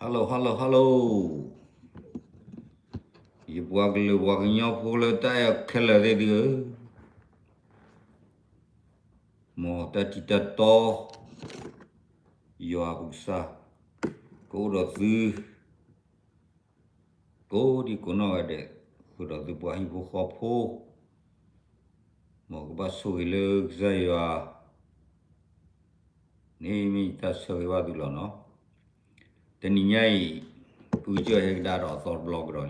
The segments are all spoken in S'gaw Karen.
Hello hello hello, ယပှၤကလုာ်ပှၤကညီဖိလၢတၢ်အဲၣ်ခဲလၢာ်သ့ၣ်သုဧၢ, မ်တၢ်ထံၣ်တၢ်တီ ယွၤပကစၢ် ကအိၣ်ဒီးသု ကိးဒံကိးနီၢ်ဂၤဒဲး, ဃုာ်ဒီးသုပှၤဟံၣ်ဖိဃီဖိ, မ်ကဘၣ်ဆိၣ်ဂ့ၤလၢကစၢ်ယွၤ န့ၣ်မ့ၢ်ယတၢ်ဆၢဂ့ၤဘၣ်သုလီၤနီၤ. တနံၤညါအံၤ ဖုကစၢၢ်ဟဲကဒါဒီးအသီတဘျီကဒီးလံ.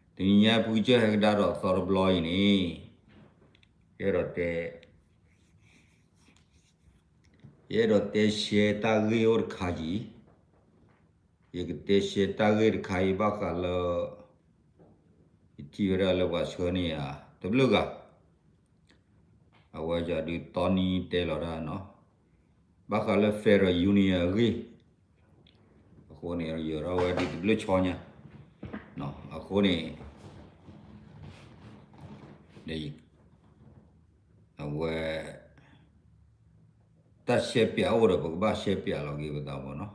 တနံၤညါဖုကစၢၢ်ဟဲကဒါဒီးအသီတဘျီအံၤန့ၣ် ယအဲၣ်ဒိးတဲ ယအဲၣ်ဒိးတဲရှဲတၢ်ဂ့ၢ်အိၣ်တခါအံၤ, ယကတဲရှဲတၢ်ဂ့ၢ်တခါအံၤဘၣ်ဃးလၢ ယထံၣ်ဝဲဒၣ်လၢပှၤဆှၢန့ၢ်ယၤ တဘျုးဂၤ, အဝဲယၤဒုးတီနံတဲလီၤတၢ်နီၤ, ဘၣ်ဃးလၢ Federal Union အဂ့ၢ်, အဃိန့ၣ် ယၢၤထီၣ်ဝဲဒ်တဘျုးဆီညါ, အဃိန့ၣ် အဝဲ တၢ်ရှဲပၠးအိၣ်ဒီး ပကဘၣ်ရှဲပၠးလီၤက့ၤပသးမ့ၢ်နီၤ.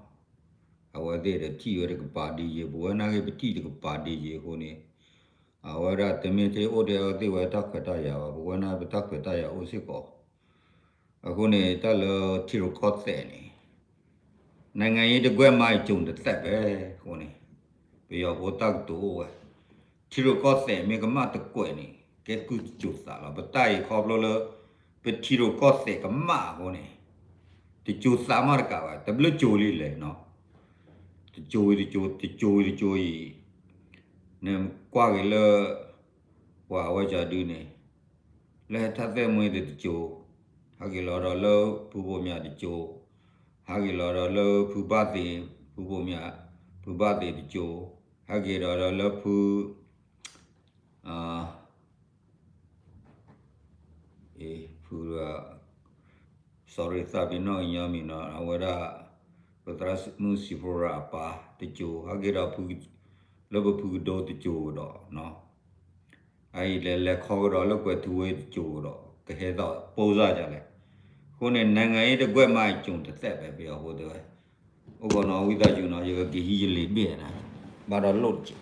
အဝဲသ့ၣ်ဒီးထံၣ်ဝဲတကပၤဒ်ယဲ, ပဝဲနာ်က့ပထံၣ်တကပၤဒ်ယဲအဃိန့ၣ်, အဝဲဒၣ်တမ့ၢ်ထဲအိၣ်ထဲအသ့ၣ်ဝဲတၢ်ခွဲးတၢ်ယာ်ဘၣ်, ပဝဲနာ်က့ပတၢ်ခွဲးတၢ်ယာ်အိၣ်စ့ၢ်ကီး. အဃိန့ၣ် တၢ်လၢထံရူၢ်ကီၢ်သဲးန့ၣ် နိုင်ငံရေးတကွဲးမါအံၤ ကျုံးတသက်ပဲ အဃိန့ၣ် ပယီၤဖိတၢ်ကတိၤအိၣ်ဝဲ, ထံရူၢ်ကီၢ်သဲးမ့ၢ်ကမၣ်တကွဲးန့ၣ် ကဲကုၢ်တစိၤသးလီၤ. ပတၢ်အံၤခီဖျိလၢ ပထံရူၢ်ကီၢ်သဲးကမၣ်အဃိန့ၣ် တစိၤသးမးတကးဘၣ် တဘျုးစိၤလံလဲၣ်နီၤ. တစိၤဝံၤတစိၤ တစိၤဝံၤတစိၤအံၤ နကွၢ်က့ၤလၢ ပှၤအဝဲကၠီဒုန့ၣ် လၢဟဲထၢၣ်သဲၣ်မှ့တစိၤ, ဟဲက့ၤလီၤဒီးလၢဖုဘိၣ်မၠးတစိၤ, ဟဲက့ၤလီၤဒီးလၢဖုဘၣ်သ့ၣ်, ဖုဘိၣ်မၠး, ဖုဘၣ်သ့ၣ်တစိၤ, ဟဲက့ၤဒီးဒီးလၢဖု ဖု sorry သးပ့ၤနီၣ်ကညီမံၤနီၤ အဝဲဒၣ် ပသရၣ်မုၣ်စံးဖိရၤအပၢ်တစိၤ ဟဲက့ၤဒီး လၢပဖုကဒိတစိၤဒီး အအံၤလဲၤလဲၤခီကဒီးလၢကွဲၤထူဝ့တစိၤဒီး ကဟဲသီးပိၢ်စၢ်ယၤလဲၣ်. အဃိန့ၣ် နိုင်ငံရေးတကွဲးမါအံၤ ကျုံးတသက်ပဲ ပယီၤဖိတဲဝဲ. အိၣ်ကီးနီၤ ဝံသးစူၤနီၤ ယကက့ၤဟံးယလံာ်ဘ့ၣ်နၤ ဘၣ်ဒီးလိၣ်တက့ၢ် တၢ်အံၤ တၢ်အံၤန့ၣ်ဒီး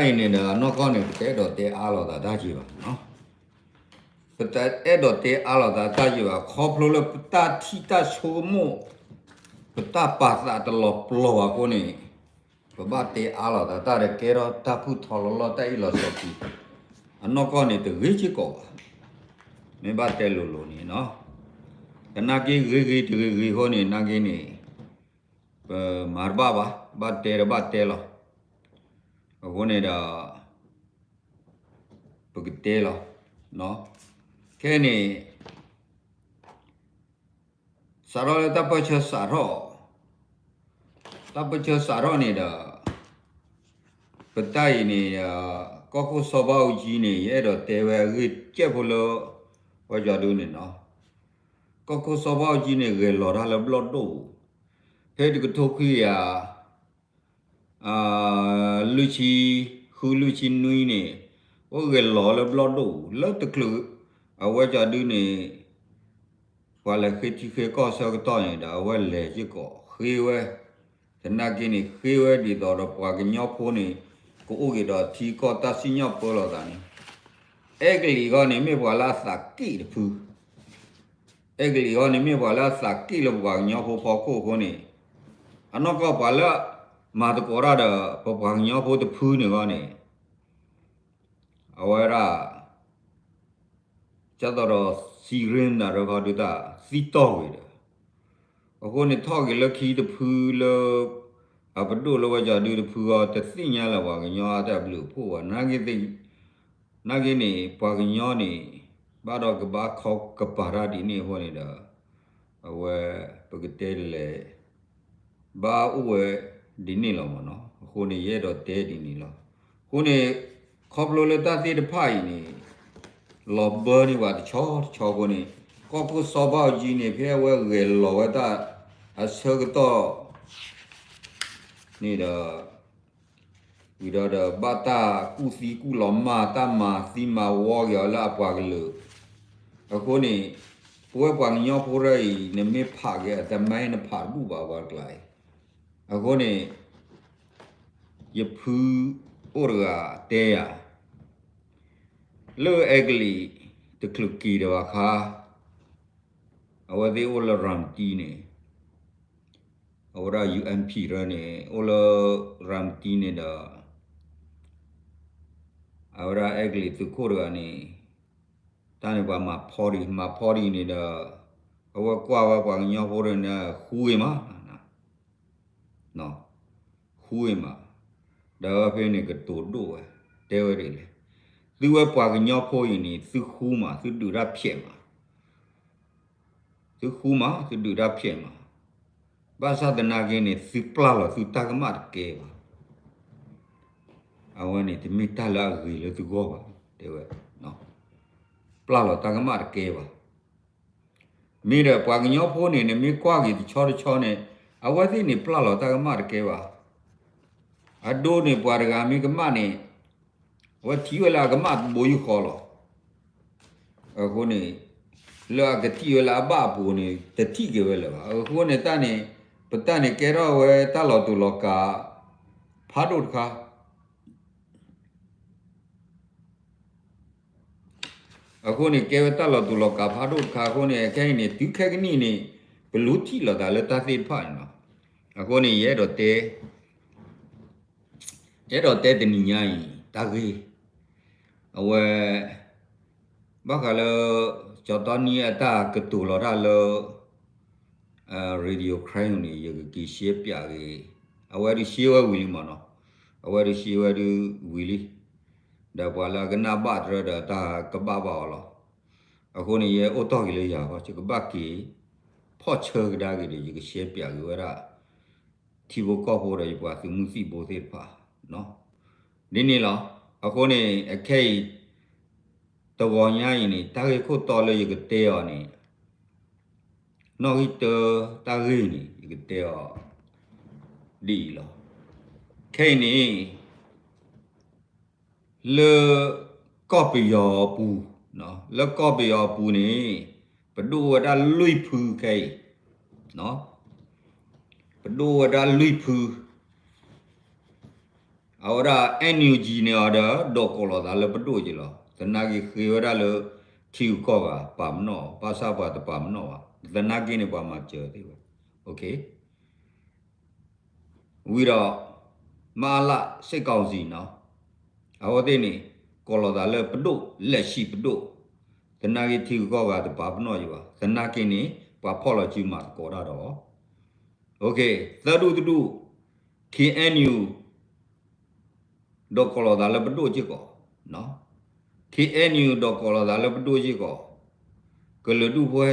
အနီၢ်ကီၢ်န့ၣ် ပတအဲၣ်ဒိးတဲအါလိာ်သးတၢ်က့ၤဘၣ်. ပတအဲၣ်ဒိးတဲအါလိာ်သးတၢ်က့ၤဘၣ် ခီဖျိလၢပတၢ်ထံၣ်တၢ်ဆိကမိၣ် ပတၢ်ပာ်သးတလီၤပျီၤဘၣ်အဃိန့ၣ် ပဘၣ်တဲအါလိာ်သးတၢ်ဒီးကဲထီၣ်တၢ်ဖုၣ်ထီလီၤလီၢ်တၢ်အ့ၣ်လိာ်ဆိးက့ အနီၢ်ကီၢ်န့ၣ် တဂ့ၤစ့ၢ်ကီးဘၣ်. မ့ၢ်ဘၣ်တဲလိၤလိၤန့ၣ်နီၤ သနာ်က့ဂ့ၤဂ့ၤတဂ့ၤဂ့ၤအဃိန့ၣ် သနာ်က့န့ၣ် ပမၤတဘၣ်ဘၣ် ဘၣ်တဲဒီးဘၣ်တဲလီၤ. အဃိန့ၣ်ဒီး ပကတဲလီၤ. ခဲအံၤန့ၣ် စးထီၣ်လၢတၢ်ပၢၢ်ဆၢစးထီၣ်, တၢ်ပၢၢ်ဆၢစးထီၣ်န့ၣ်ဒီး ပတၢ်အံၤန့ၣ် ကီၢ်ခိၣ်စီၤဘၣ်အူကၠံန့ၣ် ယအဲၣ်ဒိးတဲဝဲအဂ့ၢ်ကဲဖိလၢ ဝဲကၠီဒုန့ၣ်နီၤ ကီၢ်ခိၣ်စီၤဘၣ်အူကၠံန့ၣ် ဂဲၤလီၤတၢ်လၢဘျီၣ်ဒိၣ်ပူၤ, ဖဲတကထိခွံကယၤ လွံၢ်ဆံဃုလွံၢ်ဆံနွံန့ၣ် အိၣ်ဂဲၤလီၤလၢဘျီၣ်ဒိၣ်ပူၤ လၢတချုး အဝဲကၠီဒုန့ၣ် ပှၤလဲၤဃ့ထံဃ့ကီၢ်ဆၢကတီၢ်န့ၣ်ဒီး အဝဲလဲၤစ့ၢ်ကီးဃ့ဝဲ, သနာ်က့န့ၣ် ဃ့ဝဲဒ်သိးဒီးပှၤကညီဖိန့ၣ် ကအိၣ်က့ၤဒီးထံကီၢ်တၢ်စံၣ်ညီၣ်ပၢလီၤသးန့ၣ်, အဲကလံးအဂီၢ်န့ၣ် မ့ၢ်ပှၤလၢအသးက့ၣ်တဖု အဲကလံးအဂီၢ်န့ၣ် မ့ၢ်ပှၤလၢအသးက့ၣ်လၢပှၤကညီဖိဖီခိၣ်အဃိန့ၣ်, အနီၢ်ကီၢ်ပှၤလၢ မၤသကိးတၢ်ဒီး ပပှၤကညီဖိတဖုန့ၣ်အဂီၢ်န့ၣ် အဝဲဒၣ် ကသိးဒီး စံရ့နၤရခီဒုတၢ်သံတီၢ်ဝံၤဒီး အဃိန့ၣ်ထီၣ်က့ၤလၢခံတဖုလၢ အပဒိၣ်လၢဝဲကၠီဒုတဖုအီၤ တသ့ၣ်ညါလၢပှၤကညီအတၢ်ဘျုးအဖှိၣ်ဘၣ် နာ်က့သ့ၣ် နာ်က့န့ၣ် ပှၤကညီန့ၣ် ဘၣ်ဒီးကဘၣ်ခီကပၤတၢ်ဒ်န့ၣ်အဃိန့ၣ်ဒီး အဝဲ ပကတဲလဲၣ် ဘၣ်အိၣ်ဝဲဒ်န့ၣ်လီၤမ့ၢ်နီၤ. အဃိန့ၣ် ယအဲၣ်ဒိးတဲဒ်န့ၣ်လီၤ. အဃိန့ၣ် ခီဖျိလၢတၢ်သ့ၣ်တဖၣ်အံၤန့ၣ် လီၤဘၢန့ၢ်ပှၤတဆီတဆီအဃိန့ၣ် ကီၢ်ခိၣ်စီၤဘၣ်အူကၠံန့ၣ် ဖဲအဝဲဂဲၤလီၤဝဲတၢ်အဆၢကတီၢ်န့ၣ်ဒီး ဝံၤဒီးဒီးဘၣ်တၢ်ကူၣ်သံကူၣ်လီၤမၢ် တၢ်မၤသံမၤဝီက့ၤအီၤလၢအပှၤကလုာ်. အဃိန့ၣ် ပဝဲပှၤကညီဖိတဖၣ်အံၤ နမ့ၢ်ဖးက့ၤအတမၤ နဖးတဘူၣ်ဘၣ်ပှၤတကျါအံၤ. အဃိန့ၣ် ယဖုအိၣ်တဂၤတဲယၤ လၢအဲကလံးတချုးက့ၤဒီးဘၣ်ခါ အဝဲသ့ၣ်အိၣ်လၢရၤမတံန့ၣ် အဝဲဒၣ် ယူၣ်အၣ်ပီၣ် ရၢန့ၣ် အိၣ်လၢရၤမတံန့ၣ်ဒီး အဝဲဒၣ်အဲကလံးသုးခိၣ်တဂၤန့ၣ် တၢ်န့ၣ်ပှၤမၤဖီဒံး မၤဖီဒံးန့ၣ်ဒီး အဝဲကွၢ်ဝဲပှၤကညီဖိန့ၣ် ဃူဂ့ၤမး ဃူဂ့ၤမး, ဒီးဖဲန့ၣ်ကတိၤဒိၣ်ဝဲ, တဲဝဲဒ်လဲၣ်, သုဝဲပှၤကညီဖိအံၤန့ၣ် သုဃူမး သုဒုးတၢ်ဖျဲးမး, သုဃူမး သုဒုးတၢ်ဖျဲးမး, ဘၣ်ဆၣ်သနာ်က့န့ၣ် သုပျၢ်လီၤသုတၢ်ကမၣ်တကဲဘၣ်. အဝဲန့ၣ် တမ့ၢ်တၢ်လၢအဂ့ၤလၢသုဂီၢ်ဘၣ်, တဲဝဲ, ပျၢ်လီၤတၢ်ကမၣ်တကဲဘၣ်. မ့ၢ်ဒီးပှၤကညီဖိန့ၣ် နမ့ၢ်ကွၢ်က့ၤတဆီတဆီန့ၣ် အဝဲသ့ၣ်န့ၣ် ပျၢ်လီၤတၢ်ကမၣ်တကဲဘၣ်. အဒိန့ၣ် ပှၤတဂၤမ့ၢ်ကမၣ်န့ၣ် အဝဲထံၣ်ဝဲလၢအကမၣ်တဘိယူၢ်ဃီလီၤ. အဃိန့ၣ် လၢအကထံၣ်ဝဲလၢအဘၣ်အပူၤန့ၣ် တထံၣ်က့ၤဝဲလၢၤဘၣ်. အဃိန့ၣ်တၢ်န့ၣ် ပတၢ်န့ၣ်ကဲထီၣ်ဝဲတၢ်လီၤတူာ်လီၤကာ် ဖးဒိၣ်တခါ အဃိန့ၣ် ကဲဝဲတၢ်လီၤတူာ်လီၤကာ်ဖးဒိၣ်တခါအဃိန့ၣ် အခဲအံၤန့ၣ် တုၤခဲကနံၣ်န့ၣ် ပလူထံၣ်လိာ်သးလၢတၢ်သ့ၣ်တဖၣ်န့ၣ်လီၤ. အဃိန့ၣ် ယအဲၣ်ဒိးတဲ ယအဲၣ်ဒိးတဲတနံၤညါအံၤ တၢ်ဂ့ၢ် အဝဲ ဘၣ်ဃးလၢ ကၠီတီနံအတၢ်ကတိၤလီၤတၢ်လၢ Radio Karen န့ၣ် ယကက့ၤရှဲပၠးဂ့ၤ, အဝဲဒုးရှဲဝဲဝံၤလံမ့ၢ်နီၤ, အဝဲဒုးရှဲဝဲဒုးဝံၤလံ, ဒီးပှၤလၢအကနၣ်ဘၣ်တရၢဒီးတၢ်ကဘၣ်ဘၣ်အီၤလီၤ. အဃိန့ၣ် ယအိၣ်တီၢ်က့ၤလၢယၤဃီ ယကဘၣ်က့ၤ ဖီၣ်ဆၢကဒါက့ၤဒီး ယကရှဲပၠးဂ့ၤဝဲဒၣ် ထံဖိကီၢ်ဖိဒီးယပှၤသုးမုၢ်သံၣ်ဘိသ့ၣ်တဖၣ် ဒ်န့ၣ်လီၤ. အဃိန့ၣ် အခဲအံၤ တဂီၤညါအံၤန့ၣ် တၢ်ဂ့ၢ်ခိၣ်တီလၢယကတဲအီၤန့ၣ် နီၣ်ဂံၢ်တၢတၢ်ဂ့ၢ်န့ၣ် ယကတဲအီၤ ဒ်အံၤလီၤ. ခဲအံၤန့ၣ် လၢ ကီၢ်ပယီၤအပူၤ, လၢကီၢ်ပယီၤအပူၤန့ၣ် ပဒိၣ်ဝဲဒၣ်လွံၢ်ဖုခဲအံၤ, ပဒိၣ်ဝဲဒၣ်လွံၢ်ဖု အဝဲဒၣ် NUG န့ၣ်အီၤဒီး ဒိးကိးလီၤသးလၢပဒိၣ်က့ၤလီၤ. သနာ်က့ဃ့ဝဲဒၣ်လၢ ထံဂုၤကီၢ်ဂၤ ပာ်ပနီၣ်, ဘၣ်ဆၣ်ပှၤတပာ်ပနီၣ်ဘၣ်. သနာ်က့န့ၣ် ပှၤမၤစၢၤသ့ဝဲ ဝံၤဒီး မအလ စစ်ကောင်စီ နီၤ, အဝဲသ့ၣ်န့ၣ် ကိးလီၤသးလၢပဒိၣ် လက်ရှိပဒိၣ်, သနာ်က့ထံဂုၤကီၢ်ဂၤတပာ်ပနီၣ်ယၤဘၣ်. သနာ်က့န့ၣ် ပှၤဖီၣ်လီၤစုမၤသကိးတၢ်ဒီး သၢဒူၣ်တဒူၣ် KNU ဒိးကိးလီၤသးလၢပဒိၣ်စ့ၢ်ကီး, KNU ဒိးကိးလီၤသးလၢပဒိၣ်စ့ၢ်ကီး, ကလုာ်ဒူၣ်ဖိ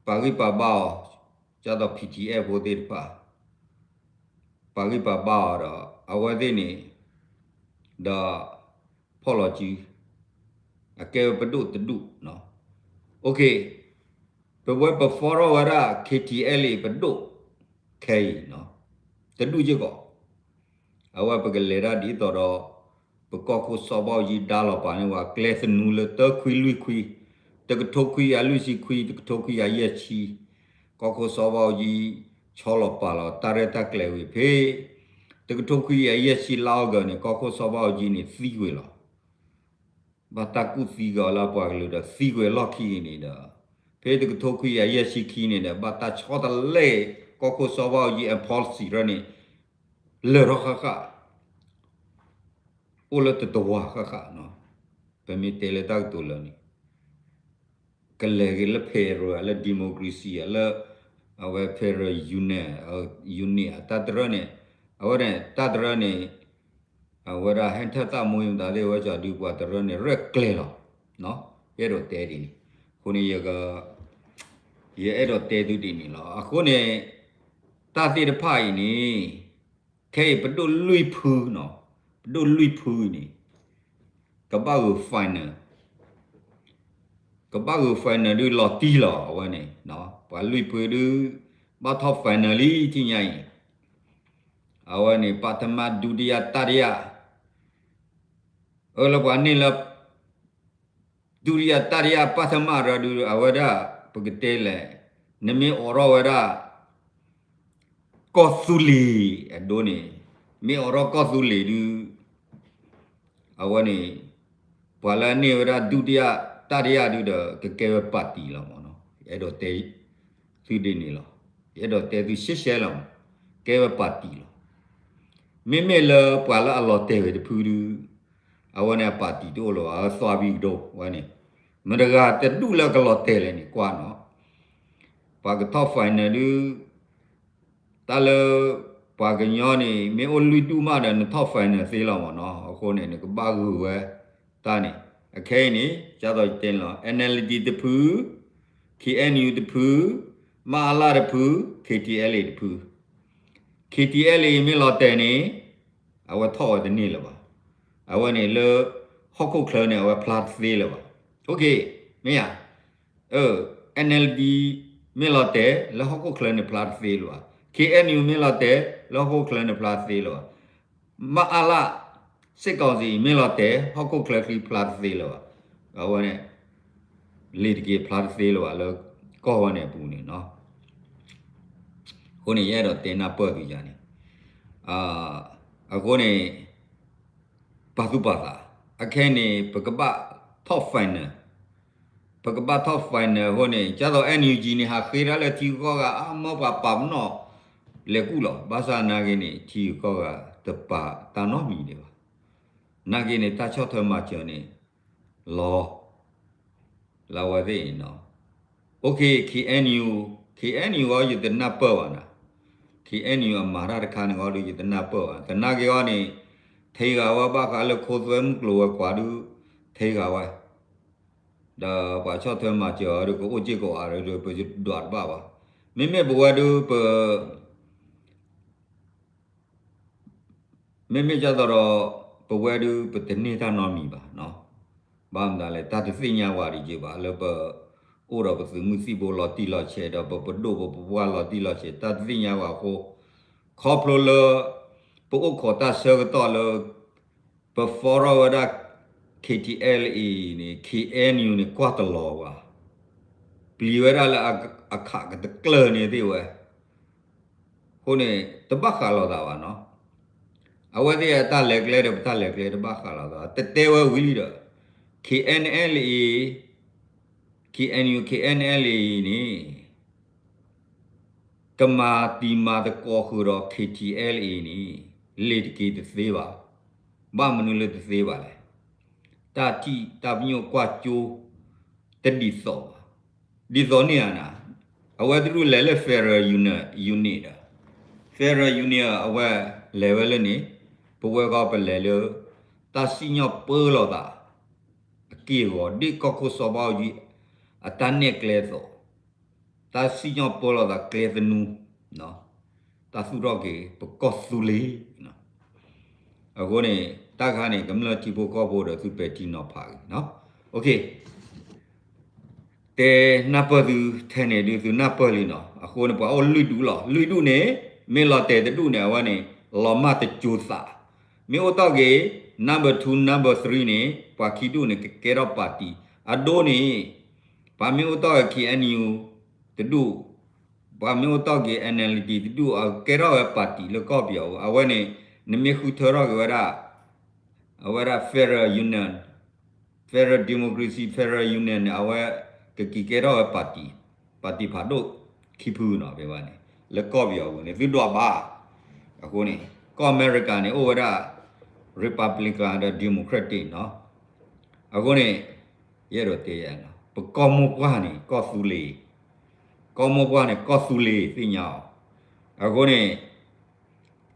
ပာ်ဂံၢ်ပာ်ဘါအီၤ, ဒ်သိး PDF ဖိသ့ၣ်တဖၣ် ပာ်ဂံၢ်ပာ်ဘါအီၤဒီး အဝဲသ့ၣ်န့ၣ် ဒီး ဖီၣ်လီၤစု အကဲဝဲပဒိၣ်တဒူၣ်, ပဝဲပ form ထီၣ်ဝဲဒၣ် KTLA ပဒိၣ် ခဲအံၤ တဒူၣ်စ့ၢ်ကီး, အဝဲပကလဲၤတၢ်ဒ်သိးဒီး ပကီၢ်ခိၣ်စီၤဘၣ်အူကၠံဒါလီၤပာ်န့ၢ်ဝဲ ကျဲသနူလၢတၢခွံလွံၢ်ခွံ, တကထိခွံကယၤလွံၢ်ဆံခွံ တကထိခွံကယၤယဲၢ်ဆံ, ကီၢ်ခိၣ်စီၤဘၣ်အူကၠံ ဆီလီၤပာ်လီၤတၢ်ရဲၣ်တၢ်ကျဲၤဝံၤဖဲ တကထိခွံကယၤယဲၢ်ဆံလါအီကူးန့ၣ် ကီၢ်ခိၣ်စီၤဘၣ်အူကၠံန့ၣ်သံကွံာ်လီၤ. ဘၣ်တၢ်ကူၣ်သံကီးလၢပှၤကလုာ်ဒီးသံကွံာ်အလီၢ်ခံအံၤန့ၣ်ဒီး ဖဲတကထိခွံကယၤယဲၢ်ဆံခံန့ၣ်ဒီး ဘၣ်တၢ်ဆီတလဲ ကီၢ်ခိၣ်စီၤဘၣ်အူကၠံအ policy ရၢန့ၣ် လၢာ်ထီၣ်ဃၣ်ဃၣ် အိၣ်လၢတတဝၤဃၣ်ဃၣ်, ပမ့ၢ်တဲလၢတၢ်ကတိၤလၢာ်န့ၣ် ကလဲၤက့ၤလၢ federal လၢ democracy လၢ အဝဲ federal union, union တၢ်တရၢန့ၣ်, အဝဲန့ၣ် တၢ်တရၢန့ၣ် အဝဲဒၣ်ဟဲထၢၣ်သးမူအံၤမတၤသ့ၣ်ဝဲ ကၠီဒုးပှၤတရၢန့ၣ် ရဲၣ်ကျဲၤလီၤ, ယအဲၣ်ဒိးတဲဒ်န့ၣ်, အဃိန့ၣ် ယအဲၣ်ဒိးတဲသုဒ်န့ၣ်လီၤ. အဃိန့ၣ် တၢ်သ့ၣ်တဖၣ်အံၤန့ၣ် ခဲအံၤပဒိၣ်လွံၢ်ဖုနီၤ, ပဒိၣ်လွံၢ်ဖုအံၤန့ၣ် ကဘၣ်ဂုာ် final, ကဘၣ်ဂုာ် final ဒုးလီၤတံၢ်လီၤ အဝဲန့ၣ်, ပှၤလွံၢ်ဖုဒုး ဘၣ်ထီၣ် final လံ ထံၣ်ညါအံၤ, အဝဲန့ၣ် ပထမ ဒုတိယ တတိယ, အၢ လၢပှၤန့ၢ်လၢ ဒုတိယ တတိယ ပထမ ဒီးဒုး အဝဲဒၣ် ပကတဲလဲၣ်, နမ့ၢ်အိးထီၣ်ဝဲဒၣ် ကီၢ်သူလ့ၤအဒိန့ၣ်, မ့ၢ်အိးထီၣ်ကီၢ်သူလ့ၤဒုး အဝဲန့ၣ် ပှၤလၢအန့ၢ်ဝဲဒၣ် ဒုတိယ တတိယ ဒုးဒီး ကကဲဝဲ party လီၤမ့ၢ်နီၤ, ယအဲၣ်ဒိးတဲသုဒ်န့ၣ်လီၤ, ယအဲၣ်ဒိးတဲသုရှဲရှဲလီၤမ့ၢ်, ကဲဝဲ party လီၤ. မ့မ့ၢ်လၢပှၤလၢအလီၤတဲာ်ဝဲတဖုဒုး အဝဲန့ၣ်အ party တအိၣ်လၢၤဘၣ်, အသီဘံကဒိဝဲန့ၣ်, မတၤတဂၤတဒူၣ်လၢကလီၤတဲာ်လဲၣ်န့ၣ် ကွၢ်နီၤ, ပှၤကထီၣ် final ဒုး တၢ်လၢ ပှၤကညီန့ၣ် မ့ၢ်အိၣ်လွံၢ်ဒူၣ်မးဒီး နထီၣ် final သ့လီၤမ့ၢ်နီၤ, အဃိန့ၣ် နကဘၣ်ဂုာ်ဝဲတၢ်န့ၣ်, အခဲအံၤန့ၣ် ကၢ်သိးတဲလီၤ NLD တဖု, KNU တဖု, မအလတဖု, KTLA တဖု, KTLA မ့ၢ်လီၤတဲာ်န့ၣ် အဝဲထီၣ်ဝဲတန့ၢ်လၢၤဘၣ်, အဝဲန့ၣ်လၢ ဟီၣ်ခိၣ်ချၢန့ၣ် အဝဲဖျါတသ့လၢၤဘၣ်, မ့ၢ်ဧါ NLD မ့ၢ်လီၤတဲာ် လၢဟီၣ်ခိၣ်ချၢန့ၣ် ဖျါတသ့လၢၤဘၣ်, KNU မ့ၢ်လီၤတဲာ် လၢဟီၣ်ခိၣ်ချၢန့ၣ် ဖျါတသ့လၢၤဘၣ်, မအလ စစ်ကောင်စီ မ့ၢ်လီၤတဲာ် ဟီၣ်ခိၣ်ချၢချံဖျါတသ့လၢၤဘၣ်, အဝဲန့ၣ် လ့ၤတက့ၤဖျါတသ့လၢၤဘၣ်လၢ ကီၢ်ဝဲန့ၣ်အပူၤန့ၣ်နီၤ, အဃိန့ၣ် ယအဲၣ်ဒိးတဲနၢ်ပၢၢ်သုယၤန့ၣ်, အဃိန့ၣ် ပာ်သူၣ်ပာ်သး, အခဲအံၤန့ၣ် ပကဘၣ်ထီၣ် final, ပကဘၣ်ထီၣ် final အဃိန့ၣ် ကၢ်သိး NUG န့ၣ် ဟးဃ့တၢ်လၢထံဂုၤကီၢ်ဂၤ အါမၢပှၤပာ်ပနီၣ်လဲၤကူၣ်လီၤ, ဘၣ်ဆၣ်နာ်က့န့ၣ် ထံဂုၤကီၢ်ဂၤတပာ်တၢ်နီတမံၤဒံးဘၣ်, နာ်က့န့ၣ် တၢ်ဆီၣ်ထွဲမၤစၢၤန့ၣ် လီၤ လၢအဝဲသ့ၣ်အံၤနီၤ, OK, KNU, KNU ဂီၢ် ယတနၢ်ပၢၢ်ဘၣ်နၤ, KNU အမၤတၢ်တခါန့ၣ်ဂီၢ်ဒီး ယတနၢ်ပၢၢ်ဘၣ်, သနာ်က့ဂီၢ်န့ၣ် ထဲဂၤဝဲဘၣ်ဃးလၢခိသွဲမုၢ်ကျိၤဝဲၤကွာ်ဒုး ထဲဂၤဝဲ, ဒီးပှၤဆီၣ်ထွဲမၤစၢၤအီၤဒီး ကအိၣ်စ့ၢ်ကီးအါဒီး ပဒွးတဘၣ်ဘၣ်, မ့မ့ၢ်ပဝဲဒုး ပ မ့မ့ၢ်ကၢ်သိးဒီး ပဝဲဒုး ပတန့ၢ်တၢ်နီတမံၤဘၣ်နီၤ, ဘၣ်မတၤလဲၣ် တၢ်တသ့ၣ်ညါဝဲဒံးက့ဘၣ် လၢပအိၣ်ဒီးပသုးမုၢ်သံၣ်ဘိလီၤတံၢ်လီၤဆဲးဒီး ပပဒိၣ်ပပပှၢ်လီၤတံၢ်လီၤဆဲး တၢ်တသ့ၣ်ညါဝဲအဃိ, ခီဖျိလၢ ပအိၣ်ခိးတၢ်ဆၢကတီၢ်လၢ ပ form ထီၣ်ဝဲဒၣ် KTLA န့ၣ် KNU န့ၣ် ကွၢ်တလီၤဘၣ်, ပျံၤဝဲဒၣ်လၢအခးကတကျၢၢ်န့ၣ်သ့ၣ်ဝဲ, အဃိန့ၣ် တဘၣ်ဃးလိာ်သးဘၣ်နီၤ, အဝဲသ့ၣ်အတၢ်လဲၤကျဲဒီး ပတၢ်လဲၤကျဲတဘၣ်ဃးလိာ်သး တတဲဝဲဝံၤလံဒီး KNLA, KNU, KNLA န့ၣ် ကမၤတံၤမၤသကိးဃုာ်ဒီး KTLA န့ၣ် လ့ၤတက့ၤတသ့ဘၣ်, ဘၣ်မနုၤလၢတသ့ဘၣ်လဲၣ်, တၢ်ထံၣ်တၢ်ပညိၣ်ကွၢ်ကၠိ တဒ်သိးဘၣ်, ဒ်သိးန့ၣ်ဧါနၤ, အဝဲတဒူၣ်လဲၤလၢ federal unit, unit ဒီး federal unit အဝဲလဲၤဝဲလၢန့ၣ်, ပဝဲဃီပလဲၤလၢ တၢ်စံၣ်ညီၣ်ပၢလီၤသး အက့ၢ်အဂီၤ ဒ်ကီၢ်ခိၣ်စီၤဘးအူကၠံ အတၢ်နဲၣ်ကျဲအသိး, တၢ်စံၣ်ညီၣ်ပၢလီၤသးကျဲသနူ, တၢ်သူၣ်ထီၣ်က့ၤ ပကီၢ်သူလ့ၤ, အဃိန့ၣ် တၢ်ခါန့ၣ် ကမျၢၢ်ထံဖိကီၢ်ဖိဒီးသုပဲာ်ထံနီၤဖးဂ့ၤ, OK, တဲနၢ်ပၢၢ်သုထဲန့ၣ်ဒုး သုနၢ်ပၢၢ်လံနီၤ, အဃိန့ၣ် ပှၤအိၣ်လွံၢ်ဒူၣ်လီၤ, လွံၢ်ဒူၣ်န့ၣ် မ့ၢ်လီၤတဲာ်တဒူၣ်န့ၣ် အဝဲန့ၣ် လီၤမၢ်တစိၤသး, မ့ၢ်အိၣ်တီၢ်က့ၤ number two, number three န့ၣ် ပှၤခံဒူၣ်န့ၣ် ကကဲထီၣ် party, အဒိန့ၣ် ပှၤမ့ၢ်အိၣ်တီၢ်က့ၤ KNU တဒူၣ်, ပှၤမ့ၢ်အိၣ်တီၢ်က့ၤ NLD တဒူၣ် အကဲထီၣ်ဝဲ party လၢကီၢ်ပယီၤအူ, အဝဲန့ၣ် နမ့ၢ်ဃုထၢထီၣ်က့ၤဝဲဒၣ် အဝဲဒၣ် federal union, federal democracy, federal union န့ၣ် အဝဲကက့ၤကဲထီၣ်ဝဲ party, party ဖးဒိၣ်ခံဖုနီၤ, ဖဲဘၣ်န့ၣ် လၢကီၢ်ပယီၤအူန့ၣ် သုဒွးဘၣ်, အဃိန့ၣ် ကီၢ်အမဲရကၤန့ၣ် အိၣ်ဝဲဒၣ် Republican ဒီး Democratic နီၤ, အဃိန့ၣ် ယအဲၣ်ဒိးတဲယၤနီၤ, ပကီၢ်မိၢ်ပှၢ်န့ၣ် ကီၢ်သူလ့ၤ, ကီၢ်မိၢ်ပှၢ်န့ၣ် ကီၢ်သူလ့ၤသ့ၣ်ညါအီၤ, အဃိန့ၣ်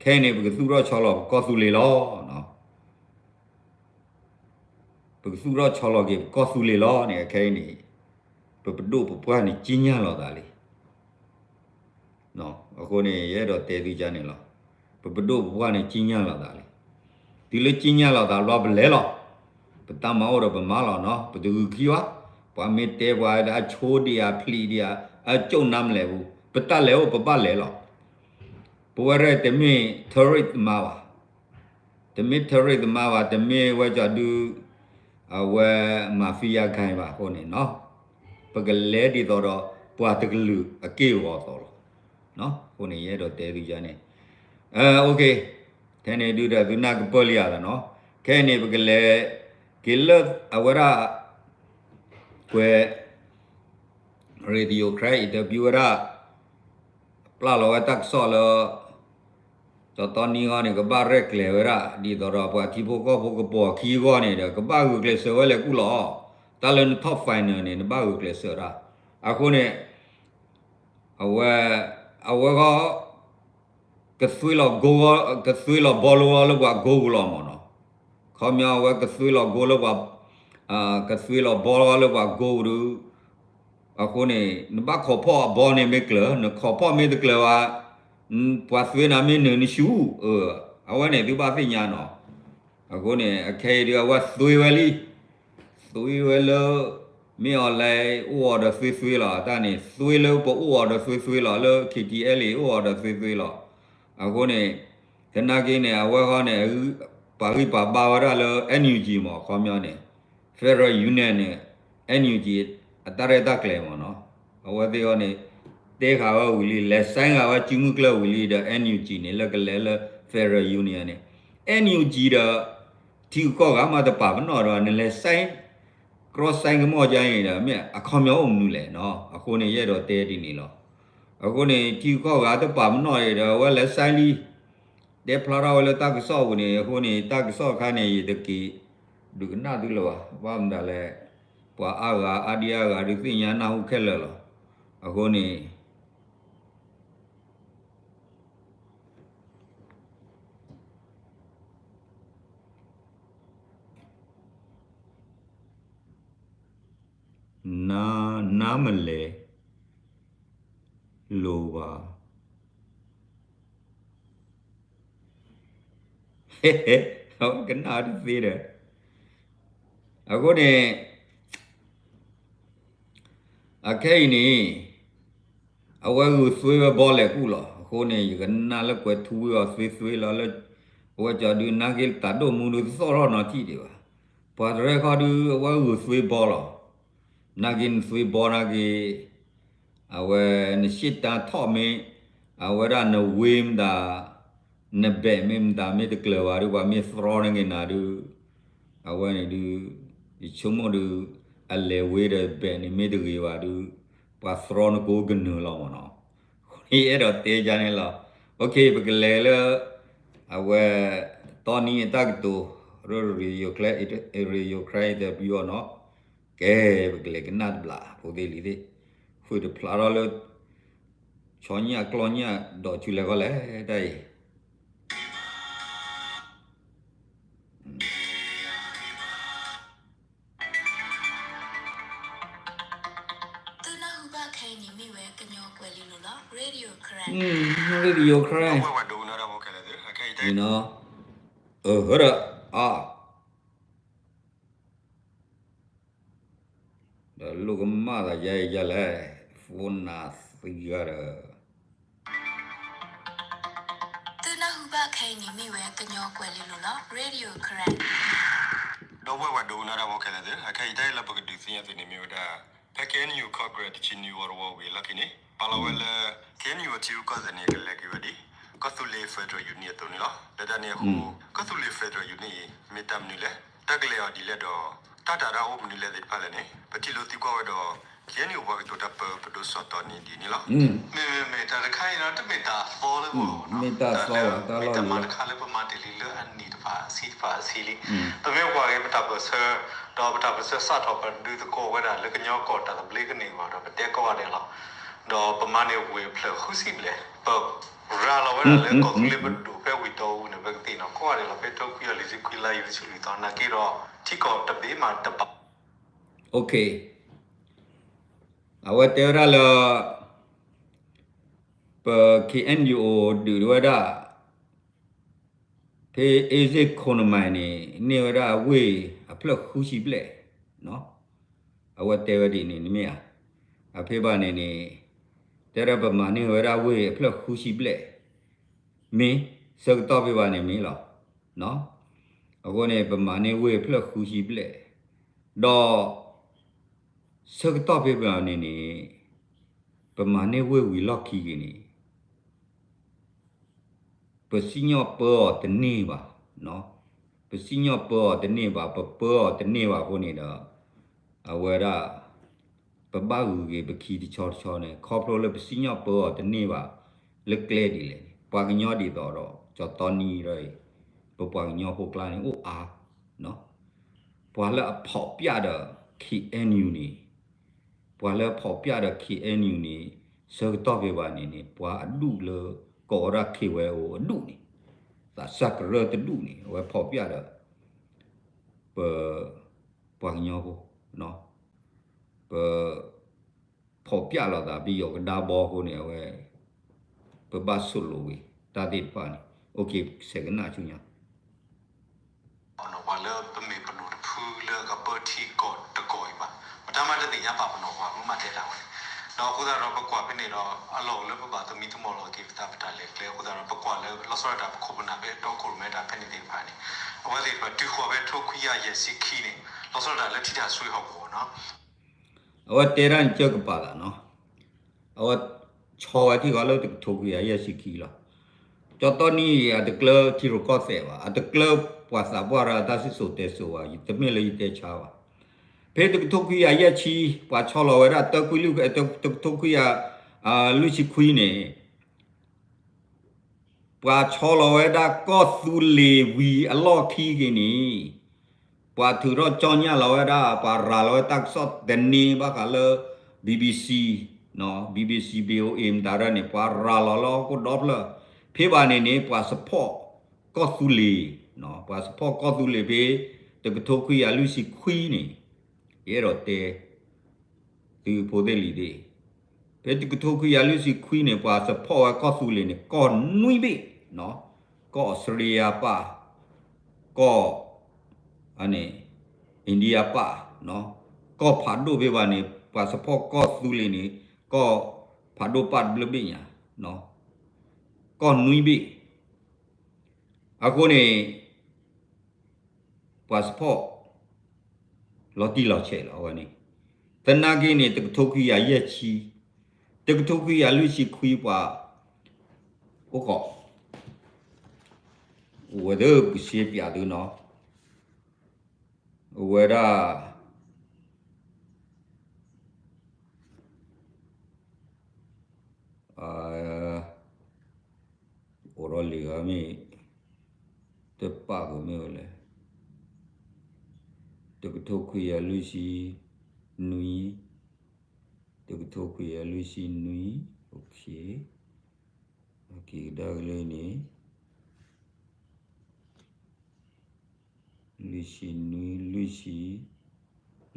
ခဲအံၤန့ၣ် ပကသူၣ်ထီၣ်ဆီလီၤ ပကီၢ်သူလ့ၤလီၤ. ပကသူၣ်ထီၣ်ဆီလီၤက့ၤ ပကီၢ်သူလ့ၤလီၤန့ၣ် အခဲအံၤန့ၣ် ပပဒိၣ်ပပှၢ်န့ၣ် က့ညါလီၤသးလံ. အဃိန့ၣ် ယအဲၣ်ဒိးတဲသုကါန့ၣ်လီၤ. ပပဒိၣ်ပပှၢ်န့ၣ် ကံညၣ်လိာ်သးလံ. တုၤလၢကံညၣ်လိာ်သးဘျီပလဲၤလီၤ. ပတၢ်မၤအိၣ်ဒီးပမၤလီၤနီၤ, ပတဂုာ်ခံဘၣ်. ပှၤမ့ၢ်တဲပှၤအဆိဒံးဧါ ဖျံးဒံးဧါ အကၠိၣ်နါမလဲၣ်ပူၤ ပတၢ်လဲၤအိၣ်ပဘၣ်လဲၤလီၤ. ပဝဲရဲၣ်တမ့ၢ် terrorist သမားဘၣ်. တမ့ၢ် terrorist သမားဘၣ်, တမ့ၢ်ဝဲကၠီဒု အဝဲ mafia gang ဘၣ်အဃိန့ၣ်နီၤ, ပကလဲၤဒ်သိးဒီး ပှၤတကလုာ်အက့ၢ်အဂီၤအသိးလီၤ. အဃိန့ၣ် ယအဲၣ်ဒိးတဲသုကါန့ၣ်, အဲ OK, ခဲန့ၣ်ဒုဒီးသုနၢ်ကပၢၢ်လံဧါလီၤနီၤ, ခဲအံၤန့ၣ် ပကလဲၤက့ၤလၢအဝဲဒၣ် ကွဲး Radio Karen interview ဝဲဒၣ် ပျၢ်လီၤဝဲတၢ်ကစီၣ်လၢ ကၠီတီနံဂီၢ်န့ၣ် ကဘၣ်ရဲၣ်ကျဲၤဝဲဒၣ် ဒ်သိးဒီးပှၤထံဖိကီၢ်ဖိကပိာ်အခံအဂီၢ်န့ၣ်ဒီး ကဘၣ်ဂုာ်ကျဲးစၢးဝဲလဲၤကူၣ်လီၤ. တၢ်လၢန top final န့ၣ် နဘၣ်ဂုာ်ကျဲးစၢးတၢ်. အဃိန့ၣ် အဝဲ အဝဲဂီၢ် ကသွ့လီၤ ကသွ့လီၤဘီလီၤလၢပှၤကိးပူၤလီၤမ့ၢ်နီၤ. ခီပညီအဝဲကသွ့လီၤကိးလၢပှၤ ကသွ့လီၤဘီလၢပှၤကိးပူၤဒီး အဃိန့ၣ် နဘၣ်ခိးဖီၣ်အဘီန့ၣ်မ့ၢ်ကျၢၤ, နခိးဖီၣ်မ့ၢ်တကျၢၤဘၣ် ပှၤသွ့နၤမ့ၢ်နုာ်နဆူၣ်, အဝဲန့ၣ်သုဘၣ်သ့ၣ်ညါနီၤ. အဃိန့ၣ် အခဲအံၤဒုးအဝဲသွ့ဝဲလံ သွ့ဝဲလၢ မ့ၢ်အီၤလဲၣ် အိၣ်အီၤဒီးသွ့သွ့လီၤ. တၢ်န့ၣ် သွ့လၢပအိၣ်အီၤဒီးသွ့သွ့လီၤ လၢ KTLA အိၣ်အီၤဒီးသွ့သွ့လီၤ. အဃိန့ၣ် သနာ်က့န့ၣ် အဝဲဃီန့ၣ် ပာ်ဂံၢ်ပာ်ဘါဝဲဒၣ်လၢ NUG မ့ၢ်ခီပညီန့ၣ် Federal Union န့ၣ် NUG အတၢ်ရဲၣ်တၢ်ကျဲၤမ့ၢ်နီၤ. အဝဲသ့ၣ်ဃီန့ၣ် တဲဃာ်ဝဲဝံၤလံ လဲၤ sign ဃာ်ဝဲစုမုၢ်ကျၢၢ်ဝံၤလံဒီး NUG န့ၣ် လၢကလဲၤလၢ Federal Union န့ၣ် NUG ဒီး ထံဂုၤကီၢ်ဂၤမးတပာ်ပနီၣ်ဒီး နလဲၤ sign ကြီ sign ကမီၣ်ကါအံၤဒီး မ့ၢ်အခီပညီအိၣ်မနုၤလဲၣ်နီၤ. အဃိန့ၣ် ယအဲၣ်ဒိးတဲဒ်န့ၣ်လီၤ. အဃိန့ၣ် ထံဂုၤကီၢ်ဂၤတပာ်ပနီၣ်အံၤဒီး အဝဲလဲၤ sign လံ တဲဖျါထီၣ်ဝဲလၢတၢ်ကစီၣ်ပူၤန့ၣ် အဃိန့ၣ် တၢ်ကစီၣ်အခါန့ၣ် ယတက့ၤ ဒုးကနၣ်သုလၢၤဘၣ်. ဘၣ်မတၤလဲၣ် ပှၤအါဂၤအါဒံအါဂၤဒုးသ့ၣ်ညါနၢ်ဟူခဲလၢာ်လီၤ. အဃိန့ၣ် နါ နါမလဲၤလိာ်ဘၣ် ကနၣ်တသ့ဒီး အဃိန့ၣ် အခဲအံၤန့ၣ် အဝဲဂုာ်သွ့ဝဲဘီလဲၤကူၣ်လီၤ. အဃိန့ၣ် ယကနၣ်လၢကွဲးထူဝံၤအီၤသွ့သွ့လီၤလၢ အဝဲကၠီဒုးနာ်က့တၢ်ဒိၣ်မူဒုးသီၣ်ထီၣ်နီၤထံၣ်ဒံးဘၣ်. ပှၤတရဲၣ်ခီဒုး အဝဲဂုာ်သွ့ဘီလီၤ. နာ်က့နသွ့ဘီနာ်က့ အဝဲနရှ့တၢ်ထီၣ်မ့ၢ် အဝဲဒၣ်နဝ့မတၤ နဘဲးမ့ၢ်မတၤမ့ၢ်တကျၢၤဘၣ်ဒုး ပှၤမ့ၢ်သြီန့ၢ်က့ၤနၤဒုး အဝဲန့ၣ်ဒုး ယဆိကမိၣ်ဒုး အလဲၤဝ့ဒီးဘဲးန့ၣ်မ့ၢ်တဂ့ၤဘၣ်ဒုး ပှၤသြီနကိးကနၢၤလီၤမ့ၢ်နီၤ. အဃိန့ၣ် ယအဲၣ်ဒိးတဲယါန့ၣ်လီၤ. အိၣ်ခ့ ပကလဲၤလၢ အဝဲ တီနံအတၢ်ကတိၤ ရ့ယိၤ Karen interview အီၤနီၤ. ကဲ ပကလဲၤကနၣ်တဘျီ ဖိသ့ၣ်လံၤသ့ၣ် ဃုာ်တဖျါထီၣ်လၢ ဆီညၣ်ကျီညၣ်ဒီးဆူလဲၣ်ကီလဲၣ် တၢ်အံၤ သုနၢ်ဟူဘၣ်ခဲအံၤန့ၣ်မ့ၢ်ဝဲကညီကွဲၤလ့လိၤလီၤ Radio Karen Radio Karen အၢ ဒီးလိၣ်ကမၣ်သးယါအံၤယါလဲၣ် ဖိနၤသံဂၤဒီး သုနၢ်ဟူဘၣ်ခဲအံၤန့ၣ်မ့ၢ်ဝဲကညီကွဲၤလ့လိၤလီၤ Radio Karen ဒီပုၢ်ဝဲၢ်ဒိကနၣ်တၢ်ဖိခဲလၢာ်သ့ၣ် အခဲအံၤတၢ်အံၤလၢပကဒုးသ့ၣ်ညါသုန့ၣ်မ့ၢ်ဝဲဒၣ် ဖဲ KNU Congress တဆံနွံဝီတဝီဝံၤအလီၢ်ခံန့ၣ် ပာ်လီၤဝဲလၢ KNU အထံရူၢ်ကီၢ်သဲးန့ၣ် ကလဲၤက့ၤဝဲဒ် ကီၢ်သူလ့ၤ Federal Union အသိးန့ၣ်လီၤ. လၢတၢ်န့ၣ်အဃိ ကီၢ်သူလ့ၤ Federal Union အံၤ မ့ၢ်တၢ်မနုၤလဲၣ်, တၢ်ကလဲၤအီၤဒ်လဲၣ်ဒီး တၢ်တၢ်တၢ်အိၣ်မနုၤလဲၣ်သ့ၣ်တဖၣ်လဲၣ်န့ၣ် ပထံၣ်လိာ်သံကွၢ်ဝဲဒီး KNU ပှၤကတိၤတၢ်ပၢ ပဒိၣ်စီၤတီနံဒ်န့ၣ်လီၤ. မ့မ့ၢ်မ့ၢ်တၢ်တခါအံၤဒီး တမ့ၢ်တၢ်အသီလၢပဂီၢ်နီၤ, မ့ၢ်တၢ်မၤတခါလၢပမၤတ့ၢ်လံလၢအနံၣ်တဖၣ်အဆံတဖၣ်အဆံလံ. ပမ့ၢ်ကွၢ်က့ၤပတၢ်ပၢၢ်ဆၢ ဒီးပတၢ်ပၢၢ်ဆၢစးထီၣ်ပဒုးသကိးဝဲဒၣ်လၢကညီကီၢ်တၢ်သဘျ့ကန့ၢ်အဂီၢ်ဒီး ပတဲကိးဂၤဒဲးလီၤ. ဒီးပမၤန့ၢ်ဝ့ၢ်ဖျၢၣ်ဃုဆံဘျဲၣ်, ပရၤလီၤဝဲဒၣ်လၢကီၢ်သူလ့ၤပဒိၣ်ဖဲဝ့ၢ်တီအူန့ၣ် ပကသ့ၣ်နီၣ်ကိးဂၤဒဲးလီၤ. ဖဲထိခွံကယၤလွံၢ်ဆံခွံ လါယူၤတဆံလွံၢ်သီ နာ်က့ဒီး ထံကီၢ်တဘ့ၣ်မးတဘၣ် အဝဲတဲဝဲဒၣ်လၢ ပ ပ K N U ဒုးဝဲဒၣ် ဖဲအ့စ့ၣ်ခိၣ်နမၤန့ၣ် န့ၢ်ဝဲဒၣ်ဝ့ၢ်အဖျၢၣ်ဃုဆံဘျဲၣ်, အဝဲတဲဝဲဒ်န့ၣ် နမ့ၢ်ဧါ, အဖဲဘၣ်န့ၣ်န့ၣ် တဲဒၣ်ပမၤန့ၢ်ဝဲဒၣ်ဝ့ၢ်အဖျၢၣ်ဃုဆံဘျဲၣ်, မ့ၢ်ဆၢကတီၢ်ဖဲဘၣ်န့ၣ်မ့ၢ်လီၤ. အဃိန့ၣ် ပမၤန့ၢ်ဝ့ၢ်ဖျၢၣ်ဃုဆံဘျဲၣ်, ဒီး ဆၢကတီၢ်ဖဲဘၣ်န့ၣ်န့ၣ် ပမၤန့ၢ်ဝ့ၢ်ဝံၤလီၢ်ခံက့ၤန့ၣ် ပစံၣ်ညီၣ်ပၢအီၤတန့ၢ်ဘၣ်, ပစံၣ်ညီၣ်ပၢအီၤတန့ၢ်ဘၣ်, ပပၢအီၤတန့ၢ်ဘၣ်အဃိန့ၣ်ဒီး အဝဲဒၣ် ပဘၣ်ဂုၤက့ၤပခံတဆီတဆီန့ၣ် ခီဖျိလၢပစံၣ်ညီၣ်ပၢအီၤတန့ၢ်ဘၣ် လၢကျဲဒ်လဲၣ်န့ၣ် ပှၤကညီဒ်သိးဒီး ကၠီၤတီနံဒီးအံၤ ပပှၤကညီဖိကျါန့ၣ် အိၣ်အါ ပှၤလၢအဖီၣ်ပျၢ်ဒီး K N U န့ၣ် ပှၤလၢအဖီၣ်ပျၢ်ဒီး K N U န့ၣ် ဆၢကတီၢ်ဖဲဘၣ်န့ၣ်န့ၣ် ပှၤအဒူၣ်လၢ ကိးဝဲဒၣ် K Y O အဒူၣ်န့ၣ် သးစၢ်ကရၢတဒူၣ်န့ၣ် အဝဲဖီၣ်ပျၢ်ဒီး ပ ပှၤကညီဖိ ပ ဖီၣ်ပျၢ်လိာ်သး ပယီၤကဒါဘီအဃိန့ၣ် အဝဲ ပဘၣ်ဆိၣ်လိာ်ဝံၤ တၢ်သ့ၣ်တဖၣ်န့ၣ် အိၣ်က့ၤ ဆဲးကနၣ်ဆူညါ ပှၤလၢပမ့ၢ်ပဒိၣ်တဖုလၢကပၢထံကီၢ်တကီၢ်အံၤဘၣ်, ပတၢ်မၤတသ့ၣ်ညါဘၣ်ပနီၢ်ပှၤ မ့ၢ်မၤတဲတၢ်ဝဲန့ၣ်, ဒီးအဃိသတးဒီးပကွၢ်ဖဲန့ၣ်ဒီး အလီၢ်အိၣ်လၢပဘၣ်သမံသမိးလီၤက့ၤပသးပတၢ်လဲၤကျဲအဃိသတးဒီး ပကွၢ်လၢလီၤဆီဒၣ်တၢ်ပခိၣ်ပနၢ်ဖဲတီခိၣ်ရိၣ်မဲတၢ်ဖဲန့ၣ်သ့ၣ်တဖၣ်န့ၣ် အဝဲသ့ၣ်တဖၣ်တုၤဃီၤဖဲထိခွံကယၤယဲၢ်ဆံခံန့ၣ် လီၤဆီဒၣ်တၢ်လၢထံတၢ်ဆွ့ဟီၣ်ကဝီၤနီၤ အဝဲတဲဒၣ်န့ၣ် ကၢကပာ်သးနီၤ, အဝဲဆီဝဲထံၣ်ဃီလၢတကထိခွံကယၤယဲၢ်ဆံခံလီၤ. ကၠီတီနံအံၤ အတကျၢထံရူၢ်ကီၢ်သဲးဘၣ်, အတကျၢပှၤသးပှၢ်ရၢအတၢ်စံၣ်စိၤတဲစိၤဘၣ်, တမ့ၢ်လၢယတဲဆါဘၣ်. ဖဲတကထိခွံကယၤယဲၢ်ဆံ ပှၤဆီလီၤဝဲဒၣ်တၢ်ကွံာ်လွံၢ်, တကထိခွံကယၤ လွံၢ်ဆံခွံန့ၣ် ပှၤဆီလီၤဝဲဒၣ်ကီၢ်သူလ့ၤဝံၤအလီၢ်ခံက့ၤန့ၣ်, ပှၤထုးထီၣ်ကၠီညၣ်လီၤဝဲဒၣ် ပှၤရၤလီၤဝဲတၢ်ကစီၣ်တန့ၢ်ဘၣ်ဃးလၢ BBC, BBC, VOA မတၤဒၣ်န့ၣ် ပှၤရၤလီၤလၢဟီၣ်ခိၣ်ဒီဖျၢၣ်, ဖဲဘၣ်န့ၣ်န့ၣ် ပှၤ support ကီၢ်သူလ့ၤ, ပှၤ support ကီၢ်သူလ့ၤဖဲ တကထိခွံကယၤလွံၢ်ဆံခွံန့ၣ် ယအဲၣ်ဒိးတဲ သုဖိသ့ၣ်လံၤသ့ၣ်, ဖဲတကထိခွံကယၤလွံၢ်ဆံခွံန့ၣ် ပှၤ support ဝဲကီၢ်သူလ့ၤန့ၣ် ကီၢ်နွံဘ့ၣ်, ကီၢ်အီစထြ့လယါပၢ်, ကီၢ် India ပၢ်, ကီၢ်ဖးဒိၣ်ဖဲဘၣ်န့ၣ် ပှၤ support ကီၢ်သူလ့ၤန့ၣ် ကီၢ်ဖးဒိၣ်ပၢ်တဘျုးဘ့ၣ်ညါ, ကီၢ်နွံဘ့ၣ် အဃိန့ၣ် ပှၤ support လီၤတံၢ်လီၤဆဲးလီၤအဝဲန့ၣ်, သနာ်က့န့ၣ် တကထိခွံကယၤယဲၢ်ဆံ, တကထိခွံကယၤလွံၢ်ဆံခွံ ပှၤ အိၣ်ခိး အိၣ်ဝဲသ့ၣ်ပကစ့ပၠးသုနီၤ, အိၣ်ဝဲဒၣ် အိၣ်ဒီးလံာ်ဂၤမ့ၢ် တပာ်ကမ့ၢ်ဝဲလဲၣ်, တကထိခွံကယၤလွံၢ်ဆံနွံ, တကထိခွံကယၤလွံၢ်ဆံနွံ, က့ၤကဒါက့ၤလၢန့ၣ် လွံၢ်ဆံနွံ, လွံၢ်ဆံ,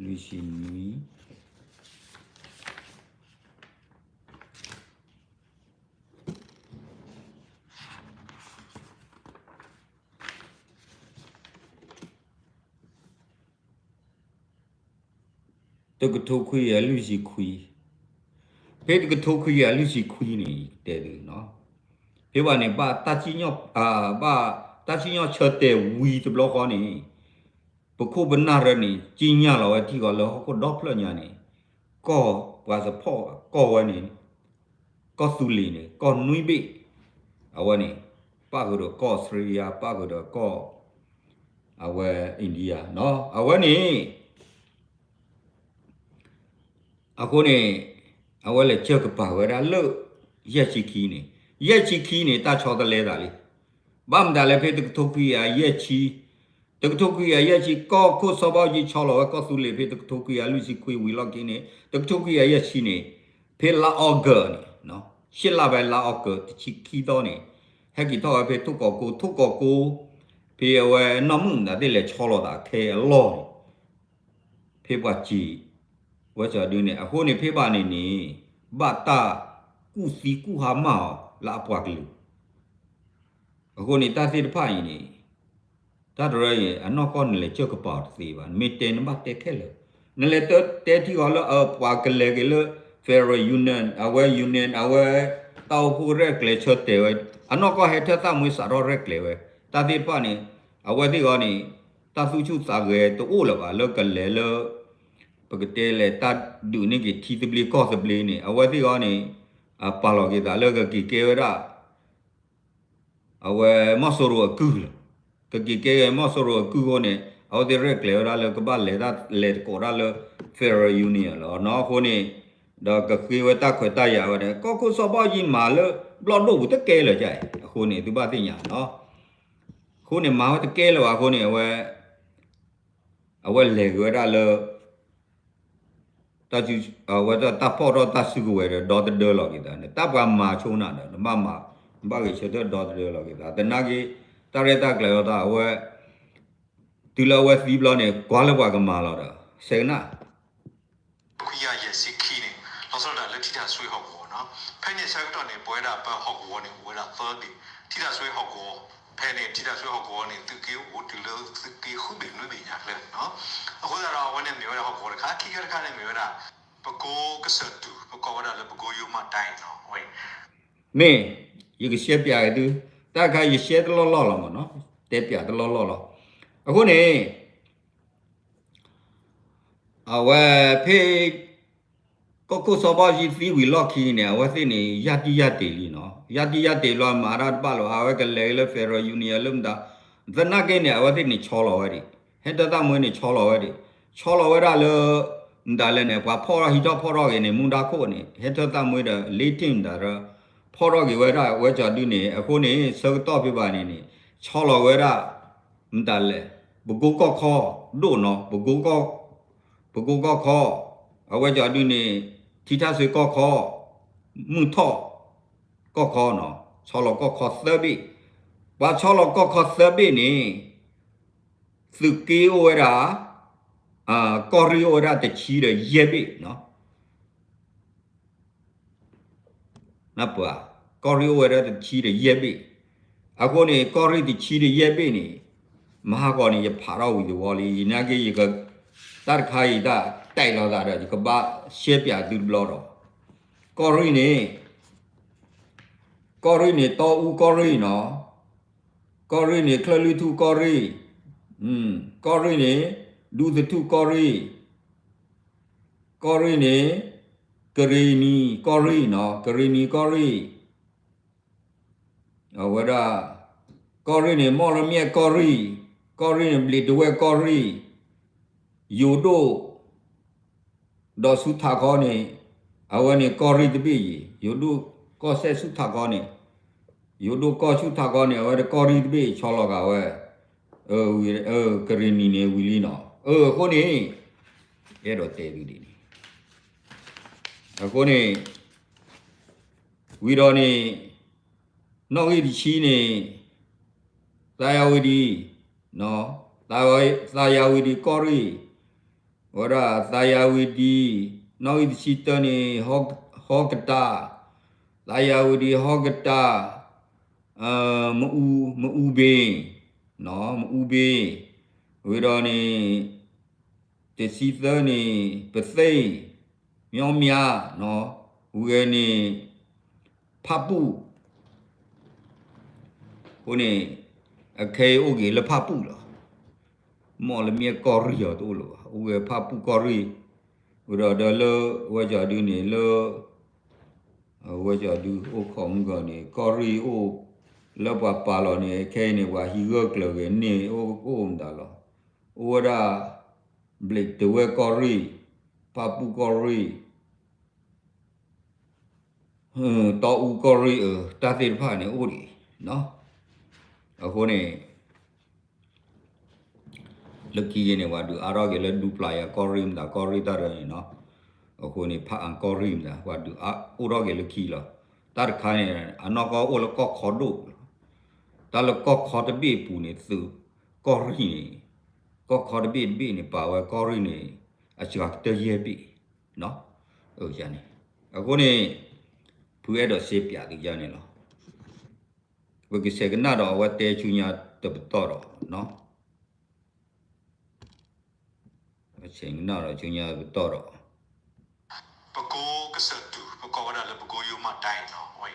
လွံၢ်ဆံနွံ တကထိခွံကယၤလွံၢ်ဆံခွံ, ဖဲတကထိခွံကယၤလွံၢ်ဆံခွံန့ၣ် တဲသုနီၤ, ဖဲဘၣ်န့ၣ် ဘၣ်တၢ်စံၣ်ညီၣ်, ဘၣ်တၢ်စံၣ်ညီၣ်ဆၢတဲာ်ဝံၤတဘျီဃီန့ၣ် ပခိၣ်ပနၢ်ရၢန့ၣ် က့ညၣ်လီၤဝဲထံၣ်ဃီလၢဟီၣ်ခိၣ်ဒီဖျၢၣ်ညါန့ၣ် ကီၢ်ပှၤ support ကီၢ်ဝဲန့ၣ် ကီၢ်သူလ့ၤန့ၣ် ကီၢ်နွံဘ့ၣ်, အဝဲန့ၣ် ပၣ်ဃုာ်ဒီးကီၢ်အီစထြ့လယါ ပၣ်ဃုာ်ဒီးကီၢ် အဝဲ India နီၤ အဝဲန့ၣ် အဃိန့ၣ် အဝဲလဲၤစၢၢ်ကပၤဝဲဒၣ်လၢ ယဲၢ်ဆံခံန့ၣ်, ယဲၢ်ဆံခံန့ၣ် တၢ်ဆီတလဲသးလံ. ဘၣ်မတၤလဲၣ် ဖဲတကထိခွံကယၤယဲၢ်ဆံ, တကထိခွံကယၤယဲၢ်ဆံ ကီၢ်ခိၣ်စီၤဘၣ်အူကၠံဆီလီၤဝဲကီၢ်သူလ့ၤ ဖဲတကထိခွံကယၤလွံၢ်ဆံခွံဝံၤလီၢ်ခံန့ၣ်, တကထိခွံကယၤယဲၢ်ဆံန့ၣ် ဖဲလါအီကူးန့ၣ်, ရှစ်လပိုင်း လါအီကူး တဆံခံသီန့ၣ် ဟဲက့ၤထီၣ်ဝဲဖဲထိၣ်ကီးကိ, ထိၣ်ကီးကိ ဖဲအဝဲနီၢ်မုၣ်မတၤသ့ၣ်လဲၤဆီလီၤသးခဲအလီၢ်န့ၣ် ဖဲပှၤစံးဝဲစၢၤဒုန့ၣ် အဃိန့ၣ် ဖဲဘၣ်န့ၣ်န့ၣ် ဘၣ်တၢ် ကူၣ်သံကူၣ်ဟါမၢ်အီၤလၢအပှၤကလုာ်. အဃိန့ၣ် တၢ်သ့ၣ်တဖၣ်အံၤန့ၣ် တၢ်တရၢအံၤ အနီၢ်ကီၢ်နလဲၤကၢၢ်ကပၤအီၤတသ့ဘၣ်. နမ့ၢ်တဲနဘၣ်တဲခဲလၢာ်, နလဲၤတဲထံဃီလၢအပှၤကလဲၤက့ၤလၢ federal union အဝဲ union အဝဲ တၢ်အိၣ်ဖှိၣ်ရဲၣ်ကျဲၤဆၢတဲာ်ဝဲ, အနီၢ်ကီၢ်ဟဲထၢၣ်သၣ်မှ့စးထီၣ်ရဲၣ်ကျဲၤဝဲ, တၢ်သ့ၣ်တဖၣ်န့ၣ် အဝဲသ့ၣ်ဂီၢ်န့ၣ် တၢ်သူၣ်ဆူၣ်သးဂဲၤတအိၣ်လၢၤဘၣ် လၢကလဲၤလၢ ပကတဲလဲၣ် တၢ်ဒုးန့ၢ်က့ၤထံသဘျ့ကီၢ်သဘျ့န့ၣ် အဝဲသ့ၣ်ဂီၢ်န့ၣ် ပာ်လီၤက့ၤသးလၢကက့ၤကဲဝဲဒၣ် အဝဲမီၢ်စိရိၤအကုၢ်လီၤ. ကက့ၤကဲဝဲမီၢ်စိရိၤအကုၢ်အဃိန့ၣ် အဝဲသ့ၣ်ရဲၣ်ကျဲၤဝဲဒၣ်လၢကဘၣ်လဲၤတၢ်လဲၤတကိးတၢ်လၢ federal union လီၤနီၤ. အဃိန့ၣ် ဒီးကဃ့ဝဲတၢ်ခွဲးတၢ်ယာ်ဝဲန့ၣ် ကီၢ်ခိၣ်စီၤဘၣ်ယံၤမၤလၢဘျီၣ်ဒိၣ်ပူၤတကဲလၢၤကဲအံၤ အဃိန့ၣ် သုဘၣ်သ့ၣ်ညါနီၤ. အဃိန့ၣ် မၤဝဲတကဲလၢၤဘၣ်အဃိန့ၣ် အဝဲ အဝဲလဲၤက့ၤဝဲဒၣ်လၢ တၢ်စု အဝဲဒၣ်တၢ်ဖီၣ်ထီၣ်တၢ်စုကဝဲၤဒီးဒီသဒၢလီၤက့ၤသးန့ၣ် တၢ်ပှၤမၤဆိနၤဒီး နဘၣ်မၤ နဘၣ်ဂဲၤဆၢထၢၣ်ဒီသဒၢလီၤက့ၤသး သနာ်က့ တၢ်ရဲၣ်တၢ်ကျဲၤလီၤတၢ်အဝဲ တုၤလၢအဝဲသံဘျီန့ၣ် ကွၢ်လၢပှၤကမၤလီၤဒီး စဲးကနၣ် ခွံကယၤယဲၢ်ဆံခံန့ၣ် လီၤဆီဒၣ်တၢ်လၢထံတၢ်ဆွ့ဟီၣ်ကဝီၤနီၤ. ဖဲန့ၣ်ဆၢကတီၢ်န့ၣ် ပဝဲဒၣ်ပဟီၣ်ကဝီၤန့ၣ် အိၣ်ဝဲဒၣ်သၢဘ့ၣ် ထံတၢ်ဆွ့ဟီၣ်ကဝီၤ, ဖဲန့ၣ်ထံတၢ်ဆွ့ဟီၣ်ကဝီၤန့ၣ် သုးက့အိၣ်တုၤလၢသုးက့ဃုဘ့ၣ်နွံဘ့ၣ်ညါကျဲနီၤ. အဃိသတးဒီး အဝဲန့ၣ်မ့ၢ်ဝဲဒၣ်ဟီၣ်ကဝီၤတခါ, ခံခါတခါန့ၣ်မ့ၢ်ဝဲဒၣ် ပကိကစၢၢ်တူၢ် ပကိးဝဲဒၣ်လၢပကိယိမးတၢ်အံၤနီၤ. မ့ၢ် ယကရှဲပၠးက့ၤသု, တၢ်တခါယရှဲတလီၢ်လီၢ်လီၤမ့ၢ်နီၤ, တဲပၠးတလီၢ်လီၢ်လီၤ. အဃိန့ၣ် အဝဲဖဲ ကီၢ်ခိၣ်စီၤဘၣ်ယံၤသံဝံၤလီၢ်ခံန့ၣ် အဝဲသ့ၣ်န့ၣ် ယၢ်တံၢ်ယၢ်တ့ၢ်လံနီၤ, ယၢ်တံၢ်ယၢ်တ့ၢ်လီၤမၤတၢ်တဘၣ်လီၤ, အဝဲကလဲၤလၢ federal union လၢမတၤ, သနာ်က့န့ၣ် အဝဲသ့ၣ်န့ၣ်ဆီလီၤဝဲဒၣ်, ဟဲထၢၣ်သၣ်မှ့န့ၣ်ဆီလီၤဝဲဒၣ်, ဆီလီၤဝဲဒၣ်လၢ မတၤလဲၣ်န့ၣ် ပှၤဖီၣ်ထီၣ်ဟံးထီၣ်ဖီၣ်ထီၣ်က့ၤန့ၣ် မူဒါခိၣ်န့ၣ် ဟဲထၢၣ်သၣ်မှ့ဒီး လ့တ့ၢ်မတၤဒီး ဖီၣ်ထီၣ်က့ၤဝဲဒၣ်ဝဲကၠီဒုန့ၣ် အဃိန့ၣ် ဆၢကတီၢ်ဖဲဘၣ်န့ၣ်န့ၣ် ဆီလီၤဝဲဒၣ် မတၤလဲၣ်, ပကိကီၢ်ခီဒိၣ်နီၤ, ပကိကီၢ်ခီ, အဝဲကၠီဒုန့ၣ် ထံထၣ်ဆွ့ကီၢ်ခီ, မုၢ်ထီၣ်ကီၢ်ခီနီၤ, ဆီလီၤကီၢ်ခီသၢဘ့ၣ်, ပှၤဆီလီၤကီၢ်ခီသၢဘ့ၣ်န့ၣ် သုးက့အိၣ်ဝဲဒၣ်, ကီၢ်ရ့ၣ်အိၣ်ဝဲဒၣ်တဆံဒီးယဲၢ်ဘ့ၣ်နီၤ. နပှၤ, ကီၢ်ရ့ၣ်အိၣ်ဝဲဒၣ်တဆံဒီးယဲၢ်ဘ့ၣ်, အဃိန့ၣ် ကီၢ်ရ့ၣ်တဆံဒီးယဲၢ်ဘ့ၣ်န့ၣ် မဟါဃီန့ၣ် ယဖးထီၣ်ဝံၤသဝီလံ, နာ်က့ ယက, တၢ်တခါအံၤတၢ်တဲလီၤသးဒီး ယကဘၣ်ရှဲပၠးသုတဘျီဒီး, ကီၢ်ရ့ၣ်န့ၣ် ကီၢ်ရ့ၣ်န့ၣ် တီအူကီၢ်ရ့ၣ်နီၤ, ကီၢ်ရ့ၣ်န့ၣ် ချၢၣ်လွံၢ်ထူၣ်ကီၢ်ရ့ၣ်, ကီၢ်ရ့ၣ်န့ၣ် ဒူသထူၣ်ကီၢ်ရ့ၣ်, ကီၢ်ရ့ၣ်န့ၣ် ကရ့ၣ်နံၤကီၢ်ရ့ၣ်နီၤ, ကရ့ၣ်နံၤကီၢ်ရ့ၣ်, အဝဲဒၣ် ကီၢ်ရ့ၣ်န့ၣ် မီၣ်လမၠဲၣ်ကီၢ်ရ့ၣ်, ကီၢ်ရ့ၣ်န့ၣ် ဘျံးတဝဲၢ်ကီၢ်ရ့ၣ်, ယိၤဒိၣ် ဒီးဆူထးခီန့ၣ် အဝဲန့ၣ်ကီၢ်ရ့ၣ်တဘ့ၣ်အံၤ, ယိၤဒိၣ်ကီၢ်စဲၣ်ဆူထးခီန့ၣ်, ယိၤဒိၣ်ကီၢ်ဆူထးခီန့ၣ် အဝဲဒၣ်ကီၢ်ရ့ၣ်တဘ့ၣ် ဆီလီၤဂာ်ဝဲ, ကရ့ၣ်နံၤန့ၣ်ဝံၤလံနီၤ, အဃိန့ၣ် အဲၣ်ဒိးတဲသုဒ်န့ၣ်, အဃိန့ၣ် ဝံၤဒီးန့ၣ် နီၣ်ဂံၢ်တဆံန့ၣ် သးယၤဝံၤဒံး, သးယၤဝံၤဒံးကီၢ်ရ့ၣ်, ဝဲဒၣ်သးယၤဝံၤဒံး, နီၣ်ဂံၢ်တဆံတၢန့ၣ် ဟီကတၢ်, သးယၤဝံၤဒံးဟီကတၢ်, မအူ, မအူဘ့ၣ်, မအူဘ့ၣ်, ဝံၤဒီးန့ၣ် တဆံသၢန့ၣ် ပသ့ၣ်, မၠီမၠါ, ဝံၤဂဲၤန့ၣ် ဖၣ်ပူၣ်, အဃိန့ၣ် အခဲအံၤအိၣ်က့ၤလၢဖၣ်ပူၣ်လီၤ. မီၣ်လမၠဲၣ်ကီၢ်ရ့ၣ်အီၤတအိၣ်လၢၤဘၣ်, အိၣ်ဝဲဖၣ်ပူၣ်ကီၢ်ရ့ၣ်, ဝံၤဒီးဒီးလၢဝဲကၠီဒုန့ၣ်လၢ ဝဲကၠီဒုအိၣ်ခိးမုၢ်ဂီၤန့ၣ် ကီၢ်ရ့ၣ်အိၣ် လၢပှၤပာ်လီၤန့ၣ် ခဲအံၤန့ၣ် ပှၤဟံးဂၢၢ်ကျၢၤဂဲၤန့ၢ်အိၣ်အိၣ်မတၤလီၤ. အိၣ်ဝဲဒၣ် ဘျံးတဝဲၢ်ကီၢ်ရ့ၣ်, ဖၣ်ပူၣ်ကီၢ်ရ့ၣ်, တီအူကီၢ်ရ့ၣ်အၢ တၢ်သ့ၣ်တဖၣ်န့ၣ်အိၣ်ဒံး, အဃိန့ၣ် လၢခံက့ၤန့ၣ် ပှၤဒုးအါထီၣ်က့ၤလၢဒူပျၢ်ယၤကီၢ်ရ့ၣ်မတၤကီၢ်ရ့ၣ်တၢ်ဒီးန့ၣ်နီၤ, အဃိန့ၣ် ဖးအၣ်ကီၢ်ရ့ၣ်မတၤ ပှၤဒုးအါအိၣ်ထီၣ်က့ၤလၢခံလီၤ. တၢ်တခါန့ၣ် အနီၢ်ကီၢ်အိၣ်လၢကီၢ်ခီဒိၣ်လီၤ. တၢ်လၢကီၢ်ခီတဘ့ၣ်အပူၤန့ၣ် သုးကီၢ်ရ့ၣ်န့ၣ် ကီၢ်ခီတဘ့ၣ်တဘ့ၣ်န့ၣ် ပာ်ဝဲကီၢ်ရ့ၣ်န့ၣ် အစှၤကတၢၢ်ယဲၢ်ဘ့ၣ်, န့ၣ်, အဃိန့ၣ် ဖုအဲၣ်ဒိးစ့ပၠးသုယါန့ၣ်လီၤ. ပကဆဲးကနၣ်ဒီးအဝဲတဲဆူညါတပတီၢ်ဒီး, ဆဲးကနၣ်ဒီးဆူညါတပတီၢ်ဒီး ပကိကစၢၢ်တူၢ် ပကိးဝဲဒၣ်လၢပကိယိမးတၢ်အံၤနီၤ,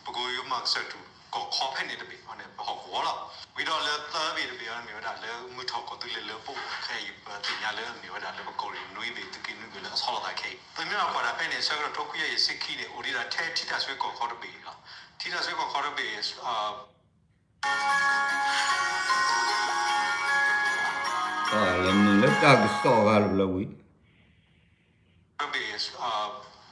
ပကိယိမးကစၢၢ်တူၢ် ကီၢ်ခီဖဲန့ၣ်တဘ့ၣ်န့ၣ် ပဟီၣ်ကဝီၤလီၤ. ဝံၤဒီးလၢသၢဘ့ၣ်တဘ့ၣ်အံၤ မ့ၢ်ဝဲဒၣ်လၢမုၢ်ထီၣ်ကီၢ်သူလ့ၤလၢပအိၣ်ခဲအံၤ ပသ့ၣ်ညါလၢမ့ၢ်ဝဲဒၣ်လၢပကီၢ်ရ့ၣ်နွံဘ့ၣ် သုးက့နွံဘ့ၣ်လၢအဆီလီၤသးခဲအံၤ ပမ့ၢ်အကွၢ်ဒၣ်ဖဲန့ၣ် ဆၢကတီၢ်ထိခွံယၤယဲၢ်ဆံခံန့ၣ် အိၣ်ဒံးဒၣ်ထဲထံတၢ်ဆွ့ကီၢ်ခီတဘ့ၣ်လီၤ. ထံတၢ်ဆွ့ကီၢ်ခီတဘ့ၣ် လၢနုာ်လၢတၢ်ကစီၣ်ဂၤတဘျီဝံၤ တဘ့ၣ်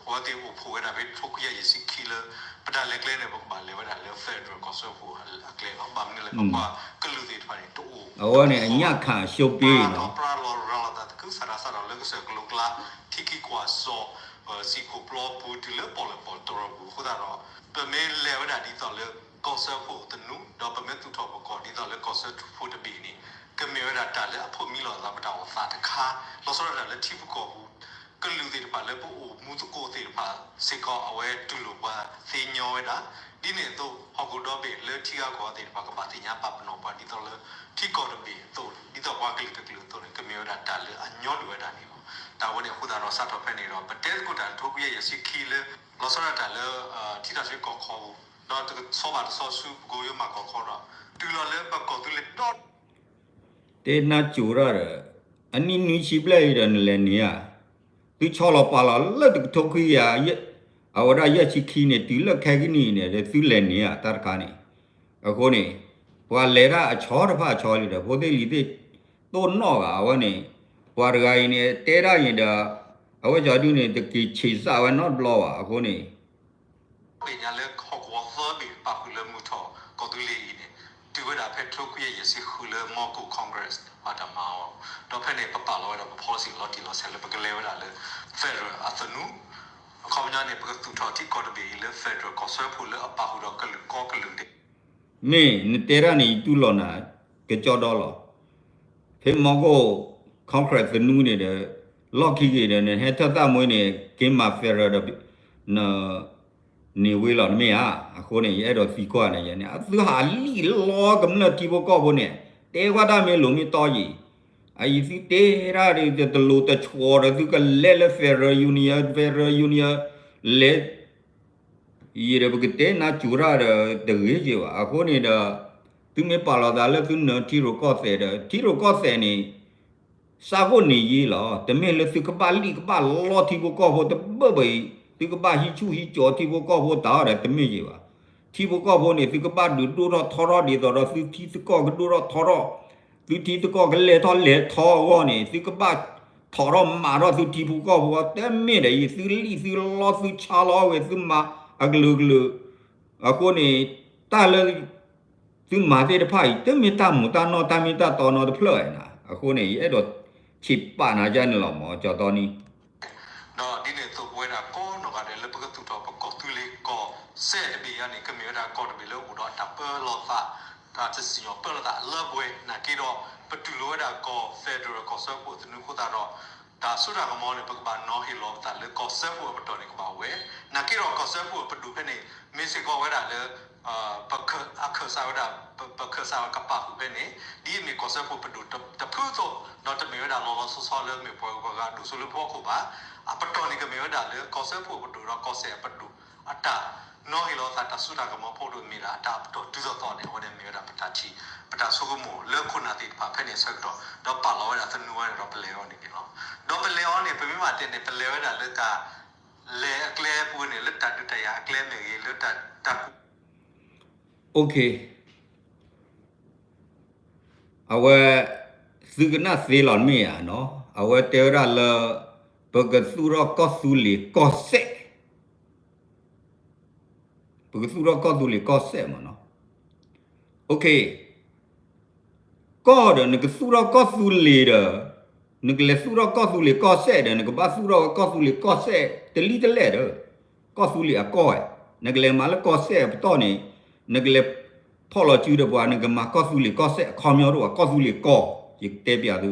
အဝဲသ့ၣ်အိၣ်ဖှိၣ်ဝဲဒၣ်ဖဲထိခွံယၤယဲၢ်ဆံခံလၢ ပတၢ်လဲၤကျဲန့ၣ် ပကဘၣ်လဲၤဝဲဒၣ်လၢ federal ကီၢ်စၢဖှိၣ်အကျဲလီၤ. ဘၣ်မနုၤလဲၣ် ပကွၢ်ကလုာ်သ့ၣ်တဖၣ်န့ၣ် တအိၣ် အဝဲန့ၣ် အညၣ်ခၣ်အရှုံးပေး နီၤ ပြၢလီၤရၤလီၤသးသကုၤဆးဒးစးထီၣ်လၢကစၢၢ်ကလိကျါ ထံခံကွၢ်စီၣ် စံာ်ခိၣ်ပျီပူၤတုၤလၢပီၣ်လဲၣ်ပီၣ်တရၢၢ်ပူၤအဃိသတးဒီး ပမ့ၢ်လဲၤဝဲဒၣ်ဒ်သိးလၢကီၢ်စၢဖှိၣ်သနူ ဒီးပမ့ၢ်သူၣ်ထီၣ်ပကီၢ်ဒ်သိးလၢကီၢ်စၢဖှိၣ်တဘ့ၣ်န့ၣ် ကမ့ၢ်ဝဲဒၣ်တၢ်လၢအဖိးမံလီၤသးပတၢ်အိၣ်သးတခါ လီၤဆီဒၣ်တၢ်လၢထံဖိကီၢ်ဖိ ကလုာ်သ့ၣ်တဖၣ်လၢပအိၣ်မူသကိးသ့ၣ်တဖၣ်စ့ၢ်ကီး အဝဲတူၢ်လိာ်ပှၤသ့ညီဝဲဒၣ် ဒ်န့ၣ်အသိး ဟီၣ်ခိၣ်ဒီဘ့ၣ်လၢထံဂၤကီၢ်ဂၤသ့ၣ်တဖၣ် ကဘၣ်သ့ၣ်ညါပာ်ပနီၣ်ပှၤဒ်သိးလၢ ထံကီၢ်တဘ့ၣ်အသိး ဒ်သိးပှၤကလုာ်တကလုာ်အသိးန့ၣ် ကမ့ၢ်ဝဲဒၣ်တၢ်လၢအညီဒိၣ်ဝဲဒၣ်န့ၣ်လီၤ. တၢ်ဝဲန့ၣ်အဃိသတးဒီးစးထီၣ်ဖဲန့ၣ်ဒီး ပတဲသကိးတၢ်လၢထိခွံယၤယဲၢ်ဆံခံလၢ လီၤဆီဒၣ်တၢ်လၢ ထံတၢ်ဆွ့ကီၢ်ခီပူၤ ဒီးတကဆီဘၣ်တဆီဆူပကိယိမးကီၢ်ခီဒီး တုၤလီၤလၢပကီၢ်သူလ့ၤဒီ တဲနါစိၤတၢ်ဒီး အနံၣ်နွံဆံဘျဲၣ်အံၤဒီးနလဲၤန့ၢ်ဧါ, သုဆီလီၤပာ်လီၤလၢတကထိခွံကယၤ အဝဲဒၣ်ယဲၢ်ဆံခံန့ၣ် တုၤလၢခဲကနံၣ်အံၤန့ၣ် သုလဲၤန့ၢ်ဧါ တၢ်တခါန့ၣ်, အဃိန့ၣ် ပှၤလဲၤတၢ်အဆီတဖၣ်အဆီလံဒီး ဖိသ့ၣ်လံၤသ့ၣ် တိၢ်နီၣ်ဂၤ အဝဲန့ၣ် ပှၤတဂၤအံၤန့ၣ် တဲဒၣ်အံၤဒီး အဝဲစီၤဒုန့ၣ် တက့ၤဆံးစၢ်ဝဲနီတဘျီဘၣ် အဃိန့ၣ် သ့ၣ်ညါလၢဟီၣ်ကဝီၤသၢဘ့ၣ်ပာ်ဃုာ်လၢမုၢ်ထီၣ်ကီၢ်သူလ့ၤအံၤန့ၣ် တုၤဝဲဒၣ်ဖဲထိခွံယၤယဲၢ်ဆံဃုလၢ မီကိၣ် Congress ဘၣ်တၢ်မၤအီၤ, ဒီးဖဲန့ၣ် ပပာ်လီၤဝဲဒၣ်ပ policy လီၤတံၢ်လီၤဆဲးလၢပကလဲၤဝဲဒၣ်လၢ federal အသနူ, အခီပညီန့ၣ် ပကသူၣ်ထီၣ်ထံကီၢ်တဘ့ၣ်အံၤလၢ federal ကီၢ်စၢဖှိၣ်လၢအပာ်ဃုာ်ဒီးကလုာ်ကီၢ်ကလုာ်ဒဲး မ့ၢ်နတဲတၢ်န့ၣ် ယတူၢ်လိာ်နၤ ကကၠီဒီလီၤ. ဖဲမီကိၣ် Congress သနူန့ၣ်ဒီး လီၢ်ခံက့ၤဒီး နဟဲထၢၣ်သၣ်မွ့န့ၣ် က့ၤမၤ federal ဒီး နန့ၢ်ဝ့လီၤ နမ့ၢ်ဧါ. အဃိန့ၣ် ယအဲၣ်ဒိးသံကွၢ်နၤယဲန့ၣ် သုဟးလံၣ်လီကမျၢၢ်ထံဖိကီၢ်ဖိန့ၣ် တဲကွၢ်တၢ်မ့ၢ်လိၤမ့ၢ်တီယံၤ, အအံၤသုတဲတၢ်ဒီးတလိၤတဆီဒီး သုကလဲၤလၢ federal union federal union လဲၤ ယံာ်ဒီးပကတဲနါစိၤတၢ်ဒီးတဂ့ၤက့ၤဘၣ်. အဃိန့ၣ်ဒီး သုမ့ၢ်ပာ်လီၤသးလၢသုနၢၤထံရူၢ်ကီၢ်သဲးဒီး ထံရူၢ်ကီၢ်သဲးန့ၣ် စးကိၣ်န့ၣ်ယ့လီၤ. တမ့ၢ်လၢသုကဘၣ်လံၣ်ကဘၣ်လီထံဖိကီၢ်ဖိတဘၢၣ်ဘၢၣ်အံၤ သုကဘၣ်ဟံးဆူၣ်ဟံးကၠီၤထံဖိကီၢ်ဖိတၢ်အီၣ်ဒီးတမ့ၢ်ယ့ဘၣ်. ထံဖိကီၢ်ဖိန့ၣ် သုကဘၣ်ဒုးဒိၣ်ထီၣ်ထီထီၣ်ဒ်သိးဒီးသုထံသုကီၢ်ကဒိၣ်ထီၣ်ထီထီၣ်, သုထံသုကီၢ်ကလဲၤထီၣ်လဲၤထီအဂီၢ်န့ၣ် သုကဘၣ်ထီၣ်ထီၣ်မၤထီၣ်သုထံဖိကီၢ်ဖိ တမ့ၢ်ဒီးအံၤ သုလံၣ်သုလီသုဆါလီဝဲသုမၤအကလုာ်ကလုာ်. အဃိန့ၣ် တၢ်လၢ သုမၤသ့ၣ်တဖၣ်အံၤ တမ့ၢ်တၢ်မူးတၢ်နီၢ် တၢ်မ့ၢ်တၢ်တီနီတဖျၢၣ်ဝဲနၤ. အဃိန့ၣ် ယအဲၣ်ဒိးဆံးပာ်နၤယါန့ၣ်လီၤမၢ် ကၠီတီနံၤ ဒီးဒ်န့ၣ်အသိးပဝဲဒၣ်ကိးနီၢ်ဂၤဒဲး လၢပကသူၣ်ထီၣ်ပကီၢ်သူလ့ၤကီၢ်စဲၣ်တဘ့ၣ်အံၤန့ၣ် ကမ့ၢ်ဝဲဒၣ်ကီၢ်တဘ့ၣ်လၢအိၣ်ဒီးတၢ်ပၢလီၤသး တၢ်စံၣ်ညီၣ်ပၢလီၤသးလၢပှဲၤ နာ်က့ဒီး ပတူၢ်လိာ်ဝဲဒၣ်ကီၢ် federal ကီၢ်စၢဖှိၣ်သနူအဃိသတးဒီး တၢ်စိတၢ်ကမီၤန့ၣ် ပကဘၣ်နီၤဟ့ၣ်လီၤပသးလၢကီၢ်စၢဖှိၣ်အပတီၢ်န့ၣ်ကဘၣ်ဝဲ, နာ်က့ဒီးကီၢ်စၢဖှိၣ်အပဒိၣ်ဖဲန့ၣ် မ့ၢ်စ့ၢ်ကီးဝဲဒၣ်လၢ ပခၢၣ်စးဝဲဒၣ် ပခၢၣ်စးဝဲကပာ်ဃုာ်ဖဲန့ၣ် ဒ်အမ့ၢ်ကီၢ်စၢဖှိၣ်ပဒိၣ်တဖုအသိး ဒီးတမ့ၢ်ဝဲဒၣ်လီၤလီၤဆီဆီလၢမ့ၢ်ပှၤဂုၤပှၤဂၤဒိၣ်စိလၢပဖီခိၣ်ဘၣ်. အပတီၢ်န့ၣ်ကမ့ၢ်ဝဲဒၣ်လၢကီၢ်စၢဖှိၣ်ပဒိၣ်ဒီးကီၢ်စဲၣ်အပဒိၣ် အတၢ်နီၤဟ့ၣ်လီၤသးတၢ်စိတၢ်ကမီၤဖိဒိၣ်မ့ၢ်ဒၣ်အတၢ်ပတီၢ်တုၤသိးသိးန့ၣ် အဝဲန့ၣ်မ့ၢ်ဝဲဒၣ်ပတၢ်ထံၣ် ပတၢ်ဆိကမိၣ်လၢခိၣ်နၢ်သ့ၣ်တဖၣ်ဖဲန့ၣ်အဆၢကတီၢ် ဒီးပာ်လီၤဝဲဒၣ်သနူဝဲန့ၣ်ဒီးပလဲၤအီၤန့ၣ်န့ၣ်လီၤ. ဒီးပလဲၤအီၤန့ၣ် ပမ့ၢ်ဘၣ်တဲန့ၣ် ပလဲၤဝဲဒၣ်လၢတၢ် လဲၤအကျဲပူၤန့ၣ် လၢတၢ်ဒုးတၢ်ယၤအကျဲမ့ၢ်ဂ့ၤ လၢတၢ် တၢ်ကူ OK အဝဲ သုကနၣ်သ့လီၤမ့ၢ်ဧါနီၤ အဝဲတဲဝဲဒၣ်လၢ ပကသူၣ်ထီၣ်ကီၢ်သူလ့ၤကီၢ်စဲၣ် ပကသူၣ်ထီၣ်ကီၢ်သူလ့ၤကီၢ်စဲၣ်မ့ၢ်နီၤ OK ကီၢ်ဒီး နကသူၣ်ထီၣ်ကီၢ်သူလ့ၤဒီး နကလဲၤသူၣ်ထီၣ်ကီၢ်သူလ့ၤကီၢ်စဲၣ်ဒီး နကဘၣ်သူၣ်ထီၣ်ဝဲကီၢ်သူလ့ၤကီၢ်စဲၣ် တလံၣ်တလဲၣ်ဒီး ကီၢ်သူလ့ၤအကီၢ်ဝဲ, နကလဲၤမၤလၢကီၢ်စဲၣ်အပတီၢ်န့ၣ် နကလဲၤဖီၣ်လီၤစုဒီးပှၤ နကမၤကီၢ်သူလ့ၤကီၢ်စဲၣ် အခီပညီတအိၣ်ဘၣ် ကီၢ်သူလ့ၤကီၢ် ယကတဲပျးသု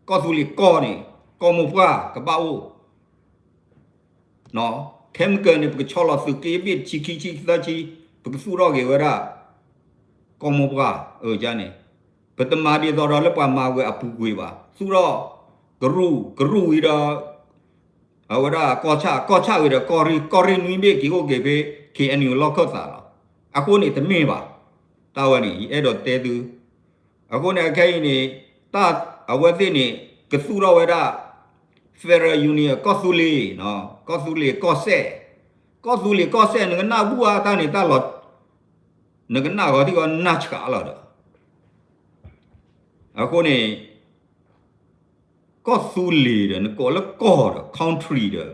ကီၢ်သူလ့ၤကီၢ်န့ၣ် ကီၢ်မိၢ်ပှၢ်ကဘၣ်အိၣ် နီၤ ခဲမုၢ်ကၢန့ၣ် ပကဆီလီၤသုးက့ဘ့ၣ်ဆံခံဆံသၢဆံ, ပကသူၣ်ထီၣ်က့ၤဝဲဒၣ် ကီၢ်မိၢ်ပှၢ်, အန့ၣ် ပတမၤဒ်သိးဒီးလၢပှၤမၤဝဲအပူၤကွံာ်ဘၣ်. သူၣ်ထီၣ် ကရူၢ်, ကရူၢ်ဝံၤဒီး အဝဲဒၣ်ကီၢ်ဆၣ်, ကီၢ်ဆၣ်ဝံၤဒီးကီၢ်ရ့ၣ်, ကီၢ်ရ့ၣ်နွံဘ့ၣ်က့ၤအိၣ်က့ၤဖဲ ခ့ၣ်အဲၣ်ယူၣ် လီၢ်ခၢၣ်သးလီၤ. အဃိန့ၣ်တမ့ၢ်ဘၣ်, တၢ်ဝဲန့ၣ် ယအဲၣ်ဒိးတဲသု အဃိန့ၣ် အခဲအံၤန့ၣ် တၢ်အဝဲသ့ၣ်န့ၣ် ကသူၣ်ထီၣ်ဝဲဒၣ် Federal Union ကီၢ်သူလ့ၤ, ကီၢ်သူလ့ၤ ကီၢ်စဲၣ်, ကီၢ်သူလ့ၤကီၢ်စဲၣ် နကနၣ်ဘူၣ်အါတၢ်န့ၣ် တၢ်လီၤ, နကနၣ်ဂီၤထံဂီၤနၢ်ဆှးလီၤဒီး အဃိန့ၣ် ကီၢ်သူလ့ၤဒီး နကိးလၢကီၢ်ဒီး country ဒီး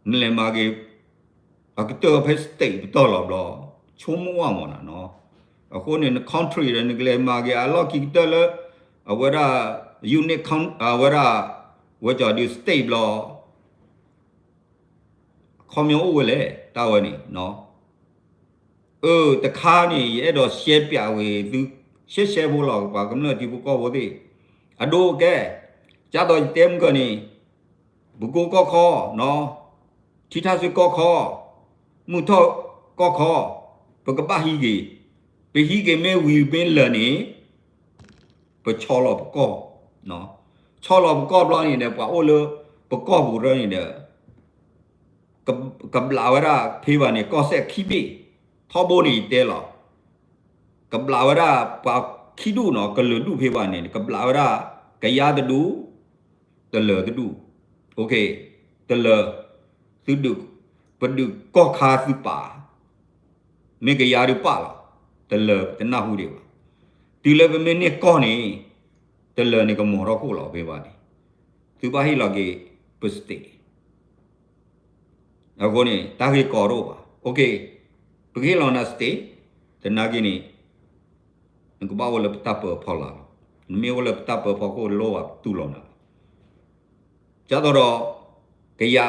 နလဲၤမၤက့ၤ အကတၢၢ်ဖဲ state ပတီၢ်လီၤဘျီ ဆိကမိၣ်ဝဲမၢ်နၤနီၤ. အဃိန့ၣ် န country ဒီး နကလဲၤမၤက့ၤအလီၢ်ခံကတၢၢ်လၢ အဝဲဒၣ် unit အဝဲဒၣ် ဝဲကီၤဒုး state ဘျီ ခီပညီအိၣ်ဝဲလဲၣ် တၢ်ဝဲန့ၣ်နီၤ. အၢ တခါန့ၣ် ယအဲၣ်ဒိးရှဲပၠးဝဲသု ရှဲရှဲဖိလီၤ ပှၤကမျၢၢ်ထံဖိကီၢ်ဖိသ့ၣ်, အဒိကဲ, ကၢ်သိးယတဲမုၢ်ကၢန့ၣ် ပကိကီၢ်ခီ, ထံထၣ်စုကီၢ်ခီ, မုၢ်ထီၣ်ကီၢ်ခီ, ပကဘၣ်ဟံးက့ၤ, ပဟံးက့ၤမ့ၢ်ဝံၤမ့ၢ်လၢာ်န့ၣ် ပဆီလီၤပကီၢ်, ဆီလီၤပကီၢ်ဘျီန့ၣ်ဒီး ပှၤအိၣ်လၢပကီၢ်ပူၤရၢန့ၣ်ဒီး ကဘျးဝဲဒၣ်ဖဲဘၣ်န့ၣ် ကီၢ်စဲၣ်ခံဘ့ၣ်, ထီဘိန့ၣ်ယတဲလီၤ, ကဘျးဝဲဒၣ်ပှၤခံဒူၣ်နီၤ ကလုာ်ဒူၣ်ဖဲဘၣ်န့ၣ် ကဘျးဝဲဒၣ် ကယါတဒူၣ်, တလၢၤတဒူၣ်, တလၢၤ, သုဒုး, ပဒုးကီၢ်ခါသုပာ် မ့ၢ်ကယါဒုးပာ်လီၤ, တလၢၤပတနၢ်ဟူဒံးဘၣ်, တုၤလၢပမ့ၢ်န့ၢ်ကီၢ်န့ၣ် တလၢၤန့ၣ်ကမီၤထီၣ်ခိၣ်လီၤဖဲဘၣ်န့ၣ်, သုဘၣ်ဟ့ၣ်လီၤက့ၤပ state အဃိန့ၣ် တၢ်ဂ့ၢ်ကီတအိၣ်ဘၣ်, ပကဟ့ၣ်လီၤနၤ state, သနာ်က့န့ၣ် နကဘၣ်အိၣ်လၢပတၢ်ပၢအဖီလာ်လီၤ, နမ့ၢ်အိၣ်လၢပတၢ်ပၢအဖီခိၣ်လိၣ်ဘၣ်တူၢ်လိာ်နၤလီၤ, ကၢ်သိးဒီး ကယါ,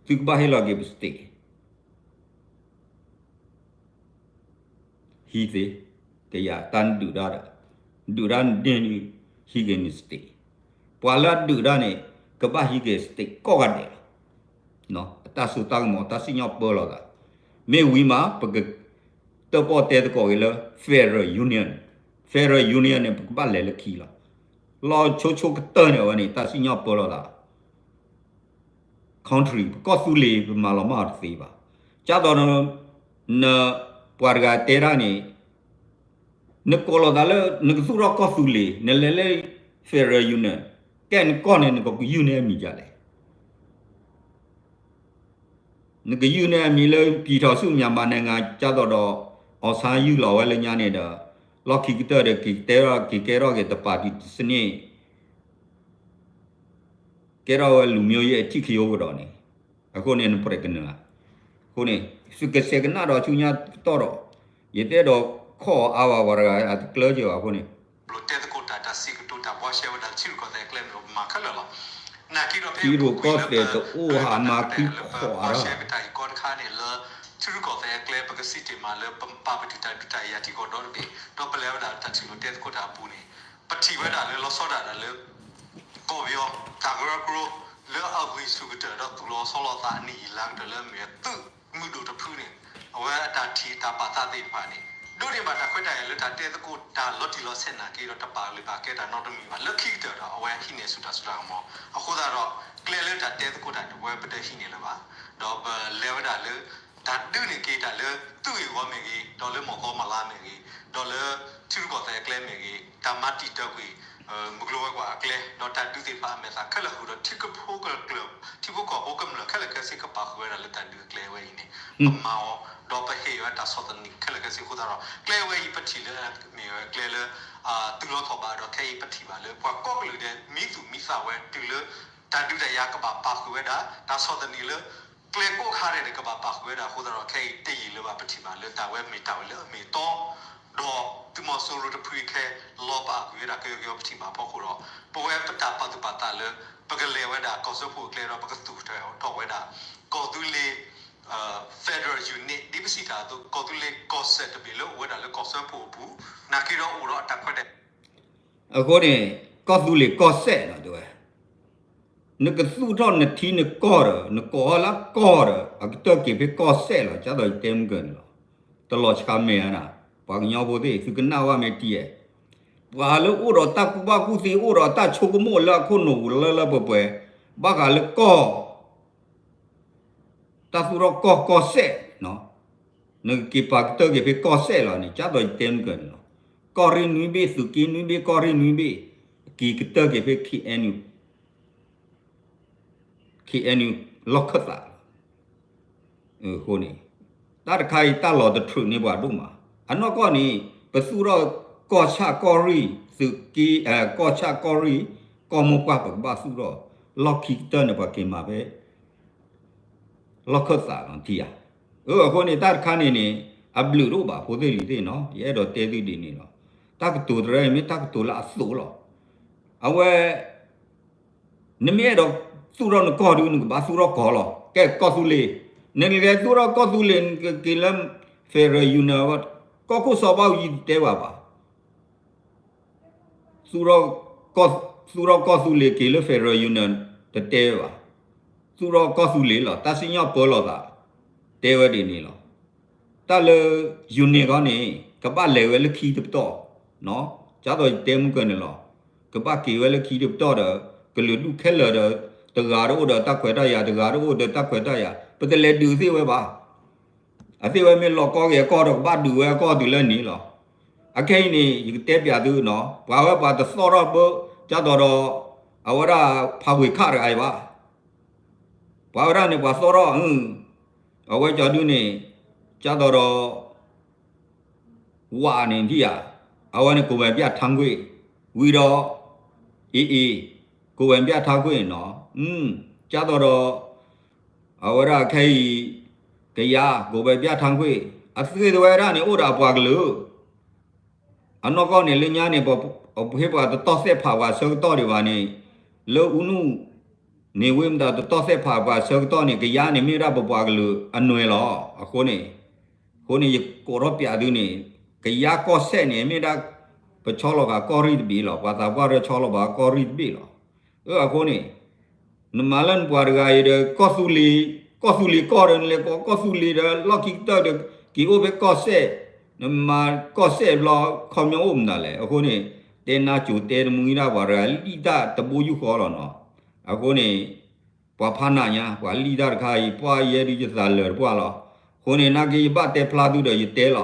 သုကဘၣ်ဟ့ၣ်လီၤက့ၤပ state ဟံးသ့, ကယါတၢ်နဒုးတၢ်ဒီး, ဒုးတၢ်နဒ့ၣ်နု, ဟံးက့ၤန state, ပှၤလၢအဒုးတၢ်န့ၣ် ကဘၣ်ဟံးက့ၤ state ကိးဂၤဒဲးလီၤ, အတၢ်စိတၢ်ကမီၤ တၢ်စံၣ်ညီၣ်ပၢလီၤသး, မ့ၢ်ဝံၤမး ပကတၢၣ်ပီၣ်တဲသကိးက့ၤလၢ federal union, federal union န့ၣ် ပကဘၣ်လဲၤလၢခံလီၤ, လီၤဆိဆိကတၢၢ်န့ၣ် အဝဲန့ၣ် တၢ်စံၣ်ညီၣ်ပၢလီၤသး country ပကီၢ်သူလ့ၤ ပမၤလီၤမၢ်အီၤတသ့ဘၣ်, ကၢ်သိးဒီး န ပှၤတဂၤတဲတၢ်န့ၣ် နကိးလီၤသးလၢ နကသူၣ်ထီၣ်ကီၢ်သူလ့ၤ နလဲၤလၢ federal union ကဲနကီၢ်န့ၣ် နကယုၢ်န့ၢ်အမံၤဒ်လဲၣ်, နကယုၢ်န့ၢ်အမံၤလၢ ပြည်ထောင်စုမြန်မာနိုင်ငံ ကၢ်သိးဒီး အောင်ဆန်း ယုၢ်လီၤဝဲလၢညါန့ၣ်ဒီး လီၢ်ခံကတၢၢ်ဒီး က့ၤတဲထီၣ် က့ၤကဲထီၣ်က့ၤတပာ်တံၤတစနစ် ကဲထီၣ်ဝဲလူမျိုးရေးအဓိကရုဏ်းကဒီးန့ၣ်, အဃိန့ၣ် နပြဲးကနၢၤဧါ, အဃိန့ၣ် သုကစဲးကနၣ်ဒီးဆူညါတတီၢ်ဒီး ယတအဲၣ်ဒိးခိးအါဘၣ် ပှၤတဂၤအတကျၢၤက့ၤဘၣ်အဃိန့ၣ် ပတဲသကိးတၢ် တၢ်စံးကတိၤတၢ်ဘှါရှဲဝဲဒၣ်လၢထံရူၢ်ကီၢ်သဲးအကျဲမ့ၢ်မၤခဲလၢာ်လီၤ. နာ်က့ဒီးဖဲ ထံရူၢ်ကီၢ်သဲးတအိၣ်ဟးမၤခံခီၣ်အါထီၣ် ဘှါရှဲကတၢ်အံၤကီတခါန့ၣ်လၢ ထံရူၢ်ကီၢ်သဲးအကျဲ ပကစံးတ့ၢ်မးလၢပပာ်ပတုာ်တၢ်ဒုးတၢ်ယၤထံကီၢ်ဒီတဘ့ၣ် ဒီးပလဲၤဝဲဒၣ်တၢ်ထံၣ်လိာ်တဲသကိးတၢ်အပူၤန့ၣ် ပထံၣ်ဝဲဒၣ်လၢလီၤဆီဒၣ်တၢ်လၢ ကီၢ်ပယီၤ တၢ်ကရၢကရိ လၢအဂံၢ်ဆူၣ်ကတၢၢ်ဒီးသူၣ်လီၤဆီလီၤသးအနံၣ်ယံာ်လါကတၢၢ်လၢအမ့ၢ်သုးမုၢ်ဒိၣ်တဖုန့ၣ် အဝဲအတၢ်ထံၣ်တၢ်ပာ်သးသ့ၣ်တဖၣ်န့ၣ် ဒိးန့ၢ်ဘၣ်တၢ်ခွဲးတၢ်ယာ်လၢတၢ်တဲသကိးတၢ်လီၤတံၢ်လီၤဆဲးနာ်က့ဒီးတပာ်လုၢ်ပာ်ကဲတၢ်နီတမံၤဘၣ် လၢခံကတၢၢ်ဒီးအဝဲဟံးန့ၢ်ဆူၣ်တၢ်စိတၢ်ကမီၤ အဃိသတးဒီး ကျဲလၢတၢ်တဲသကိးတၢ်တဝဲပတဟံးန့ၢ်လၢၤဘၣ် ဒီးပလဲၤဝဲဒၣ်လၢ တၢ်ဒုးန့ၢ်က့ၤတၢ်လၢသုးဂ့ၢ်ဝီမ့ၢ်ဂ့ၤ ဒီးလၢမီၢ်ကီမလါမ့ၢ်ဂ့ၤ ဒီးလၢထံရူၢ်ကီၢ်သဲးအကျဲမ့ၢ်ဂ့ၤ တၢ်မၤတံာ်တၢာ်ကွံာ် မုၢ်ကျိၤဝဲၤကွာ်အကျဲ ဒီးတၢ်ဒုးသ့ၣ်တဖၣ်အမဲာ်သၣ်ခဲလၢာ်ဃုာ်ဒီး ထံဖိကီၢ်ဖိကမျၢၢ်ခဲလၢာ်ခဲဆ့ကပာ်ဃုာ်ဝဲဒၣ်လၢတၢ်ဒုးအကျဲဝဲအံၤန့ၣ် ပမၤအီၤ ဒီးပဟ့ၣ်ဝဲတၢ်ဆီၣ်သနံးခဲလၢာ်ခဲဆ့အဃိသတးဒီး ကျဲဝဲအံၤပထံၣ်လၢမ့ၢ်ဝဲကျဲလၢ သုးလီၤထီၣ်ဘးဒီးခဲအံၤပထံၣ်ဘၣ်လၢ ပှၤကိးကလုာ်ဒဲးမံသူၣ်မံသးဝဲတုၤလၢ တၢ်ဒုးတၢ်ယၤကဘၣ်ပာ်ဃုာ်ဝဲဒၣ် တၢ်ဆီၣ်သနံးလၢ ကျဲကိးခါဒဲးန့ၣ် ကဘၣ်ပာ်ဃုာ်ဝဲဒၣ်အဃိသတးဒီး ခဲအံၤတယံာ်လၢၤဘၣ်ပထံၣ်ဘၣ်လၢတၢ်ဝဲမ့ၢ်တၢ်ဝဲလၢအမ့ၢ်အတီ ဒီးသုးမီၤစိရိၤတဖုအံၤခဲ လီၤပာ်ကွံာ်ဝဲဒၣ်ကယီကယီပထံၣ်ဘၣ်အဖီခိၣ်ဒီး ပဝဲပတၢ်ပာ်သူၣ်ပာ်သးလၢ ပကလဲၤဝဲဒၣ်ကီၢ်စၢဖှိၣ်အကျဲဒီး ပကသူၣ်ထီၣ်ထီၣ်ဝဲဒၣ် ကီၢ်သူလ့ၤ federal unit ဒ်ပစံးတၢ်အသိး ကီၢ်သူလ့ၤကီၢ်စဲၣ်တဘ့ၣ်လၢအိၣ်ဝဲဒၣ်လၢကီၢ်စၢဖှိၣ်အပူၤ နာ်က့ဒီးအိၣ်ဒီးအတၢ်ခွဲးတၢ် အဃိန့ၣ် ကီၢ်သူလ့ၤကီၢ်စဲၣ်နီၤတဲဝဲ နကသူၣ်ထီၣ်နထံနကီၢ်ဒီး နကိးအီၤလၢကီၢ်ဒီး အကတၢၢ်က့ၤဖဲကီၢ်စဲၣ်လီၤ. ကၢ်သိးယတဲမုၢ်ကၢၢ်န့ၣ်လီၤ. တလီၤဆှးမဲာ်ဧါနၤ, ပှၤကညီဖိသ့ၣ် သုကနၣ်ဝဲမ့ၢ်တံၢ်ဧါ, ပှၤလၢအိၣ်ဒီးတၢ်ကူၣ်ဘၣ်ကူၣ်သ့ အိၣ်ဒီးတၢ်ဆိကမိၣ်လၢအခိၣ်နူာ်လၢလၢပှဲၤပှဲၤ ဘၣ်ဃးလၢကီၢ် တၢ်သူၣ်ထီၣ်ကီၢ်ကီၢ်စဲၣ်, နကက့ၤပာ်ကတၢၢ်က့ၤဖဲကီၢ်စဲၣ်လီၤန့ၣ် ကၢ်သိးယတဲမုၢ်ကၢၢ်န့ၣ်လီၤ. ကီၢ်ရ့ၣ်နွံဘ့ၣ် သုးက့နွံဘ့ၣ် ကီၢ်ရ့ၣ်နွံဘ့ၣ် က့ၤကတၢၢ်က့ၤဖဲ ခ့ၣ်အဲၣ်ယူၣ် လီၢ်ခၢၣ်သးလီၤ. အဃိန့ၣ် တၢ်တခါအံၤတၢ်လီၤတထြုးန့ၢ်ပှၤဒိၣ်မး, အနီၢ်ကီၢ်န့ၣ် ပသူၣ်ထီၣ်ကီၢ်ဆၣ်ကီၢ်ရ့ၣ် သုးက့ ကီၢ်ဆၣ်ကီၢ်ရ့ၣ် ကီၢ်မိၢ်ပှၢ် ပကဘၣ်သူၣ်ထီၣ် လီၢ်ခံကတၢၢ်န့ၣ် ပှၤက့ၤမၤဖဲ လီၢ်ခၢၣ်သးလီၤ ထံဧါ. အဃိန့ၣ် တၢ်တခါန့ၣ်န့ၣ် အဘျုးတအိၣ်ဘၣ် ဖိသ့ၣ်လံၤသ့ၣ်နီၤ, ယအဲၣ်ဒိးတဲသုဒ်န့ၣ်လီၤ. တၢ်ကတိၤတရၢအံၤ မ့ၢ်တၢ်ကတိၤလၢအသိးလီၤ. အဝဲ နမ့ၢ်အဲၣ်ဒိးသူၣ်ထီၣ်နကီၢ်ဒုး နကဘၣ်သူၣ်ထီၣ်ကီၢ်လီၤ. ကဲကီၢ်သူလ့ၤ, နကလဲၤသူၣ်ထီၣ်ကီၢ်သူလ့ၤ နကက့ၤလၢ federal union ကီၢ်ခိၣ်စီၤဘၣ်အူကၠံတတဲဘၣ်ဘၣ် သူၣ်ထီၣ်ကီၢ်သူလ့ၤက့ၤလၢ federal union တတဲဘၣ်. သူၣ်ထီၣ်ကီၢ်သူလ့ၤလီၤ. တၢ်စံၣ်ညီၣ်ပၢလီၤသး တဲဝဲဒ်န့ၣ်လီၤ. တၢ်လၢ union ခီန့ၣ် ကဘၣ်လဲၤဝဲလၢခံတပတီၢ်, ကၢ်သိးယတဲမုၢ်ကၢၢ်န့ၣ်လီၤ. ကဘၣ်က့ၤဝဲလၢခံတပတီၢ်ဒီး ကလုာ်ဒူၣ်ခဲလၢာ်ဒီး တဂၤတအိၣ်ဒီးတၢ်ခွဲးတၢ်ယာ် တဂၤတအိၣ်ဒီးတၢ်ခွဲးတၢ်ယာ် ပတလဲၤဒုးသ့ၣ်ဝဲဘၣ်. အသ့ၣ်ဝဲမ့ၢ်လီၤကီက့ၤအကီၢ်ဒီး ကဘၣ်ဒုးဝဲအကီၢ်တုၤလၢန့ၣ်လီၤ. အခဲအံၤန့ၣ် ယကတဲပျးသုနီၤ, ပှၤဝဲပှၤတသီၣ်ထီၣ်ဘၢ ကၢ်သိးဒီး အဝဲဒၣ်ဖးဝ့ၤခၣ်တဂၤအံၤဘၣ်. ပှၤဝဲဒၣ်န့ၣ် ပှၤသီၣ်ထီၣ် အဝဲကၠီဒုန့ၣ် ကၢ်သိးဒီး ဝးန့ၣ်ဒံၣ်ဧါ, အဝဲန့ၣ် ကိုယ်ပိုင်ပြဌာန်းခွင့် ဝံၤဒီး AA ကိုယ်ပိုင်ပြဌာန်းခွင့်နီၤ, ကၢ်သိးဒီး အဝဲဒၣ်ခဲအံၤ ကယၤ ကိုယ်ပိုင်ပြဌာန်းခွင့် အသ့ၣ်တဝဲဒၣ်န့ၣ် အိၣ်ဒီးအပှၤကလုာ် အနီၢ်ကီၢ်န့ၣ် လၢညါန့ၣ် ပဟ့ၣ်ပှၤတတီၢ်သဲးဖးပှၤဆၢကတီၢ်ဒံးဘၣ်န့ၣ် လၢအူနူၣ်န့ၣ် ဝ့ၢ်မတၤတတီၢ်သဲးဖးပှၤဆၢကတီၢ်န့ၣ် ကယၤန့ၣ် မ့ၢ်ဝဲဒၣ်ပပှၤကလုာ်အနွဲၣ်လီၤ. အဃိန့ၣ် အဃိန့ၣ် ယကိးထီၣ်ပျးသုန့ၣ် ကယၤကီၢ်စဲၣ်န့ၣ် မ့ၢ်ဒၣ် ပဆီလီၤဃာ်ကီၢ်ရ့ၣ်တဘ့ၣ်လီၤ. ပှၤသးပှၢ်ရၢဆီလီၤဘၣ်ကီၢ်ရ့ၣ်တဘ့ၣ်လီၤ. အဃိန့ၣ် နမၤလၢနပှၤတဂၤအံၤဒီး ကီၢ်သူလ့ၤ ကီၢ်သူလ့ၤကီၢ်ဒီး နလဲၤကိးကီၢ်သူလ့ၤဒီး လီၢ်ခံကတၢၢ်ဒီး က့ၤအိၣ်ဖဲကီၢ်စဲၣ်, နမၤကီၢ်စဲၣ်ဘျီ ခီပညီအိၣ်မနုၤလဲၣ်. အဃိန့ၣ် တဲနါစိၤတဲတမှံဒၣ်ပှၤတဂၤ လံၣ်တၢ်တဘိယူၢ်ဃီလီၤနီၤ. အဃိန့ၣ် ပှၤဖးနးညါ ပှၤလံၣ်တၢ်တခါအံၤ ပှၤယဲဒုးယသးလၢာ်တပှၢ်လီၤ. အဃိန့ၣ် နာ်က့ယဘၣ်တဲဖျါသုဒီးယတဲလီၤ.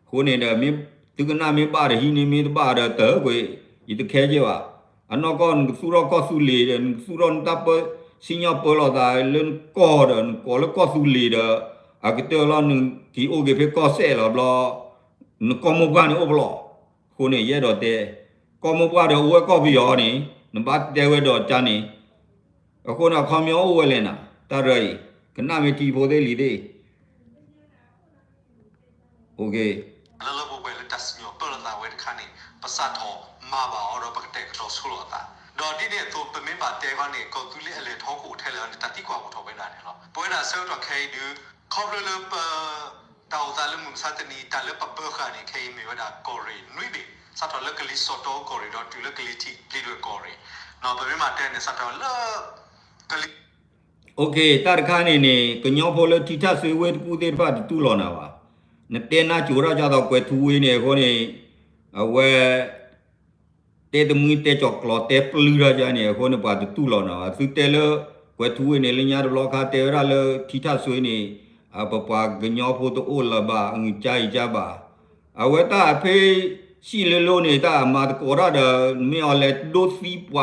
အဃိန့ၣ်ဒီး မ့ၢ်သုကနၣ်မ့ၢ်ဘၣ်ဒီးဟံးန့ၢ် မ့ၢ်တဘၣ်ဒီးတၢ်ကွံာ် ယတခဲကဲဘၣ်. အနီၢ်ကီၢ်နကသူၣ်ထီၣ်ကီၢ်သူလ့ၤဒီး နကသူၣ်ထီၣ်နတၢ်ပၢ စံၣ်ညီၣ်ပၢလီၤသးလၢနကီၢ်ဒီး နကိးလၢကီၢ်သူလ့ၤဒီး အကတၢၢ်လီၤ နက့ၤအိၣ်က့ၤဖဲကီၢ်စဲၣ်လီၤဘျီ နကီၢ်မိၢ်ပှၢ်န့ၣ်အိၣ်ပလီၢ်. အဃိန့ၣ် ယအဲၣ်ဒိးတဲ ကီၢ်မိၢ်ပှၢ်ဒီးအိၣ်ဝဲကီၢ်ပယီၤန့ၣ် နဘၣ်တဲဝဲဒီးကါန့ၣ် အဃိန့ၣ် အခီပညီအိၣ်ဝဲလဲၣ်နၤ တၢ်ရၢအံၤ ကနၣ်မ့ၢ်ထံဖိသ့ၣ်လံၤသ့ၣ် လၢလၢပှဲၤပှဲၤလၢတၢ်စံၣ်ညီၣ်ပၢလီၤသးဝဲတခါန့ၣ် ပစးထီၣ်မၤဘၣ်အီၤဒီးပကတဲာ်ကတီၤဆိလိာ်အသး ဒီးဒ်န့ၣ်အသိး ပမ့ၢ်ဘၣ်တဲခီန့ၣ် ကီၢ်သူလ့ၤအလဲၤထီၣ်ကအိၣ်ထဲလဲၣ်န့ၣ် တၢ်သံကွၢ်အိၣ်ထီၣ်ဝဲဒၣ်န့ၣ်လီၤ. ပဝဲဒၣ်ဆၢကတီၢ်ခဲအံၤဒုး ခီဖျိလၢပ တၢ်အိၣ်သးလၢမုၢ်မဆါတနံၤ တၢ်လၢပဘၢဃာ်န့ၣ် ခဲအံၤမ့ၢ်ဝဲဒၣ်ကီၢ်ရ့ၣ်နွံဘ့ၣ် စးထီၣ်လၢကလံၤစိးတီကီၢ်ရ့ၣ် ဒီးတုၤလၢကလံၤထံးပျံၤဒွဲၣ်ကီၢ်ရ့ၣ် ပမ့ၢ်မၤတဲန့ၣ် စးထီၣ်လၢ ကလံၤ တၢ်တခါန့ၣ်န့ၣ် ကညီဖိလၢထံထၣ်စွ့ဝ့ၢ်တကူၣ်သ့ၣ်တဖၣ်တတူၢ်လိာ်နၤဘၣ်. နတဲနါစိၤတၢ်ကၢ်သိးကွဲၤထူဝ့ၣ်န့ၣ်အဃိန့ၣ် အဝဲ တဲတမှံတဲကၠီၤကျိးတဲပျုၢ်တၢ်ယါန့ၣ် အဃိန့ၣ် ပှၤတတူၢ်လိာ်နၤဘၣ်. သုတဲလၢ ကွဲၤထူဝ့ၣ်န့ၣ် လၢညါတဘျီခါတဲဝဲဒၣ်လၢထံထၣ်စွ့န့ၣ် ပပှၤကညီဖိတအိၣ်လၢၤဘၣ် အကါအံၤကါဘၣ်. အဝဲတၢ်ဖဲ စံၣ်လ့လိန့ၣ် တၢ်မၤသကိးတၢ်ဒီး မ့ၢ်အီၤလဲၤဒိသံပှၤ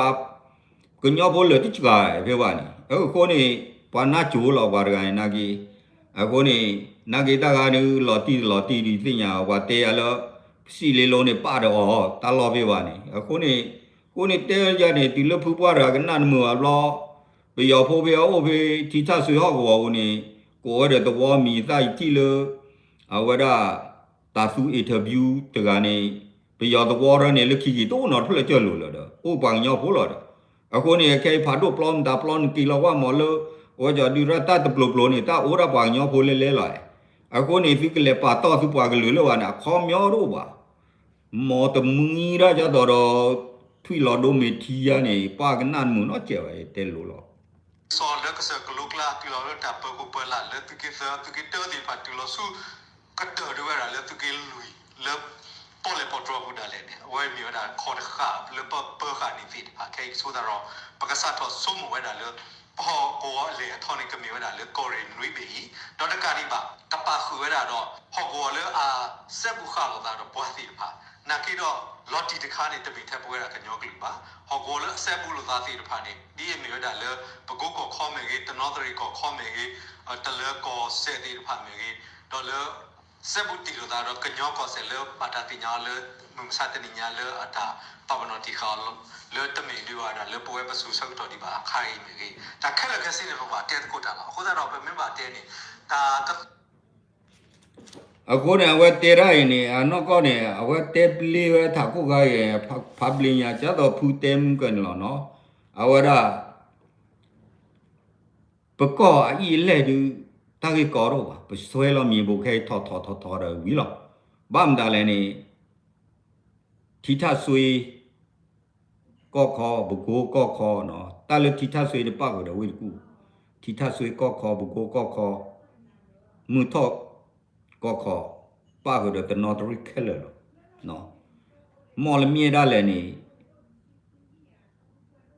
ကညီဖိလၢာ်တစှၤဖဲဘၣ်န့ၣ် အဃိန့ၣ် ပှၤနါစိၤလီၤပှၤတဂၤန့ၣ် နာ်က့ အဃိန့ၣ် နာ်က့တၢ်ဂၤန့ၣ် လီၤတံၢ်တလီၤတံၢ်ဒ်သ့ၣ်ညါ ပှၤတဲယၤလၢ စံၣ်လ့လိန့ၣ် ပာ်ဒီးအီၤတၢ်လီၢ်ဖဲဘၣ်န့ၣ် အဃိန့ၣ် အဃိန့ၣ်တဲယၤန့ၣ် တုၤလၢဖုပှၢ်တဂၤကနၣ်တမုာ်ဘၣ်ဘျီ ပယီၤဖိဖဲအအိၣ်ဖဲထံထၣ်စွ့ဟီၣ်ကဝီၤပူၤန့ၣ် ကိးဝဲဒီးသဝီမံၤသၣ်ယထံၣ်လၢ အဝဲဒၣ် တၢ်သူ interview တဂၤန့ၣ် ပယီၤသဝီရၢန့ၣ် လၢခံက့ၤတအိၣ်နီတဖျၢၣ်ကၢၢ်လိာ်လၢၤဒီး အိၣ်ပှၤကညီဖိလီၤဒီး အဃိန့ၣ် ခဲအံၤဖးဒိၣ်ပျီမတၤပျီနက့ၤလီၤဝဲမးလၢ အဝဲကၠီဒုၣ်ရၣ်တၢ်တပျိၤပျိၤန့ၣ် တၢ်အိၣ်ဒၣ်ပှၤကညီဖိလဲၤလဲၤလီၤ. အဃိန့ၣ် သုကလဲၤပာ်တီၢ်သုပှၤကလုာ်လၢၤဘၣ်န့ၣ် အခီပညီတအိၣ်ဘၣ်. မ်တမှံဒၣ်ကၠီသိးဒီး ထွံၣ်လီၤဒိမ့ၢ်ထံယါန့ၣ် ပှၤကနၣ်တမုာ်နီတစဲးဘၣ် တဲလိၤလီၤ. စီၤလၢကစၢၢ်ကလိကျါ တုၤလီၤလၢတၢ်ပၢၤခိၣ်ပၢၤလၢ် လၢသုးက့သၢ သုးက့တၢသ့ၣ်တဖၣ် တုၤလီၤဆူ ကတၢၢ်ဒုးဝဲဒၣ်လၢသုးက့လွံၢ် လၢပီၣ်လဲၣ်ပီၣ်တြီၤပူၤဒၣ်လဲာ်န့ၣ် အဝဲမ့ၢ်ဝဲဒၣ်ခီၣ်တဃာ်လၢပပၢၤဃာ်န့ၣ်သ့ၣ်တဖၣ် ခဲအံၤကဆိသးဒီး ပကစးထီၣ်ဆိကမိၣ်ဝဲဒၣ်လၢ ပဟီၣ်ကဝီၤအလဲၢ်အထီန့ၣ် ကမ့ၢ်ဝဲဒၣ်လၢကီၢ်ရ့ၣ်နွံဘ့ၣ်အံၤ ဒီးတကးဒံးဘၣ် ကပာ်ဃုာ်ဝဲဒၣ်ဒီး ဟီၣ်ကဝီၤလၢအစဲဘူးဃာ်လိာ်သးဒီးပှၤသ့ၣ်တဖၣ် နာ်က့ဒီး လီၤတံၢ်တခါန့ၣ် တမ့ၢ်ထဲပဝဲဒၣ်ကညီကလုာ်ဘၣ်. ဟီၣ်ကဝီၤလၢအစဲဘူးလိာ်သးသ့ၣ်တဖၣ်န့ၣ် ဒ်အမ့ၢ်ဝဲဒၣ်လၢ ပကိကီၢ်ခီမ့ၢ်ဂ့ၤ, တနီသရံၣ်ကီၢ်ခီမ့ၢ်ဂ့ၤ, တလၢၤကီၢ်စဲၣ်သ့ၣ်တဖၣ်မ့ၢ်ဂ့ၤ, ဒီးလၢ စဲဘူးတံၢ်လိာ်သးဒီးကညီကီၢ်စဲၣ်လၢဘၣ်တၢ်သ့ၣ်ညါအီၤလၢ မုၢ်မဆါတနံၤညါလၢအတၢ်ပာ်ပနီၣ်တံၢ်ဃာ်အီၤ လၢတမ့ၢ်ဒံးဘၣ်ဝဲဒၣ်လၢပဝဲပစိၤဆၢကတီၢ်ဒံးဘၣ်အခါအံၤမ့ၢ်ဂ့ၤ တၢ်ခဲလၢာ်ခဲဆ့န့ၣ် ပဘၣ်တဲသကိးတၢ်လီၤ. အဃိသတးဒီးပမ့ၢ်ဘၣ်တဲန့ၣ် တၢ် အဃိန့ၣ် အဝဲတဲဒၣ်အံၤန့ၣ် အနီၢ်ကီၢ်န့ၣ် အဝဲတဲပျ့ၤဝဲထးခိၣ်ခါအံၤ ဖးဘျ့ညါ ကၢ်သိးဖုတဲမုၢ်ကၢၢ်န့ၣ်လီၤနီၤ. အဝဲဒၣ် ပကီၢ်အအံၣ်အလဲၢ်ဒုး တၢ်ဂ့ၢ်ကီတအိၣ်ဘၣ်, ပစွဲလီၤမံၤဘိခဲအံၤ ထီၣ်ထီၣ်ထီၣ်ထီၣ်ဒီးဝံၤလီၤ. ဘၣ်မတၤလဲၣ်န့ၣ် ထံထၣ်စွ့ ကီၢ်ခီ ပကိကီၢ်ခီနီၤ, တၢ်လၢထံထၣ်စွ့တပၣ်ဃုာ်ဒီးဝ့ၢ်တကူၣ်, ထံထၣ်စွ့ကီၢ်ခီ ပကိကီၢ်ခီ မုၢ်ထီၣ်ကီၢ်ခီ ပၣ်ဃုာ်ဒီးတနီသရံၣ်ခဲလၢာ်လီၤ. မီၣ်လမၠဲၣ်ဒၣ်လဲာ်န့ၣ်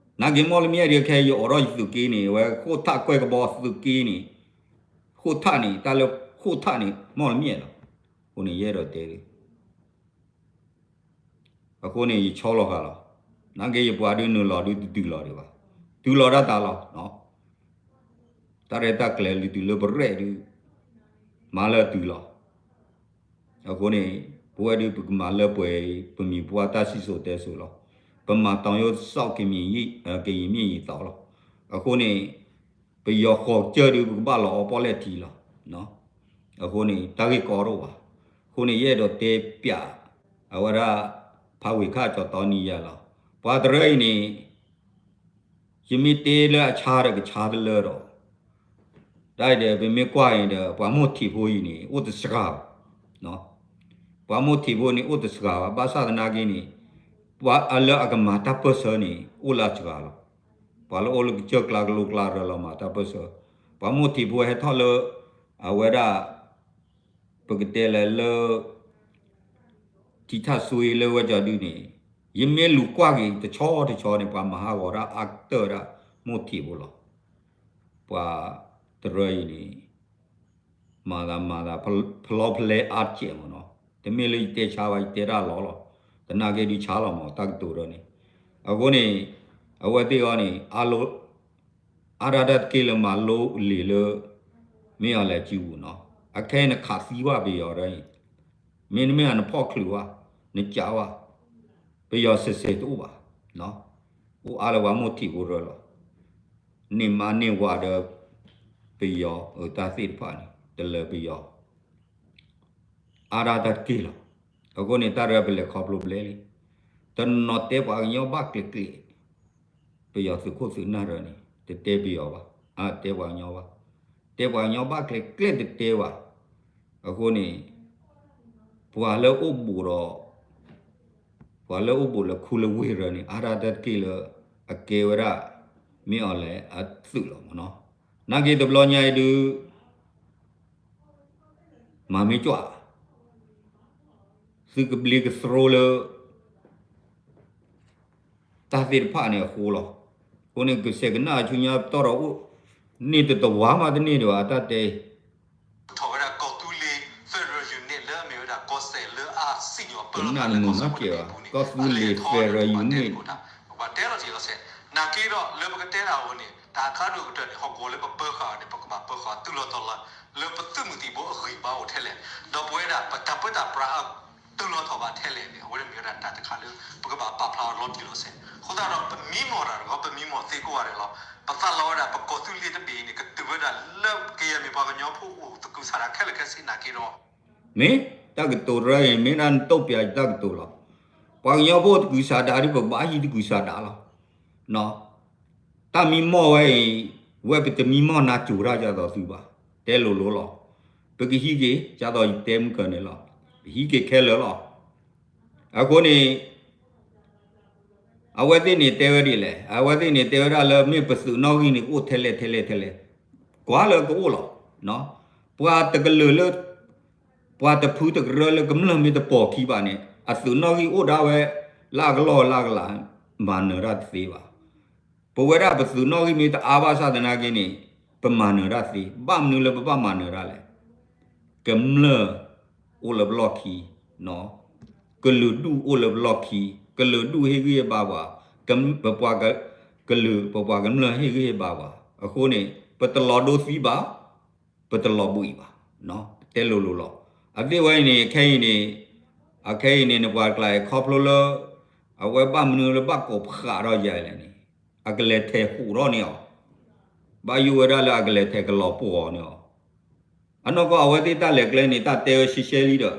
နာ်က့မီၣ်လမၠဲၣ်ဒုး ခဲအံၤယအိးထီၣ်ယသုးက့န့ၣ် အဝဲဃိၣ်ထၣ်ကွဲၢ်ကဘီသုးက့န့ၣ် ဃိၣ်ထၣ်န့ၣ် တၢ်လၢဃိၣ်ထၣ်န့ၣ် မီၣ်လမၠဲၣ်လီၤ. အဃိန့ၣ် ယအဲၣ်ဒိးတဲ အဃိန့ၣ် ယဆီလီၤဃာ်လီၤ. နာ်က့ယပှၤဒုးနုာ်လီၤဒုးတတုၤလီၤဒံးဘၣ်. တုၤလီၤဒၣ်တၢ်လီၤ. တၢ်ရဲၣ်တၢ်ကျဲၤလုၢ်တုၤလၢပရဲၣ်ဒုး မၤလၢတုၤလီၤ. အဃိန့ၣ် ပဝဲဒုးပကမၤလၢပှဲၤအံၤ ပမ့ၢ်ပှၤတၢ်စံၣ်စိၤတဲစိၤလီၤ. ပမၤတီၤယိၣ်စီၣ်ကမံယံၤ ကယံၤမံယံၤသီလီၤ. အဃိန့ၣ် ပယီၤဃီၤကၢၢ်ဒုး ပကဘၣ်လီၤအီပီၣ်လဲၣ်ထံလီၤ. အဃိန့ၣ် တၢ်ဂ့ၢ်ကီတအိၣ်ဘၣ်. အဃိန့ၣ် ယအဲၣ်ဒိးတဲပျး အဝဲဒၣ် ဖးဝ့ၤခၣ်ကၠီၤတီနံယၤလီၤ. ပှၤတရၢအံၤန့ၣ် ယမ့ၢ်တဲလၢအဆါဒီးကဆါတလၢဒီး တၢ်အံၤဒီး ပမ့ၢ်ကွၢ်အံၤဒီး ပှၤမိၢ်ထံးဖိအံၤန့ၣ် အိၣ်တစှၤဘၣ်. ပှၤမိၢ်ထံးဖိန့ၣ် အိၣ်တစှၤဘၣ်. ဘၣ်ဆၣ်သနာ်က့န့ၣ် ပှၤလၢအကမၤတၢ်ပၢၢ်ဆၢန့ၣ် အိၣ်လၢအစှၤလီၤ. ပှၤလၢအိၣ်လၢကစၢၢ်ကျါကလိကျါရၢလီၤမၤတၢ်ပၢၢ်ဆၢ, ပှၤမိၢ်ထံးဖိဟဲထီၣ်လၢ အဝဲဒၣ် ပကတဲလဲၣ်လၢ ထံထၣ်စွ့လၢဝဲကၠီၤဒုန့ၣ် ယမ့ၢ်လူၤကွၢ်က့ၤတဆီတဆီန့ၣ် ပှၤမၤဟးဂီၤတၢ်အါကတၢၢ်ဒၣ်မိၢ်ထံးဖိလီၤ. ပှၤတရၢအံၤန့ၣ် မၤသးမၤသး ဖလီဖလဲအါတက့ၢ်မ့ၢ်နီၤ. တမ့ၢ်လၢယတဲဆါဘၣ် ယတဲတၢ်လီၤလီၤ. သနာ်က့ဒုးဆါလီၤမး တၢ်ကတိၤဒီးန့ၣ်. အဃိန့ၣ် အဝဲသ့ၣ်အီၤန့ၣ် အါလီ အါဒၣ်တၢ်တက့ၢ်လၢမၤလိလံာ်လၢ မ့ၢ်အီၤလဲၤစုပူၤနီၤ. အခဲအံၤနခးသံဘၣ်ပယီၤဒၣ်အံၤ, မ့တမ့ၢ်နဖီၣ်ချုးဘၣ်, နကးဘၣ်, ပယီၤစဲးစဲးတအိၣ်ဘၣ်, အိၣ်အါလၢပှၤမိၢ်ထံးဖိရၢလီၤ. န့ၢ်မါန့ၢ်ဝၤဒီး ပယီၤအတၢ်သ့ၣ်တဖၣ်န့ၣ် တလၢပယီၤ အါဒၣ်တၢ်တက့ၢ်လီၤ. အဃိန့ၣ် တၢ်ရၢပလဲၤခီဖျိဘျဲၣ်လံ. တနီၤတဲပှၤကညီဘၣ်ကျဲးကျဲး, ပယီၤသုးခိၣ်သုးနၢ်ရၢန့ၣ် တတဲပယီၤဘၣ်, အတဲပှၤကညီဘၣ်, တဲပှၤကညီဘၣ်ကျဲးကျဲးတတဲဘၣ်. အဃိန့ၣ် ပှၤလၢအိၣ်ဘူးဒီး ပှၤလၢအိၣ်ဘူးလၢခူလၢဝ့ၢ်ရၢန့ၣ် အါဒၣ်တၢ်တက့ၢ်လၢ အကဲဝဲဒၣ် မ့ၢ်အီၤလဲၣ်အသုးလီၤမ့ၢ်နီၤ. နာ်က့တဘျီညါအံၤဒုး မၤမ့ၢ်ကွၢ် သုကဘျ့ကသြိလၢ တၢ်သ့ၣ်တဖၣ်န့ၣ်အဃိလီၤ. အဃိန့ၣ် ကစဲးကနၣ်အဆူညါပတီၢ်ဒီးအိၣ်န့ၣ်တတဝါမးတန့ၢ်ဒံးဘၣ် အတၢ်တဲ ထီၣ်ဝဲဒၣ်ကီၢ်သူလ့ၤ federal unit လၢအမ့ၢ်ဝဲဒၣ်ကီၢ်စဲၣ်လၢအစံၣ်ညီၣ်ပၢလီၤသးလၢကီၢ်စဲၣ်ပူၤန့ၣ် အလဲၤထီၣ်ဝဲဒၣ် ပဘၣ်တဲသကိးတၢ် ပဘၣ်တဲလီၤတံၢ်လီၤဆဲး နာ်က့ဒီးလၢပကတဲတၢ်အဂီၢ်န့ၣ် တၢ်ခါဒိၣ်ကတၢၢ်န့ၣ် ဟီၣ်ကဝီၤလၢပပၢဃာ်အီၤန့ၣ် ပကဘၣ်ပၢဃာ်တုၤလီၤတီၤလီၤ လၢပသုးမုၢ်သံၣ်ဘိအဂံၢ်ဘါအိၣ်ထဲလဲၣ် ဒီးပဝဲဒၣ်ပတၢ်ပၢတၢ်ပြး တုၤလီၤထီၣ်ဘးထဲလဲၣ်န့ၣ် အဝဲန့ၣ်မ့ၢ်ဝဲဒၣ်တၢ်တခါလၢ ပကဘၣ်ပာ်ဖျါအီၤလီၤတံၢ်လီၤဆဲး. အဃိသတးဒီး ပမံမီၢ်တၢ်တဂီၢ် ပမံမီၢ်သ့ကိးဂၤဒဲးလီၤ. ပသးလီဝဲဒၣ် ပကီၢ်သူလ့ၤတဘ့ၣ်အံၤန့ၣ် ကတုၤဝဲဒၣ်လၢကယဲၢ်မ့ၢ်ပှၤကညီဖိအိၣ်သကုၤဆးဒးခဲလၢာ်ခဲဆ့နာ်က့ဒီး မ့ၢ်တၢ်ကတိၤတခါအံၤ မ့ၢ်ဒၣ်နတိာ်ပျးယတၢ်ကတိၤလီၤ. ပှၤကညီဖိတကုၤဆးဒးဒ်ပဘၣ်ဟံးတကုၤဆးဒးလီၤ. တၢ်မံမီၢ်ဝဲအံၤ ဝဲပတမံမီၢ်နါစိၤတၢ်ဒ်သိးသုဘၣ်. တဲလိၤလိၤလီၤ. ပကဟံးက့ၤ ဒ်သိးယတဲမုၢ်ကၢန့ၣ်လီၤ. ပဟံးက့ၤခဲလၢာ်လီၤ. အဃိန့ၣ် အဝဲသ့ၣ်န့ၣ်တဲဝဲဒ်လဲၣ်, အဝဲသ့ၣ်န့ၣ်တဲဝဲဒၣ်လၢမ့ၢ်ပသုးနီၣ်ဂံၢ်န့ၣ် ကအိၣ်ထဲလဲၣ်ထဲလဲၣ်ထဲလဲၣ်, ကွၢ်လၢကအိၣ်လီၤ. ပှၤတကလုာ်လၢ ပှၤတဖုတကရၢလၢကမျၢၢ်မ့ၢ်တပိာ်ခံဘၣ်န့ၣ် အသုးနီၣ်ဂံၢ်အိၣ်ဒၣ်ဝဲ လၢအကလီၢ်လၢအကလး မၤနၢၤတၢ်တသ့ဘၣ်. ပဝဲဒၣ်ပသုးနီၣ်ဂံၢ်မ့ၢ်တအါဘၣ်ဆၣ်သနာ်က့န့ၣ် ပမၤနၢၤတၢ်သ့, ဘၣ်မနုၤလၢပဘၣ်မၤနၢၤတၢ်လဲၣ်. ကမျၢၢ်အိၣ်လၢပလီၢ်ခံ, ကလုာ်ဒူၣ်အိၣ်လၢပလီၢ်ခံ, ကလုာ်ဒူၣ်ဟ့ၣ်ဂံၢ်ဟ့ၣ်ဘါပှၤ, ပပှၤကလုာ် ပပှၤကမျၢၢ်ဟ့ၣ်ဂံၢ်ဟ့ၣ်ဘါပှၤ, အဃိန့ၣ် ပတလီၤဒိသံဘၣ်, ပတလီၤဘှံးဘၣ်, တဲလိၤလိၤလီၤ. အသ့ၣ်ဝဲအံၤန့ၣ် ခဲအံၤန့ၣ်, အခဲအံၤန့ၣ် နပှၤတကျါအံၤ ခီဖျိလၢ အဝဲဘၣ်မနုၤလၢဘၣ်ကိးဖးထီၣ်ယၤလဲၣ်န့ၣ် အကလဲၤထဲးဟူးထီၣ်န့ၢ်အီၤ, ဘၣ်ယိၣ်ဝဲဒၣ်လၢအကလဲၤထဲးကလီၤပှီၢ်အီၤန့ၢ်အီၤ. အနီၢ်ကီၢ်အဝဲသ့ၣ်တၢ်လဲၤကျဲန့ၣ် တၢ်တဲဝဲရှဲရှဲလံဒီး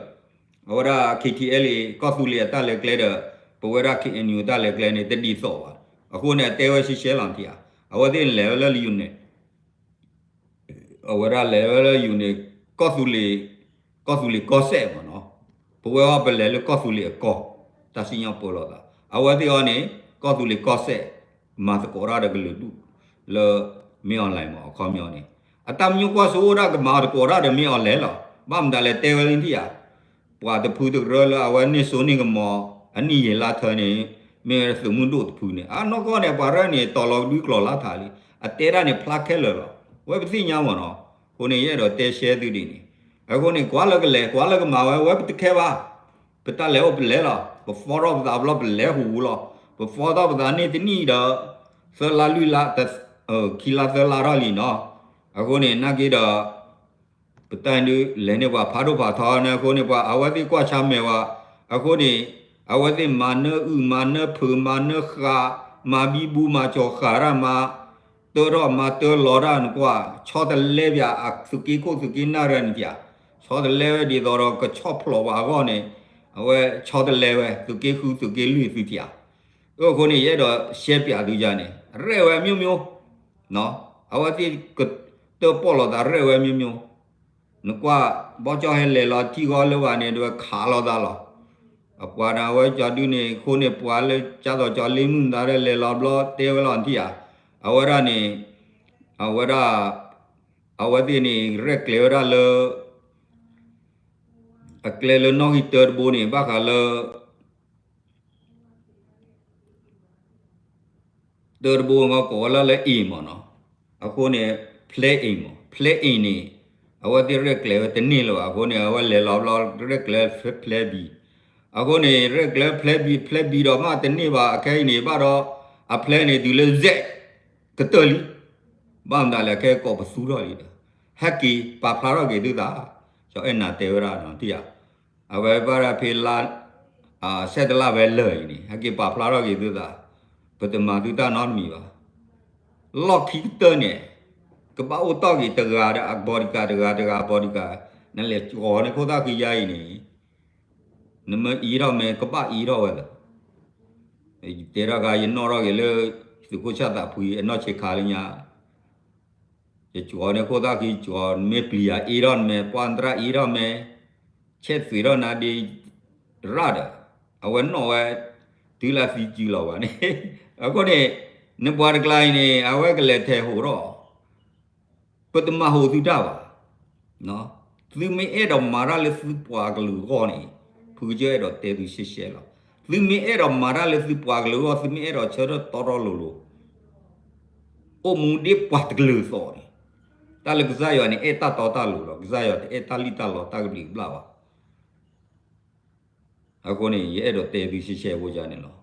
အဝဲဒၣ် K T L A ကီၢ်သူလ့ၤအတၢ်လဲၤကျဲဒီး ပဝဲဒၣ် K N U တၢ်လဲၤကျဲန့ၣ် တဒ်သိးဘၣ်. အဃိန့ၣ် အတဲဝဲရှဲရှဲလီၤထံဧါ. အဝဲသ့ၣ်န့ၣ်လဲၤဝဲလၢ unit အဝဲဒၣ်လဲၤဝဲလၢ unit န့ၣ် ကီၢ်သူလ့ၤ, ကီၢ်သူလ့ၤကီၢ်စဲၣ်မ့ၢ်နီၤ, ပဝဲအီၤပလဲၤလၢကီၢ်သူလ့ၤအကီၢ်, တၢ်စံၣ်ညီၣ်ပၢလီၤသး, အဝဲသ့ၣ်အီၤန့ၣ် ကီၢ်သူလ့ၤကီၢ်စဲၣ်, မၤသကိးတၢ်ဒီးကလုာ်ဒူၣ်လၢ မင်းအောင်လှိုင် မ့ၢ်အခီပညီန့ၣ်, အတၢ်မညိၣ်ကွၢ်စိအိၣ်ဒၣ်ကမၤအီၤသကိးတၢ်ဒီး မင်းအောင်လှိုင် လီၤ. ဘၣ်မတၤလဲၣ်တဲဝဲလၢထံၣ်ဧါ ပှၤတဖုတကရၢလၢအဝဲန့ၢ်စိန့ၢ်ကမီၤ အနံၣ်ယံာ်လါထၢန့ၣ် မ့ၢ်ဝဲသုးမုၢ်ဒိၣ်တဖုန့ၣ် အနီၢ်ကီၢ်န့ၣ် ပှၤရဲၣ်န့ၣ် တီၤလီၤကဒွံကျိာ်လါထးလံ, အတဲဒၣ်န့ၣ်ဖျါခဲလၢာ်လီၤ. ဝဲပသ့ၣ်ညါမ့ၢ်နီၤ, အဃိန့ၣ် ယအဲၣ်ဒိးတဲရှဲသုဒ်န့ၣ်, အဃိန့ၣ် ကွၢ်လၢကလဲၤ ကွၢ်လၢကမၤဝဲ ဝဲပတခဲဘၣ်, ပတၢ်လဲၤအိၣ်ပလဲၤလီၤ, ပဖီထီၣ်ပသးဘျီပလဲၤဟူးဟူးလီၤ, ပဖီထီၣ်ပသးန့ၣ်တနံၣ်ဒီး သၢလါလွံၢ်လါ ခံလါသၢလါထီၣ်လံနီၤ, အဃိန့ၣ် နာ်က့ဒီး ပတၢ်ဒုးလဲၤန့ၢ်ပှၤဖးဒိၣ်ဖးထီန့ၣ်အဃိန့ၣ် ပှၤအဝဲသ့ၣ်ကွၢ်ဆါမဲာ်ဝဲ, အဃိန့ၣ် အဝဲသ့ၣ်မၤနၢအုၣ်မၤနၢဖုး မၤနၢဃာ်, မၤဘံဘူမၤကၠီၤဃာ်တၢ်မၤ, တၢထီၣ်မၤတၢလီၤတၢ်နကွၢ် ဆီတလဲပၠးအသုးက့ခိၣ်သုးက့နၢ်ရၢန့ၣ်ပၠး, ဆီတလဲဝဲဒ်သိးဒီးကဆီၣ်ဖျိးဝဲအဂီၢ်န့ၣ်, အဝဲဆီတလဲဝဲ သုးက့ဃုသုးက့လွံၢ်သုးပၠး, အဃိန့ၣ် ယအဲၣ်ဒိးရှဲပၠးသုယၤန့ၣ် ရဲၣ်ဝဲမျိုးမျိုး အဝဲသ့ၣ်ကတၢၣ်ပီၣ်လိာ်သးရဲၣ်ဝဲမျိုးမျိုး, နကွၢ် ဘီကၠီဟဲလဲၤလီၤထံဂီၤလၢဘၣ်န့ၣ် ဒဝဲခးလိာ်သးလီၤ. အပှၤန့ၣ် အဝဲကၠီဒုန့ၣ် အဃိန့ၣ်ပှၤလၢကၠီသိးကၠီလ့မုၣ်မတၤဒီးလဲၤလီၤဘျီတဲဝဲလီၤထံၣ်ဧါ, အဝဲဒၣ်န့ၣ်, အဝဲဒၣ်, အဝဲသ့ၣ်န့ၣ် ရဲၣ်ကျဲၤဝဲဒၣ်လၢ အကျဲလၢနီၣ်ဂံၢ်တၢတဘိန့ၣ် ဘၣ်ဃးလၢ တၢတဘိမ့ၢ်ကိးဝဲလၢလၢ A မ့ၢ်နီၤ, အဃိန့ၣ် ဖျဲ A မ့ၢ် ဖျဲ A န့ၣ် အဝဲသ့ၣ်ရဲၣ်ကျဲၤဝဲတန့ၢ်လၢၤဘၣ် အဃိန့ၣ် အဝဲလဲၤလီၤဘျီ ရဲၣ်ကျဲၤဖျဲ B, အဃိန့ၣ် ရဲၣ်ကျဲၤဖျဲ B ဖျဲ B ဒီးမ့ၢ်တန့ၢ်ဘၣ် အခဲအံၤန့ၣ် ဘၣ်ဒီး အဖျဲန့ၣ်တုၤလၢ Z ကတၢၢ်လံ, ဘၣ်မတၤလဲၣ် အခဲကိးပသူထီၣ်လံဒီး ဟဲက့ၤပာ်ဖျါထီၣ်က့ၤသုသး, ကၠီအဲၣ်နၤတဲဝဲဒၣ်နီၤ ထံၣ်ဧါ, အဝဲဘၣ်ဒၣ်ဖဲလါ ဆဲးတလါဝဲလၢာ်အံၤန့ၣ် ဟဲက့ၤပာ်ဖျါထီၣ်က့ၤသုသး, ပတမၤသုတၢ်နီတမံၤဘၣ်. လီၢ်ခံကတၢၢ်န့ၣ် ကဘၣ်အိၣ်တီၢ်က့ၤတဂၤဒီးအ bodyguard တဂၤတဂၤ bodyguard, နလဲၤကီၤန့ၣ်ခိၣ်သၣ်ဃံယါအံၤန့ၣ် နမ့ၢ်အံးထီၣ်မ့ၢ် ကဘၣ်အံးထီၣ်ဝဲသး, ယတဲထီၣ်ခါ ယနီၣ်ထီၣ်က့ၤလၢ သုးခိၣ်ဆၣ်သးဖှံအနီၢ်ဆံးခါလၢညါ ယကီၤန့ၣ်ခိၣ်သၣ်ဃံကီၤ နမ့ၢ်ပျံၤယၤအံးထီၣ် နမ့ၢ်ပှၢ်နတရၣ်အံးထီၣ်မ့ၢ် ဆဲးသွံးထီၣ်နၤဒ့ရၣ်ဒီး အဝဲနီၣ်ဝဲ တုၤလၢသံစုလီၤဘၣ်န့ၣ် အဃိန့ၣ် နပှၤတကျါအံၤန့ၣ် အဝဲကလဲၤထဲးဟူးထီၣ် ပတမၤဟူးသုတၢ်ဘၣ်. သုမ့ၢ်အဲၣ်ဒိးမၤတၢ်လၢသုပှၤကလုာ်အဂီၢ်န့ၣ် ဖုကစၢၢ်အဲၣ်ဒိးတဲသုရှဲရှဲလီၤ. သုမ့ၢ်အဲၣ်ဒိးမၤတၢ်လၢသုပှၤကလုာ်အဂီၢ် သုမ့ၢ်အဲၣ်ဒိးဆၢထၢၣ်တီတီလိၤလိၤ အိၣ်မူဒ်ပှၤတကလုာ်သိးန့ၣ် တၢ်လၢကစၢ်ယွၤန့ၣ် အဲၣ်တၢ်တီတၢ်လိၤလီၤ. ကစၢ်ယွၤတအဲၣ်တၢ်လံၣ်တၢ်လီတၢ်ကဘျံးကဘျၣ်ဘၣ်. အဃိန့ၣ် ယအဲၣ်ဒိးတဲသုရှဲရှဲဖိယါန့ၣ်လီၤ.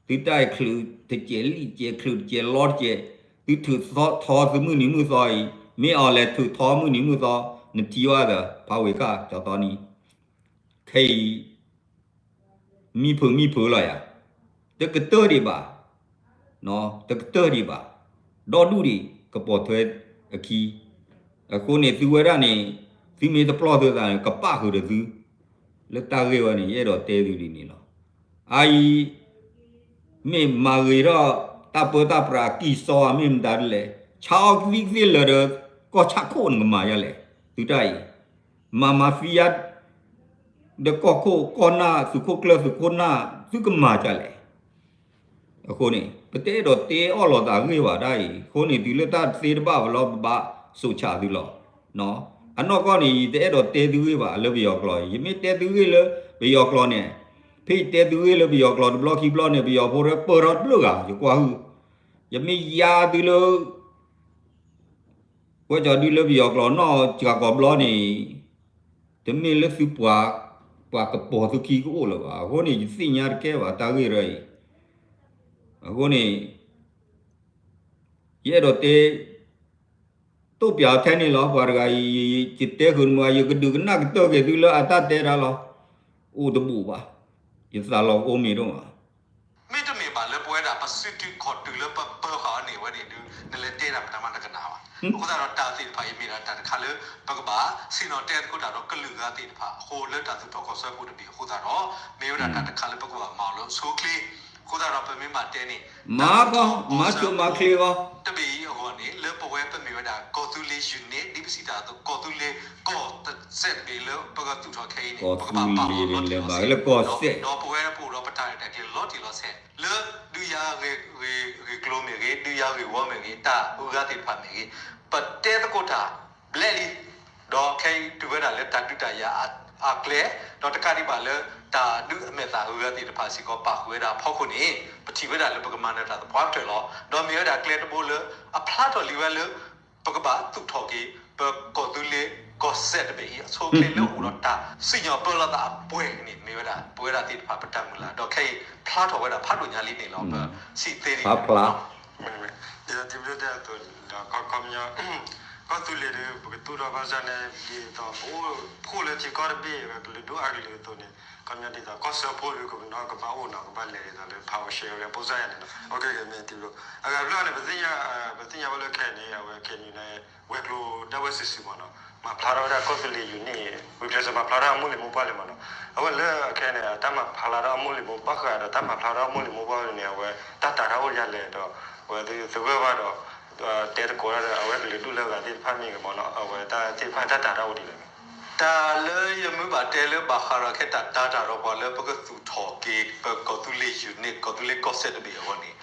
သုတၢ်အံၤချုးတကဲးလံာ်တကဲး ချုးတကဲးလီတကဲး, သုထုးထီသုးမုၢ်နံၤမုၢ်သီအံၤ မ့ၢ်အီၤလဲၤထုးထီမုၢ်နံၤမုၢ်သီ နထံၣ်ဝဲဒီး ဖးဝ့ၤဃၣ် ကၠီတီနံၤ ခဲအံၤ မံဖုးမံဖုးလီၤယၤ, တကတၢၢ်ဒံးဘၣ်, တကတၢၢ်ဒံးဘၣ်, ဒီဒူၣ်ဒံး ကပိာ်ထွဲအခံ, အဃိန့ၣ် သုဝဲဒၣ်န့ၣ် သုမ့ၢ်တပျီၢ်သုသးန့ၣ် ကပၣ်ဃုာ်ဒီးသု လၢတၢ်ဂ့ၢ်ဝဲန့ၣ် ယအဲၣ်ဒိးတဲသုဒ်န့ၣ်လီၤ. အအံၤ မ့ၢ်မၤဂ့ၤထီၣ် တၢ်ပၢတၢ်ပြးအကံၢ်စီဧါ မ့ၢ်မတၤဒ်လဲၣ်, ဆါအီၤကသံၣ်ကသ့ၣ်လၢာ်ဒီး ကီၢ်ဆၣ်ခိၣ်နကမၤယါလဲၣ်, သုတၢ်အံၤ မၤမၤသံယါ ဒီးကီၢ်ခိၣ်ကီၢ်နၢ် သုးခိၣ်ကျၢၢ်သုးခိၣ်နၢ် သုကမၤယါလဲၣ်. အဃိန့ၣ် ပတအဲၣ်ဒိးတဲအီၣ်လိာ်သးအဂ့ၢ်ဘၣ်ဒၣ်အံၤ, အဃိန့ၣ် တုၤလၢတၢ်သ့တဘၣ်ဝဲလီၤ ပဘၣ်စိာ်ဆးသုလီၤ. အနီၢ်ကီၢ်န့ၣ် ယတအဲၣ်ဒိးတဲသုဂ့ၢ်ဘၣ်လၢပယီၤကျိာ်အံၤ, ယမ့ၢ်တဲသုဂ့ၢ်လၢပယီၤကျိာ်န့ၣ်, ဖဲယတဲသုဂ့ၢ်လၢပယီၤကျိာ်တဘျီခံဘျီန့ၣ် ပယီၤဖိရဲပၢၢ်ထီၣ်တဘျုးဂၤ ယကွၢ်ဟုၣ်, ယမ့ၢ်ယါသုလၢ ဝဲကၠီဒုလၢပယီၤကျိာ်နီၢ်စှၤကိးဘျီန့ၣ်, တမ့ၢ်လၢသုပှၤ, ပှၤကပီၤသုခံကအိၣ်လၢၤဘၣ်. အဃိန့ၣ် ယသ့ၣ်ညါတကဲဘၣ်တၢ်ဂ့ၢ်ရၢအံၤ, အဃိန့ၣ် ယအဲၣ်ဒိးတဲ တိၢ်ပၠးထဲန့ၣ်လီၤ. ပှၤတဂၤအံၤ ယတဲဃုာ်နမး ယကဒုးကနၣ်ကတၢၢ်က့ၤသုလၢအတၢ်တဲတၢ်လီၤ. အိၣ်တဘူၣ်ဘၣ်, ယသးလီၤအိၣ်မ့ၢ်ဒိၣ်မး မ့တမ့ၢ်ဘၣ်လၢပဝဲဒၣ်ပစုတုၤခီၣ်တုၤလၢပပၢဃာ်အီၤန့ၣ် အဝဲန့ၣ်ဒုး နလဲၤတဲတၢ်မတၤမးတကနၣ်ဘၣ်. အဃိသတးဒီးတၢ်သ့ၣ်တဖၣ်အံၤမ့ၢ်ဒၣ်တၢ်တခါလၢ ပကဘၣ်ဆ့ၣ်နီၤတဲသကိးတၢ်ဒီးကလုာ်ဂၤသ့ၣ်တဖၣ်အဃိ လၢတၢ်သူၣ်ထီၣ်ကီၢ်စၢဖှိၣ်တဘ့ၣ်အဃိသတးဒီး မ့ၢ်ဝဲဒၣ်တၢ်တခါလၢပကဘၣ်မၤအီၤလၢအဆိအချ့, အဃိသတးဒီးပမ့ၢ်ဘၣ်တဲန့ၣ် မၤကီ မၤဆိၣ်မၤချ့ကီ တဘ့ၣ်အံၤအဂီၢ်န့ၣ် လၢပဝဲပမ့ၢ်ဝဲဒၣ်ကီၢ်သူလ့ၤ unit ဒ်ပစံးတၢ်အသိး ကီၢ်သူလ့ၤကီၢ်စဲၣ်တဘ့ၣ်လၢပကသူၣ်ထီၣ်ခဲအံၤန့ၣ် ပကဘၣ်ပာ်လီၤလီၤတံၢ်လီၤဆဲး ဒီးပဝဲပအိၣ်ဒီးပတၢ်ရဲၣ်တၢ်ကျဲၤလီၤတံၢ်လီၤဆဲး လၢဒုးယၤဂ့ၤကျိၤမ့ၢ်ဂ့ၤ ဒုးယၤဂ့ၢ်ဝီမ့ၢ်ဂ့ၤ တၢ်အုးအါသ့ၣ်တဖၣ်မ့ၢ်ဂ့ၤ ပတဲသကိးတၢ်ဘျဲၣ်လံ ဒီးခဲအံၤတုၤဝဲဒၣ်လၢတၢ်ဒုးတၢ်ယၤအကျဲ, ဒီးတကးဒံးဘၣ်လၢတၢ်ဒုးအမဲာ်သၣ်အုးအါသ့ၣ်တဖၣ်စ့ၢ်ကီးပာ်ဃုာ်ဝဲဒၣ်အဖီခိၣ်န့ၣ် ပထံၣ်ဝဲဒၣ်လၢပကမၤနၢၤတၢ်သပှၢ်ကတၢၢ်လီၤ. ဒီးမ့ၢ်ဝဲဒၣ်ကျဲတဘိလၢအဖျါထီၣ်လံဝဲလၢ ပကဘၣ်သူၣ်ထီၣ်က့ၤ ပကီၢ်သူလ့ၤကီၢ်စဲၣ်တဘ့ၣ်အံၤ အဆိအချ့လၢအိၣ်ဒီးတၢ်စံၣ်ညီၣ်ပၢလီၤသးအပှဲၤန့ၣ် မ့ၢ်ဝဲဒၣ် ပဝဲဒၣ်သ့ၣ်တဖၣ်ပတၢ်မုၢ်လၢ် ဒီးခဲအံၤဖျါထီၣ်ဝဲဒၣ်ဖးဒိၣ်ညါလံန့ၣ်လီၤ ပစံးသ့လံ ဖျါ ဒ်သိးဒ်သိးကီၢ်သူလ့ၤဒီး ပကသူၣ်ထီၣ်ဘၣ်ဆၣ်န့ၣ် ဒ်သိးပအိၣ်ဖှိၣ်လၢထံကီၢ်တဘ့ၣ် ကလုာ်ဒူၣ်အါကလုာ်အသိးန့ၣ် ခီပညီဒ်သိးကီၢ်စၢဖှိၣ်ဒီးကနီၢ်ကဘၣ်အိၣ်နီၤ ကဘၣ်လဲၤဒ်သိးလၢ power sharing အပူၤစၢ်ယၤန့ၣ်လီၤ. မ့ၢ်တဘျီ အဂၤတဘျီန့ၣ် ပသ့ၣ်ညါဝဲလၢခဲအံၤန့ၣ် အဝဲခဲအံၤန့ၣ် ဝဲၤကျိၤဒၣ်ဝဲစုာ်စုာ်မ့ၢ်နီၤ မၤဖျါထီၣ်ဝဲဒၣ်ကီၢ်သူလ့ၤ unit ဝံၤကျဲးစၢးမၤဖျါထီၣ်အမိၢ်လံၤမိၢ်ပှၢ်လံမ့ၢ်နီၤ အဝဲလၢခဲအံၤန့ၣ် တၢ်မၤဖျါထီၣ်အမိၢ်လံၤမိၢ်ပှၢ်ဃာ်ဒီး တၢ်မၤဖျါထီၣ်အမိၢ်လံၤမိၢ်ပှၢ်န့ၣ် အဝဲတၢ်တာ်တၢ်အိၣ်ယၤလဲၣ်ဒီး အဝဲသဂၢၢ်ဘၣ်ဒီး တဲသကိးတၢ်ဒီး အဝဲကလုာ်ဒူၣ်လၢအဂၤသ့ၣ်တဖၣ်မ့ၢ်ဂ့ၤမ့ၢ်နီၤ အဝဲတၢ်သ့ၣ်တဖၣ်တၢ်တာ်တၢ်အိၣ်ဒ်လဲၣ်. တၢ်လၢယမုၢ်ဘၣ်တဲလၢဘၣ်ဃးဒီးခဲတၢ်တာ်တာ်ဒီးပှၤလၢပကသူၣ်ထီၣ်က့ၤ ပကီၢ်သူလ့ၤ unit ကီၢ်သူလ့ၤကီၢ်စဲၣ်တဘ့ၣ်အဂီၢ်န့ၣ်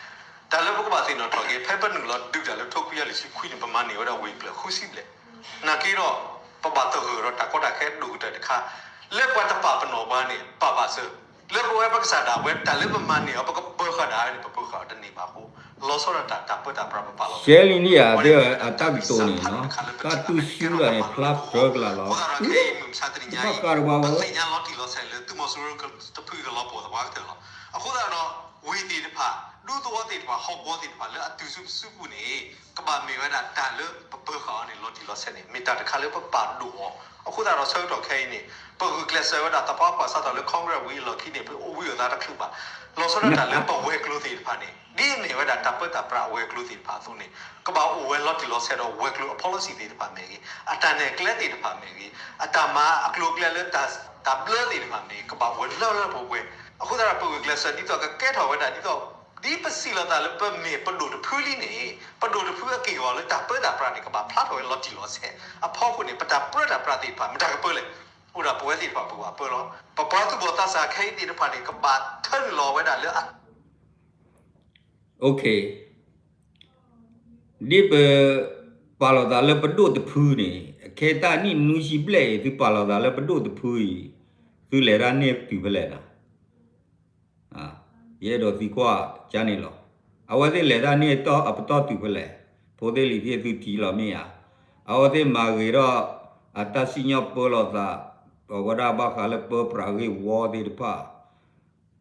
တၢ်လၢပကဘၣ်သ့ၣ်နီၣ်ထီၣ်က့ၤ ဖဲပနုာ်လီၤဒုးတၢ်လၢထိခွံကယၤလွံၢ်ဆံခွံန့ၣ် ပမၤန့ၢ်ဝဲဒၣ်ဝ့ၢ်ကျၢၤဃုဆံဘျဲၣ် နာ်က့ဒီး ပဘၣ်သဂၢၢ်ဒီးတၢ်ကီတၢ်ခဲဒိၣ်ကတၢၢ်တခါ လၢပှၤတပာ်ပနီၣ်ပှၤန့ၣ် ပာ်ဘၣ်စၢၤ လၢပဝဲပကစၢ်ဒၣ်ဝဲ တၢ်လၢပမၤန့ၢ်အီၤ ပကပၢဃာ်ဒၣ်န့ၣ် ပပၢဃာ်အီၤတန့ၢ်ဘၣ်အဃိ လီၤဆီဒၣ်တၢ် တၢ်ပၢတၢ်ပြးပပာ်လီၤ ရှဲလံန့ၣ်ဧါ တၢ်အတၢ်ကတိၤန့ၣ်နီၤ တၢ်သူၣ်စူၤတၢ်န့ၣ် ဖျါဖျါကလာ်လီၤ အဃိသတးဒီးခဲအံၤမုၢ်မဆါတနံၤညါအံၤ ပသ့ၣ်ညါလီၤတံၢ်လီၤဆဲးလၢသုးမီၤစိရိၤတဖုကလီၤပှီၢ်သပှၢ်ကတၢၢ်လီၤ. အဃိသတးဒီး ဝ့ၢ်သ့ၣ်တဖၣ် ဒူသဝီသ့ၣ်တဖၣ် ဟီၣ်ကဝီၤသ့ၣ်တဖၣ် လၢအတုၤဆူပစုပူၤန့ၣ် ကဘၣ်မ့ၢ်ဝဲဒၣ်တၢ်လၢပပၢဃာ်အီၤန့ၣ် လီၤတံၢ်လီၤဆဲးန့ၣ် မ့ၢ်တၢ်တခါလၢပပာ်ဒိၣ်အီၤ အဃိသတးဒီးဆၢကတီၢ်ခဲအံၤန့ၣ် ပဂုာ်ကျဲးစၢးဝဲဒၣ်သပှၢ်ပှၢ်စးထီၣ်လၢ Congress ဝံၤအလီၢ်ခံန့ၣ် ပအိၣ်ဝံၤအသးတချုးဘၣ် လီၤဆီဒၣ်တၢ်လၢပဝဲၤကျိၤသ့ၣ်တဖၣ်န့ၣ် ဒ်အမ့ၢ်ဝဲဒၣ်တၢ်ပၢတၢ်ပြးအဝဲၤကျိၤသ့ၣ်တဖၣ်အသိးန့ၣ် ကဘၣ်အိၣ်ဝဲလီၤတံၢ်လီၤဆဲးဒီးဝဲၤကျိၤအ policy သ့ၣ်တဖၣ်မ့ၢ်ဂ့ၤ အတၢ်နဲၣ်ကျဲသ့ၣ်တဖၣ်မ့ၢ်ဂ့ၤ အတၢ်မၤအကျိၤအကျဲလၢ တၢ်ဘျၢသ့ၣ်တဖၣ်မ့ၢ်ဂ့ၤ ကဘၣ်အိၣ်ဝဲလၢလၢပှဲၤပှဲၤ အဃိသတးဒီးပဂုာ်ကျဲးစၢးဒ်သိးကကဲထီၣ်ဝဲဒၣ်ဒ်သိး ဒ်ပစံးလီၤသးလၢပမ့ၢ်ပဒိၣ်တဖုလံန့ၣ် ပဒိၣ်တဖုအက့ၢ်အဂီၤလၢတၢ်ပၢတၢ်ပြးန့ၣ် ကဘၣ်ဖျါထီၣ်ဝဲလီၤတံၢ်လီၤဆဲး အဖီခိၣ်န့ၣ် ပတၢ်ပၢတၢ်ပြးသ့ၣ်တဖၣ် မတၤကပၢလဲၣ် အိၣ်ဒၣ်ပဝဲသ့ၣ်တဖၣ်ပကဘၣ်ပၢလီၤ. ပပှၤသူၣ်ဘီၣ်သးစၢ်ခဲအံၤသ့ၣ်တဖၣ်န့ၣ် ကဘၣ်ထၢနုာ်လီၤဝဲဒၣ်လၢအ ဒ်ပပာ်လီၤသးလၢပဒိၣ်တဖုန့ၣ် ခဲတၢ်နံၣ်နွံဆံဘျဲၣ်အံၤ သုပာ်လီၤသးလၢပဒိၣ်တဖုအံၤ သုလဲၤတၢ်န့ၢ်တုၤဖဲလဲၣ်နီၤ ယအဲၣ်ဒိးသံကွၢ်ကန့ၣ်လီၤ. အဝဲသ့ၣ်လဲၤတၢ်န့ၢ်အပတီၢ်တုၤဖဲလဲၣ်, ဖိသ့ၣ်လံၤသ့ၣ်သုထံၣ်လီၤမ့ၢ်ဧါ. အဝဲသ့ၣ်မၤဂ့ၤထီၣ် အတၢ်စံၣ်ညီၣ်ပၢလီၤသး အဝဲဒၣ်ဘၣ်ဃးလၢပၢပြးဂ့ၢ်ဝီသ့ၣ်တဖၣ်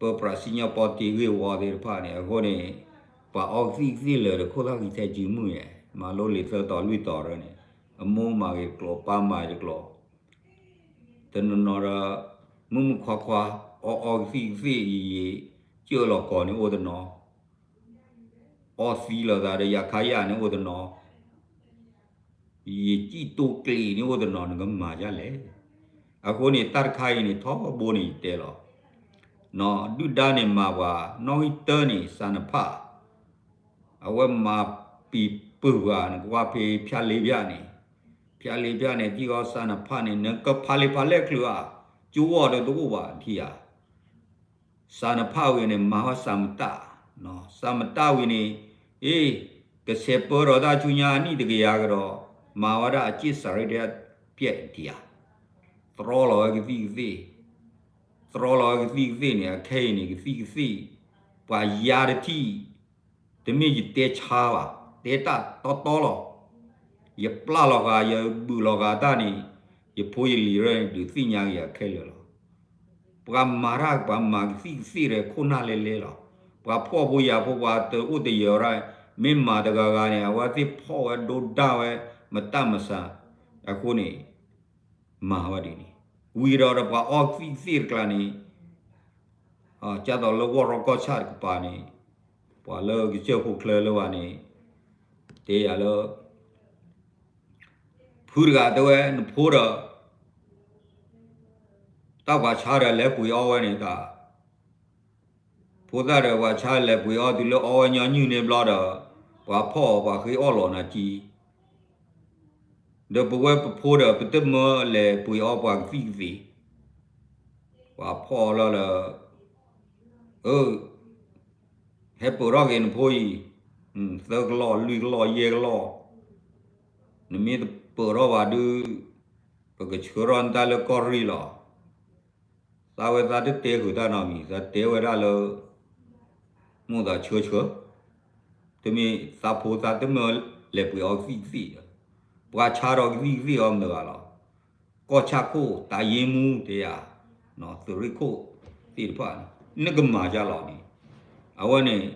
ပၢပြးစံၣ်ညီၣ်ပီတ့ဂ့ၢ်ဝီသ့ၣ်တဖၣ်န့ၣ် အဃိန့ၣ် ပှၤအီကသံၣ်ကသ့ၣ်လၢာ်တခိၣ်သၣ်ဃံထဲစုမုၢ်ယဲၢ် မၤလိလံာ်သၢတီၤလွံၢ်တီၤရၢန့ၣ် အမိၢ်မၤဂ့ၤတကျိၤ ပၢ်မၤဂ့ၤတကျိၤ တနီၤနီၤဒီး မုၢ်မုၢ်ခွါခွါ အီအီကသံၣ်ကသ့ၣ်အံၤ ကၢၣ်လီၤကီၤန့ၣ်အိၣ်တနီၤ အီသံလီၤသးဒီးယၤခါယၤန့ၣ်အိၣ်တနီၤ ယစံၣ်တိၢ်ကျ့ၤန့ၣ်အိၣ်တနီၤ နကမၤဒ်လဲၣ်. အဃိန့ၣ် တၢ်တခါအံၤန့ၣ် ထီဘိန့ၣ်ယတဲလီၤ. ဒုၣ်ဒါန့ၣ်မၤပှၤ နီၣ်ဂံၢ်တၢန့ၣ် စးနဖး အဝဲမၤပံၤပၢၢ်ပှၤ နကကွၢ်ဖဲဖၠၣ်လ့ဖၠၣ်န့ၣ်, ဖၠၣ်လ့ဖၠၣ်န့ၣ် ထံၣ်ဃီစးနဖးန့ၣ် နကဖးလ့ဖးလဲၣ်ချုးဧါ, ကၠိဝီၤဒီးတအိၣ်ဘၣ်ထံၣ်ဧါ. စးနဖးဝံၤန့ၣ် မၤဟီၣ်စးမတၢ် စးမတၢ်ဝံၤန့ၣ်, အ့, ကဆဲးပၢထီၣ်တၢ်ဆူညါအနံၣ်တကယၤကဒီး, မၤဝဲဒၣ်အက့ၣ်စးရ့ဒၣ်ပျဲၣ်ဒံးဧါ, တြီလီၤဝဲကသံၣ်ကသ့ၣ်, တြီလီၤဝဲကသံၣ်ကသ့ၣ်န့ၣ် အခဲအံၤန့ၣ် ကသံၣ်ကသ့ၣ်, ပှၤယါတထံၣ်, တမ့ၢ်ယတဲဆါဘၣ်, တဲတၢ်တီတီလီၤ. ယပျၢ်လီၤဃာ် ယဘုၣ်လီၤဃာ်တၢ်န့ၣ်, ယဖိယလံၤရၢန့ၣ် ဒုးသ့ၣ်ညါက့ၤယၤခဲလၢာ်လီၤ. ပှၤမၤတၢ် ပှၤမၤကသံၣ်ကသ့ၣ်ဒီးခိၣ်နၢ်လဲလဲလီၤ. ပှၤဖှီၣ်ဖိယာ်ဖိ ပှၤတအိၣ်တယၢၤဒၣ်, မ့ၢ်မၤတဂၤဂၤန့ၣ် အဝဲသ့ၣ်ဖှီၣ်ဝဲဒိၣ်ဒၣ်ဝဲ မတၢ်မဆါ, အဃိန့ၣ် မၤဝဲဒ်န့ၣ်, ဝံၤဒီးဒီးပှၤအီကသံၣ်ကသ့ၣ်တကျါန့ၣ်, ကၢ်သိးလၢဝီၢ်ရီကီၢ်ဆၣ်တကပၤန့ၣ်, ပှၤလၢကစၢၢ်ဖိချၢလၢဝဲန့ၣ်, တဲယၤလၢ ဖုတဂၤတဲဝဲ နဖိဒီး တၢ်ပှၤဆါဒီးလဲၤပှ့ၤအီဝဲန့ၣ်တၢ်, ဖိသၣ်ဒီးပှၤဆါလဲၤပှ့ၤအီတုၤလၢအီဝဲညီနုၢ်န့ၣ်ဘျီဒီး, ပှၤဖီၣ်အီၤပှၤဃ့အီၣ်လီၤနၤကံ, ဒီးပဝဲပဖိဒီးပတမၢလဲၤပှ့ၤအီပှၤကသံၣ်ကသ့ၣ်, ပှၤဖီၣ်အီၤလီၤဒီး, အၢ ဟဲပၢၢ်ထီၣ်က့ၤနဖိအံၤ, သၢကလီၢ် လွံၢ်ကလီၢ် ယဲၢ်ကလီၢ်, နမ့ၢ်တပၢၢ်ထီၣ်ဘၣ်ဒုး, ပကဆှၢထီၣ်နတၢ်လၢကီၢ်ရ့ၣ်လီၤ. သးဝဲသးတတဲဃုာ်တၢ်နီတမံၤ, သးတဲဝဲဒၣ်လၢ မိၢ်သးဆှၢဆှၢ, တမ့ၢ်သးဖိသးတမၢလဲၤပှ့ၤအီကသံၣ်ကသ့ၣ်ဒီး, ပှၤဆါဒီးကသံၣ်ကသ့ၣ်အီၤမတၤဂၤလီၤ. ကီၢ်ဆၣ်ခိၣ် တၢ်ယ့မူတဲယၤ, သုးရ့ၣ်ခိၣ်သ့ၣ်တဖၣ်န့ၣ် နကမၤယါလီၤန့ၣ်, အဝဲန့ၣ်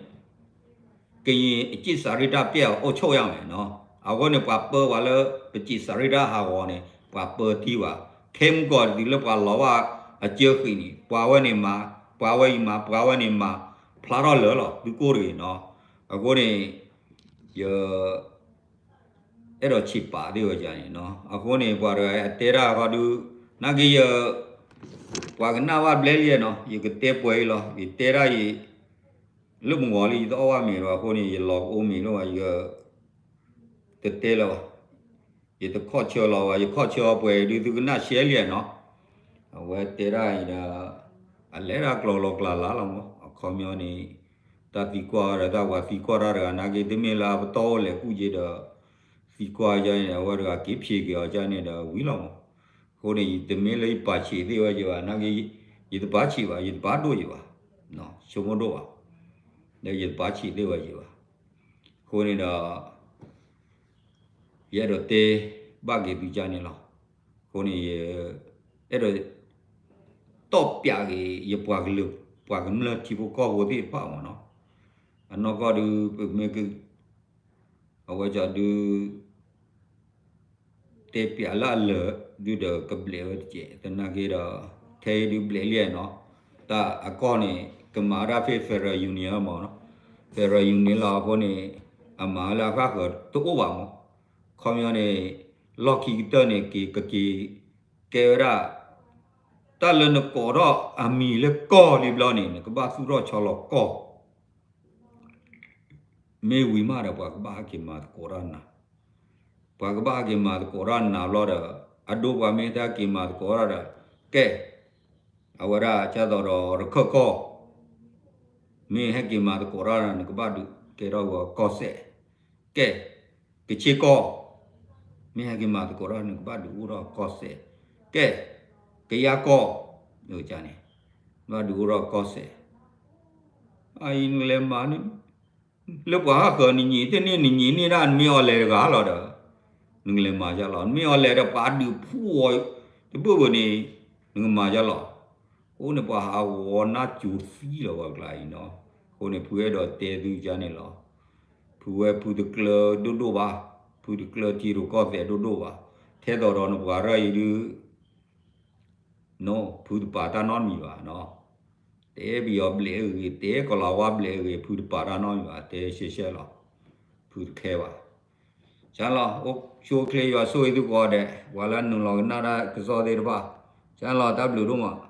ကရင်အကျင့်စာရိတ္တပျက်အောင်အုပ်ချုပ်ရမယ်နီၤ. အဃိန့ၣ် ပှၤပၢပှၤလၢ ပကျင့်စာရိတ္တဟးဂီၤန့ၣ် ပှၤပၢတ့ၢ်ဘၣ်. ခဲမုၢ်ကီၢ်တဒုလၢပှၤလီၤဘၣ်အစၢဃံးန့ၣ် ပှၤဝဲန့ၣ်မၤ, ပှၤဝဲအံၤမၤ, ပှၤဝဲန့ၣ်မၤ, ဖျါထီၣ်လၢာ်လီၤ သုကိၢ်တဂ့ၤနီၤ. အဃိန့ၣ် ယ အဲၣ်ဒိးဆံးပာ်သ့ၣ်ဝဲန့ၣ်နီၤ. အဃိန့ၣ် ပှၤတဂၤအတဲတၢ်ဃီဒုး နာ်က့ယ ပှၤကနၣ်ဘၣ်ဘျဲလံနီၤ. ယကတဲပှဲၤအံၤလီၤ. ယတဲဒၣ်အံၤ လၢမုၢ်ဂီၤလံ ယတအီၣ်ဘၣ်မ့ၤလၢၤဘၣ်အဃိန့ၣ် ယလီၤကအိမ့ၤလၢၤဘၣ် ယ တတဲလၢၤဘၣ်. ယတခီၣ်ဆၢလီၤဘၣ်, ယခီၣ်ဆၢအပှဲၤဒုး သုကနၣ်ရှဲလံနီၤ. အဝဲတဲဒၣ်အံၤဒီး အလဲၤဒၣ်ကျီၤလီၤကျါလၢ်လီၤမး. အခီပညီန့ၣ် တၢ်သံကွၢ်ဒီးတၢ်ပှၤသံကွၢ်တၢ်တဂၤနာ်က့ တမ့ၢ်လၢအပတီၢ်အိၣ်လဲၤကူၣ်က့ဒီး သံကွၢ်ယါန့ၣ် အဝဲတဂၤက့ၤဖျ့က့ၤအီၤယါန့ၣ်ဒီးဝံၤလီၤမး. အဃိန့ၣ် ယတမ့ၢ်လၢယပာ်ဆံးသ့ၣ်ဝဲယဘၣ်, နာ်က့ ယတပာ်ဆံးဘၣ်, ယတပာ်ဒိၣ်ယဘၣ်, ဆိကမိၣ်ဒိၣ်ဘၣ်, ဒီးယတပာ်ဆံးသ့ၣ်ဝဲယဘၣ်. အဃိန့ၣ်ဒီး ယအဲၣ်ဒိးတဲဘၣ်က့ၤသုယါန့ၣ်လီၤ. အဃိန့ၣ် ယအဲၣ်ဒိး တီၣ်ပျးက့ၤ ယပှၤကလုာ် ပှၤကမျၢၢ်ထံဖိကီၢ်ဖိသ့ၣ်တဖၣ်မးနီၤ. အနီၢ်ကီၢ်ဒုး ပမ့ၢ်က အဝဲကဒုး တဲပျးလၢအလၢာ်ဒုးဒီးကဘျဲးဝဲတကဲး, သနာ်က့ဒီး ထဲအံၤဒုးဘျဲးလံနီၤ. တၢ်အကီၢ်န့ၣ် ကမၤဒၣ်ဖဲ Federal Union မးနီၤ. Federal Union လီၤအဃိန့ၣ် အမၤလၢအဃၣ်ဃၢၤတအိၣ်ဘၣ်မး. ခီပညီန့ၣ် လီၢ်ခံကတၢၢ်န့ၣ် က့ၤကက့ၤ ကဲဝဲဒၣ် တၢ်လၢနကိးထီၣ်အမံၤလၢကီၢ်လံဘျီန့ၣ် နကဘၣ်သူၣ်ထီၣ်ဆီလီၤကီၢ် မ့ၢ်ဝံၤမးဒီး ပှၤကဘၣ်ဟဲက့ၤမၤသကိးတၢ်နၤ, ပှၤကဘၣ်ဟဲက့ၤမၤသကိးတၢ်နၤဘျီဒီး အဒိပှၤမ့ၢ်တဟဲက့ၤမၤသကိးတၢ်ဒီး ကဲ, အဝဲဒၣ်ကၢ်သိးဒီးရခၢၣ်ကီၢ် မ့ၢ်ဟဲက့ၤမၤသကိးတၢ်ဒီး နကဘၣ်ဒုးကဲထီၣ်ဝဲကီၢ်စဲၣ်, ကဲ, ကဆ့ကီၢ် မ့ၢ်ဟဲက့ၤမၤသကိးတၢ် နကဘၣ်ဒုးအိၣ်ထီၣ်ကီၢ်စဲၣ်, ကဲ, ကယၢ်ကီၢ် န့ၣ် ဘၣ်ဒုးအိၣ်ထီၣ်ကီၢ်စဲၣ် အအံၤနကလဲၤမၤန့ၣ် လၢပှၤဟးဃၢၤနညံးတန့ၢ် နညံးန့ၢ်ဒၣ် နမ့ၢ်အီၤလဲၤတဂၤလီၤဒီး နကလဲၤမၤယါလီၤ. နမ့ၢ်အီၤလဲၤဒီးပှၤဒုးဖှူအီၤတဘၣ်ဘၣ်န့ၣ် နကမၤယါလီၤ. အဃိန့ၣ် ပှၤဟးဂီၤနါစိၤသံလီၤ ပှၤကျါအံၤနီၤ. အဃိန့ၣ် ဖုအဲၣ်ဒိးတဲသုကါန့ၣ်လီၤ. ဖုဝဲဖုတကျၢၤဒိၣ်ဒိၣ်ဘၣ်, ဖုတကျၢၤထံရူၢ်ကီၢ်သဲးဒိၣ်ဒိၣ်ဘၣ်. ထဲသိးဒီးနပှၤရၢ်အံၤဒုး နီၤ ဖုတပာ်တၢ်နီတမံၤဘၣ်နီၤ. တဲပယီၤဘျဲးအဂ့ၤ တဲကီၤလၤဝါဘျဲးအဂ့ၤ ဖုတပာ်တၢ်နီတမံၤဘၣ် တဲရှဲရှဲလီၤ. ဖုတခဲဘၣ်. ကၢလီၤ အိၣ်ဆူၣ်အိၣ်ချ့ ယွၤဆိၣ်ဂ့ၤသုကိးဂၤဒဲး ပှၤလၢနုာ်လီၤကနၣ်တၢ်ကစီၣ်သ့ၣ်တဖၣ် ကၢလီၤ တၢ်ဘျုးဒိၣ်မး.